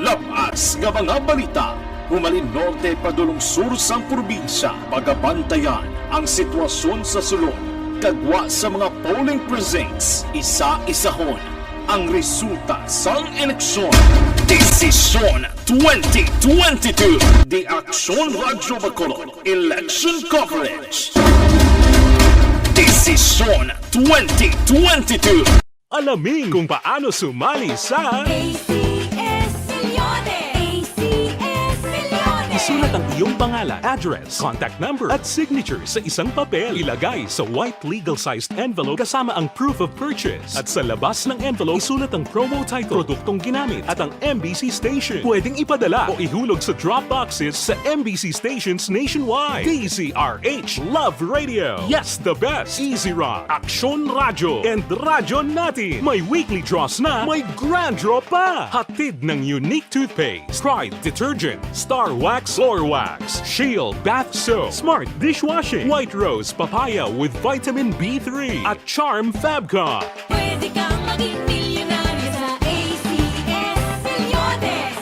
Lab-as nga mga balita, humalin norte padulong sur sang probinsya, pagabantayan ang sitwasyon sa sulod, Kagwa sa mga polling precincts, isa-isahon ang resulta sang eleksyon. Desisyon twenty twenty-two, The Aksyon Radyo Bacolod Election Coverage. Desisyon twenty twenty-two. Alamin kung paano sumali sa A C S Milyones! A C S Milyones! Isulat ang iyong pangalan, address, contact number, at signature sa isang papel. Ilagay sa white legal-sized envelope kasama ang proof of purchase. At sa labas ng envelope, isulat ang promo title, produktong ginamit, at ang M B C station. Pwedeng ipadala o ihulog sa drop boxes sa M B C stations nationwide. D Z R H Love Radio. Yes, the best. Easy Rock, Aksyon Radyo, and Radyo Natin. May weekly draws na, may grand draw pa. Hatid ng Unique Toothpaste, Pride Detergent, Star Wax Floor Wax, Shield Bath Soap, Smart Dishwashing, White Rose Papaya with Vitamin B three, at Charm Fabcon. Pwede kang maging milyonaryo sa A C S Milyones.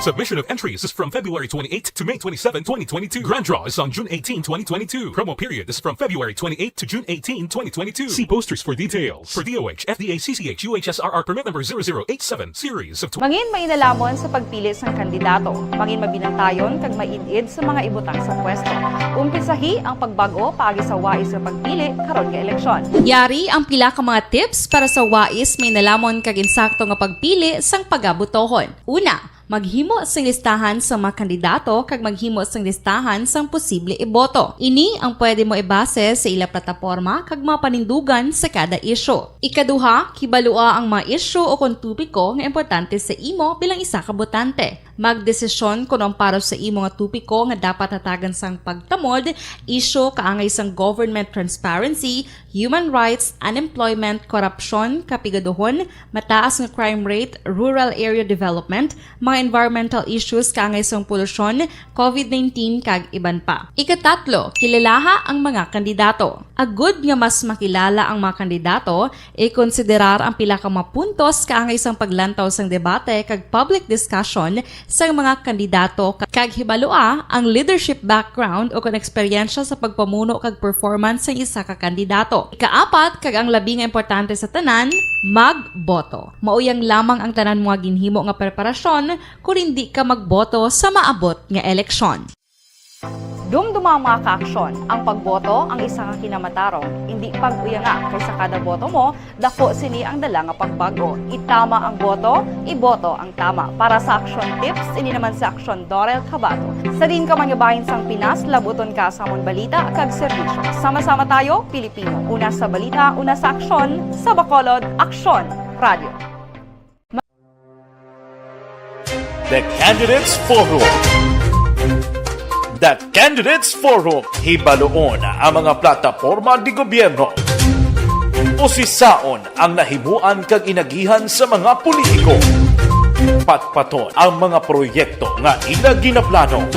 Submission of entries is from February twenty-eighth to May twenty-seven, twenty twenty-two. Grand draw is on June eighteen, twenty twenty-two. Promo period is from February twenty-eighth to June eighteen, twenty twenty-two. See posters for details. For D O H, F D A, C C H, U H S R R permit number zero zero eight seven, series of tw- Mangin mainalamon sa pagpili sang kandidato. Mangin mabinantayon kag maid-id sa mga ibutang sa pwesto. Umpisahi ang pagbag-o paagi sa wais nga pagpili karon nga eleksyon. Yari ang pila ka mga tips para sa wais, mainalamon kag insakto nga pagpili sang pagabotohon. Una, maghimo sing listahan sa mga kandidato kag maghimo sing listahan sang posible iboto. Ini ang pwede mo ibase sa ila plataporma kag mga panindugan sa kada isyu. Ikaduha, kibalua ang mga isyu o kon topiko nga importante sa imo bilang isa ka botante. Magdesisyon kon ang para sa imo nga topiko nga dapat hatagan sang pagtamod, isyu kaangay sang government transparency, human rights, unemployment, korupsyon, kapigaduhon, mataas nga crime rate, rural area development, mga environmental issues kaangay sang polusyon, covid nineteen, kag iban pa. Ikatatlo, kilalaha ang mga kandidato. Agud nga mas makilala ang mga kandidato, ikonsiderar ang pila ka mga puntos kaangay sang paglantaw sang debate kag public discussion sang mga kandidato, ka-, kag hibalua ang leadership background o kon eksperyensya sa pagpamuno kag performance sang isa ka kandidato. Ikaapat, kag ang labi nga importante sa tanan, magboto. Mao yang lamang ang tanan mo nga ginhimo nga preparasyon kon indi ka magboto sa maabot nga eleksyon. Dumduma, mga kaaksyon, ang pagboto ang isa ka kinamatarong. Indi pag-uyanga, kay sa kada boto mo, dako sini ang dala nga pagbag-o. Itama ang boto, iboto ang tama. Para sa Aksyon Tips, ini naman si Aksyon Dorel Cabato. Sa diin ka man nga bahin sang Pinas, labuton ka sa amon balita kag serbisyo. Sama-sama tayo, Pilipino. Una sa balita, una sa aksyon, sa Bacolod, Aksyon Radio. The Candidates Forum. The Candidates Forum. Hibaluon ang mga plataporma de gobyerno. Usisaon ang nahimuan kag inagihan sa mga politiko. Patpaton ang mga proyekto nga ila ginaplano.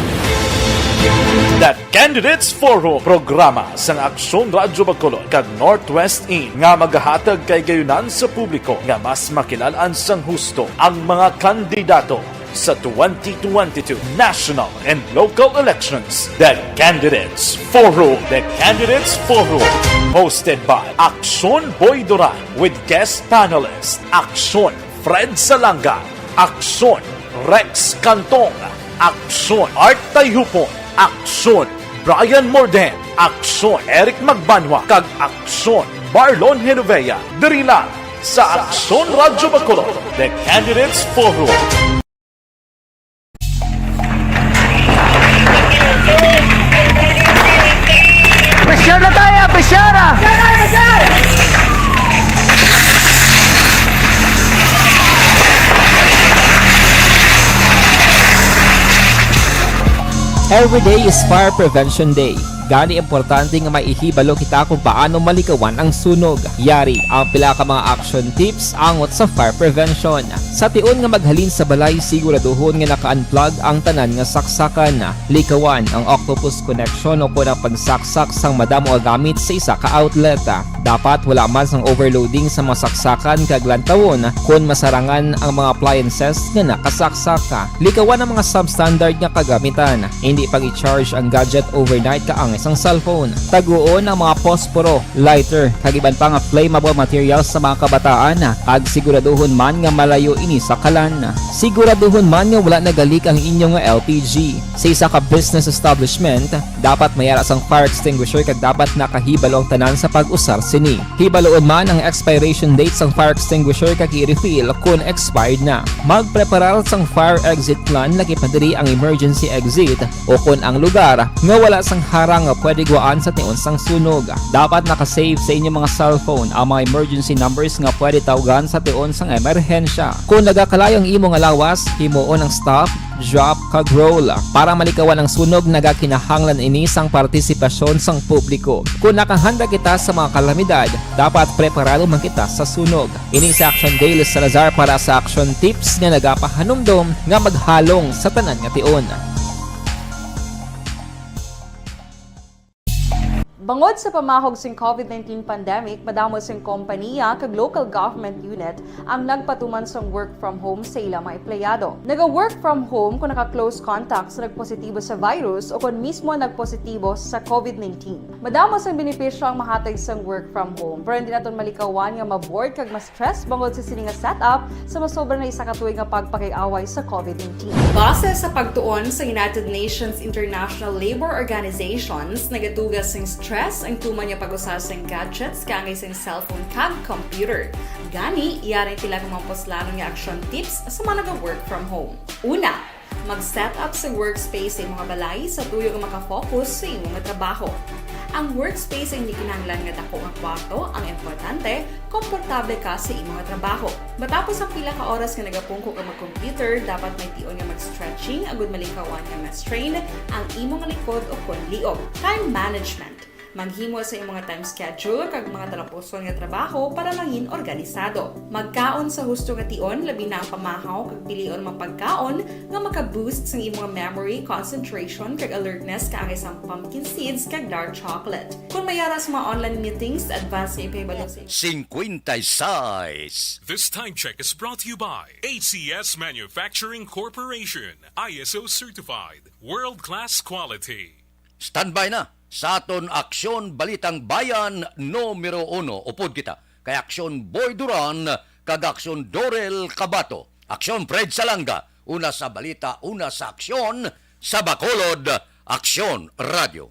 The Candidates Forum, programa sang Aksyon Radyo Bacolod kag Northwest In, nga magahatag kay gayunan sa publiko nga mas makilal-an sang husto ang mga kandidato sa twenty twenty-two national and local elections. The Candidates Forum. The Candidates Forum, hosted by Aksyon Boy Duran with guest panelist Aksyon Fred Salanga, Aksyon Rex Cantong, Aksyon Art Tayhupon, Aksyon Brian Morden, Aksyon Eric Magbanwa, kag Aksyon Marlon Genovea, diri lang sa Aksyon Radyo Bacolod, The Candidates Forum. Pressure na tayo, pressure na! Every day is Fire Prevention Day. Gani, importante nga maihibalo kita kung paano malikawan ang sunog. Yari ang pila ka mga action tips angot sa fire prevention. Sa tion nga maghalin sa balay, siguraduhon nga naka-unplug ang tanan nga saksakan. Likawan ang octopus connection o kon ang pagsaksak sang madamo nga gamit sa isa ka outlet. Dapat wala man sang overloading sa mga saksakan kag lantawon kon masarangan ang mga appliances nga nakasaksaka. Likawan ang mga substandard nga kagamitan. Hindi pag-i-charge ang gadget overnight kaangay sang cellphone. Taguon ang mga posporo, lighter, kag iban pa nga flammable materials sa mga kabataan, kag siguraduhon man nga malayo ini sa kalan. Siguraduhon man nga wala nagalik ang inyo nga L P G. Sa isa ka business establishment, dapat may ara sang fire extinguisher kag dapat nakahibalo ang tanan sa pag-usar sini. Hibaluon man ang expiration date sang fire extinguisher kag i-refill kon expired na. Magpreparar sang fire exit plan, laki pa diri ang emergency exit, o kon ang lugar nga wala sang harang nga pwede guwaan sa tion sang sunog. Dapat naka-save sa inyo mga cellphone ang mga emergency numbers nga pwede tawgan sa tion sang emerhensya. Kon nagakalayo ang imo nga lawas, himuon ang stop, drop, kag roll. Para malikawan ang sunog, nagakinahanglan ini sang partisipasyon sang publiko. Kon nakahanda kita sa mga kalamidad, dapat preparado man kita sa sunog. Ini si Action Dale Salazar para sa Action Tips nga nagapahanumdom nga maghalong sa tanan nga tion. Bangod sa pamahog sing COVID nineteen pandemic, madamo sing kompaniya kag local government unit ang nagpatuman sang work from home sa ila mga empleyado. Naga-work from home kung naka-close contact sa nagpositibo sa virus o kon mismo nagpositibo sa COVID nineteen. Madamo sang benepisyo ang mahatag sang work from home, pero hindi naton malikawan nga ma-bored kag ma-stress bangod sa sini nga setup sa masobra na isa ka tuig nga pagpakig-away sa COVID nineteen. Base sa pagtuon sa United Nations International Labor Organizations, nagatuga sing stress ang tuman nga pag-usa sing gadgets kaangay sing cellphone kag computer. Gani, yari ang pila ka mga puslanon nga action tips sa mga naga-work from home. Una, mag-set up sa workspace sa imong balay sa tuyo nga makafocus sa imong trabaho. Ang workspace ay hindi kinahanglan nga dako nga kwarto. Ang importante, komportable ka sa imong trabaho. Matapos ang pila ka oras nga nagapungko ka mag-computer, dapat may tion nga mag-stretching agud malikawan nga ma-strain ang imong likod o kon liog. Time management. Maghimo sa imong time schedule kag mga talapuson nga trabaho para mangin organisado. Magkaon sa husto nga tion, labi na ang pamahaw kag pilion mga pagkaon nga maka-boost sang imong memory, concentration, kag alertness kaangay sang pumpkin seeds kag dark chocolate. Kung may ara sa mga online meetings, advance nga ipahibalo sa Cinquenta y seis. This time check is brought to you by A C S Manufacturing Corporation, I S O certified, world-class quality. Standby na sa aton Aksyon Balitang Bayan numero uno. Upod kita kay Aksyon Boy Duran kag Aksyon Dorel Cabato, Aksyon Fred Salanga, una sa balita, una sa aksyon, sa Bacolod, Aksyon Radio.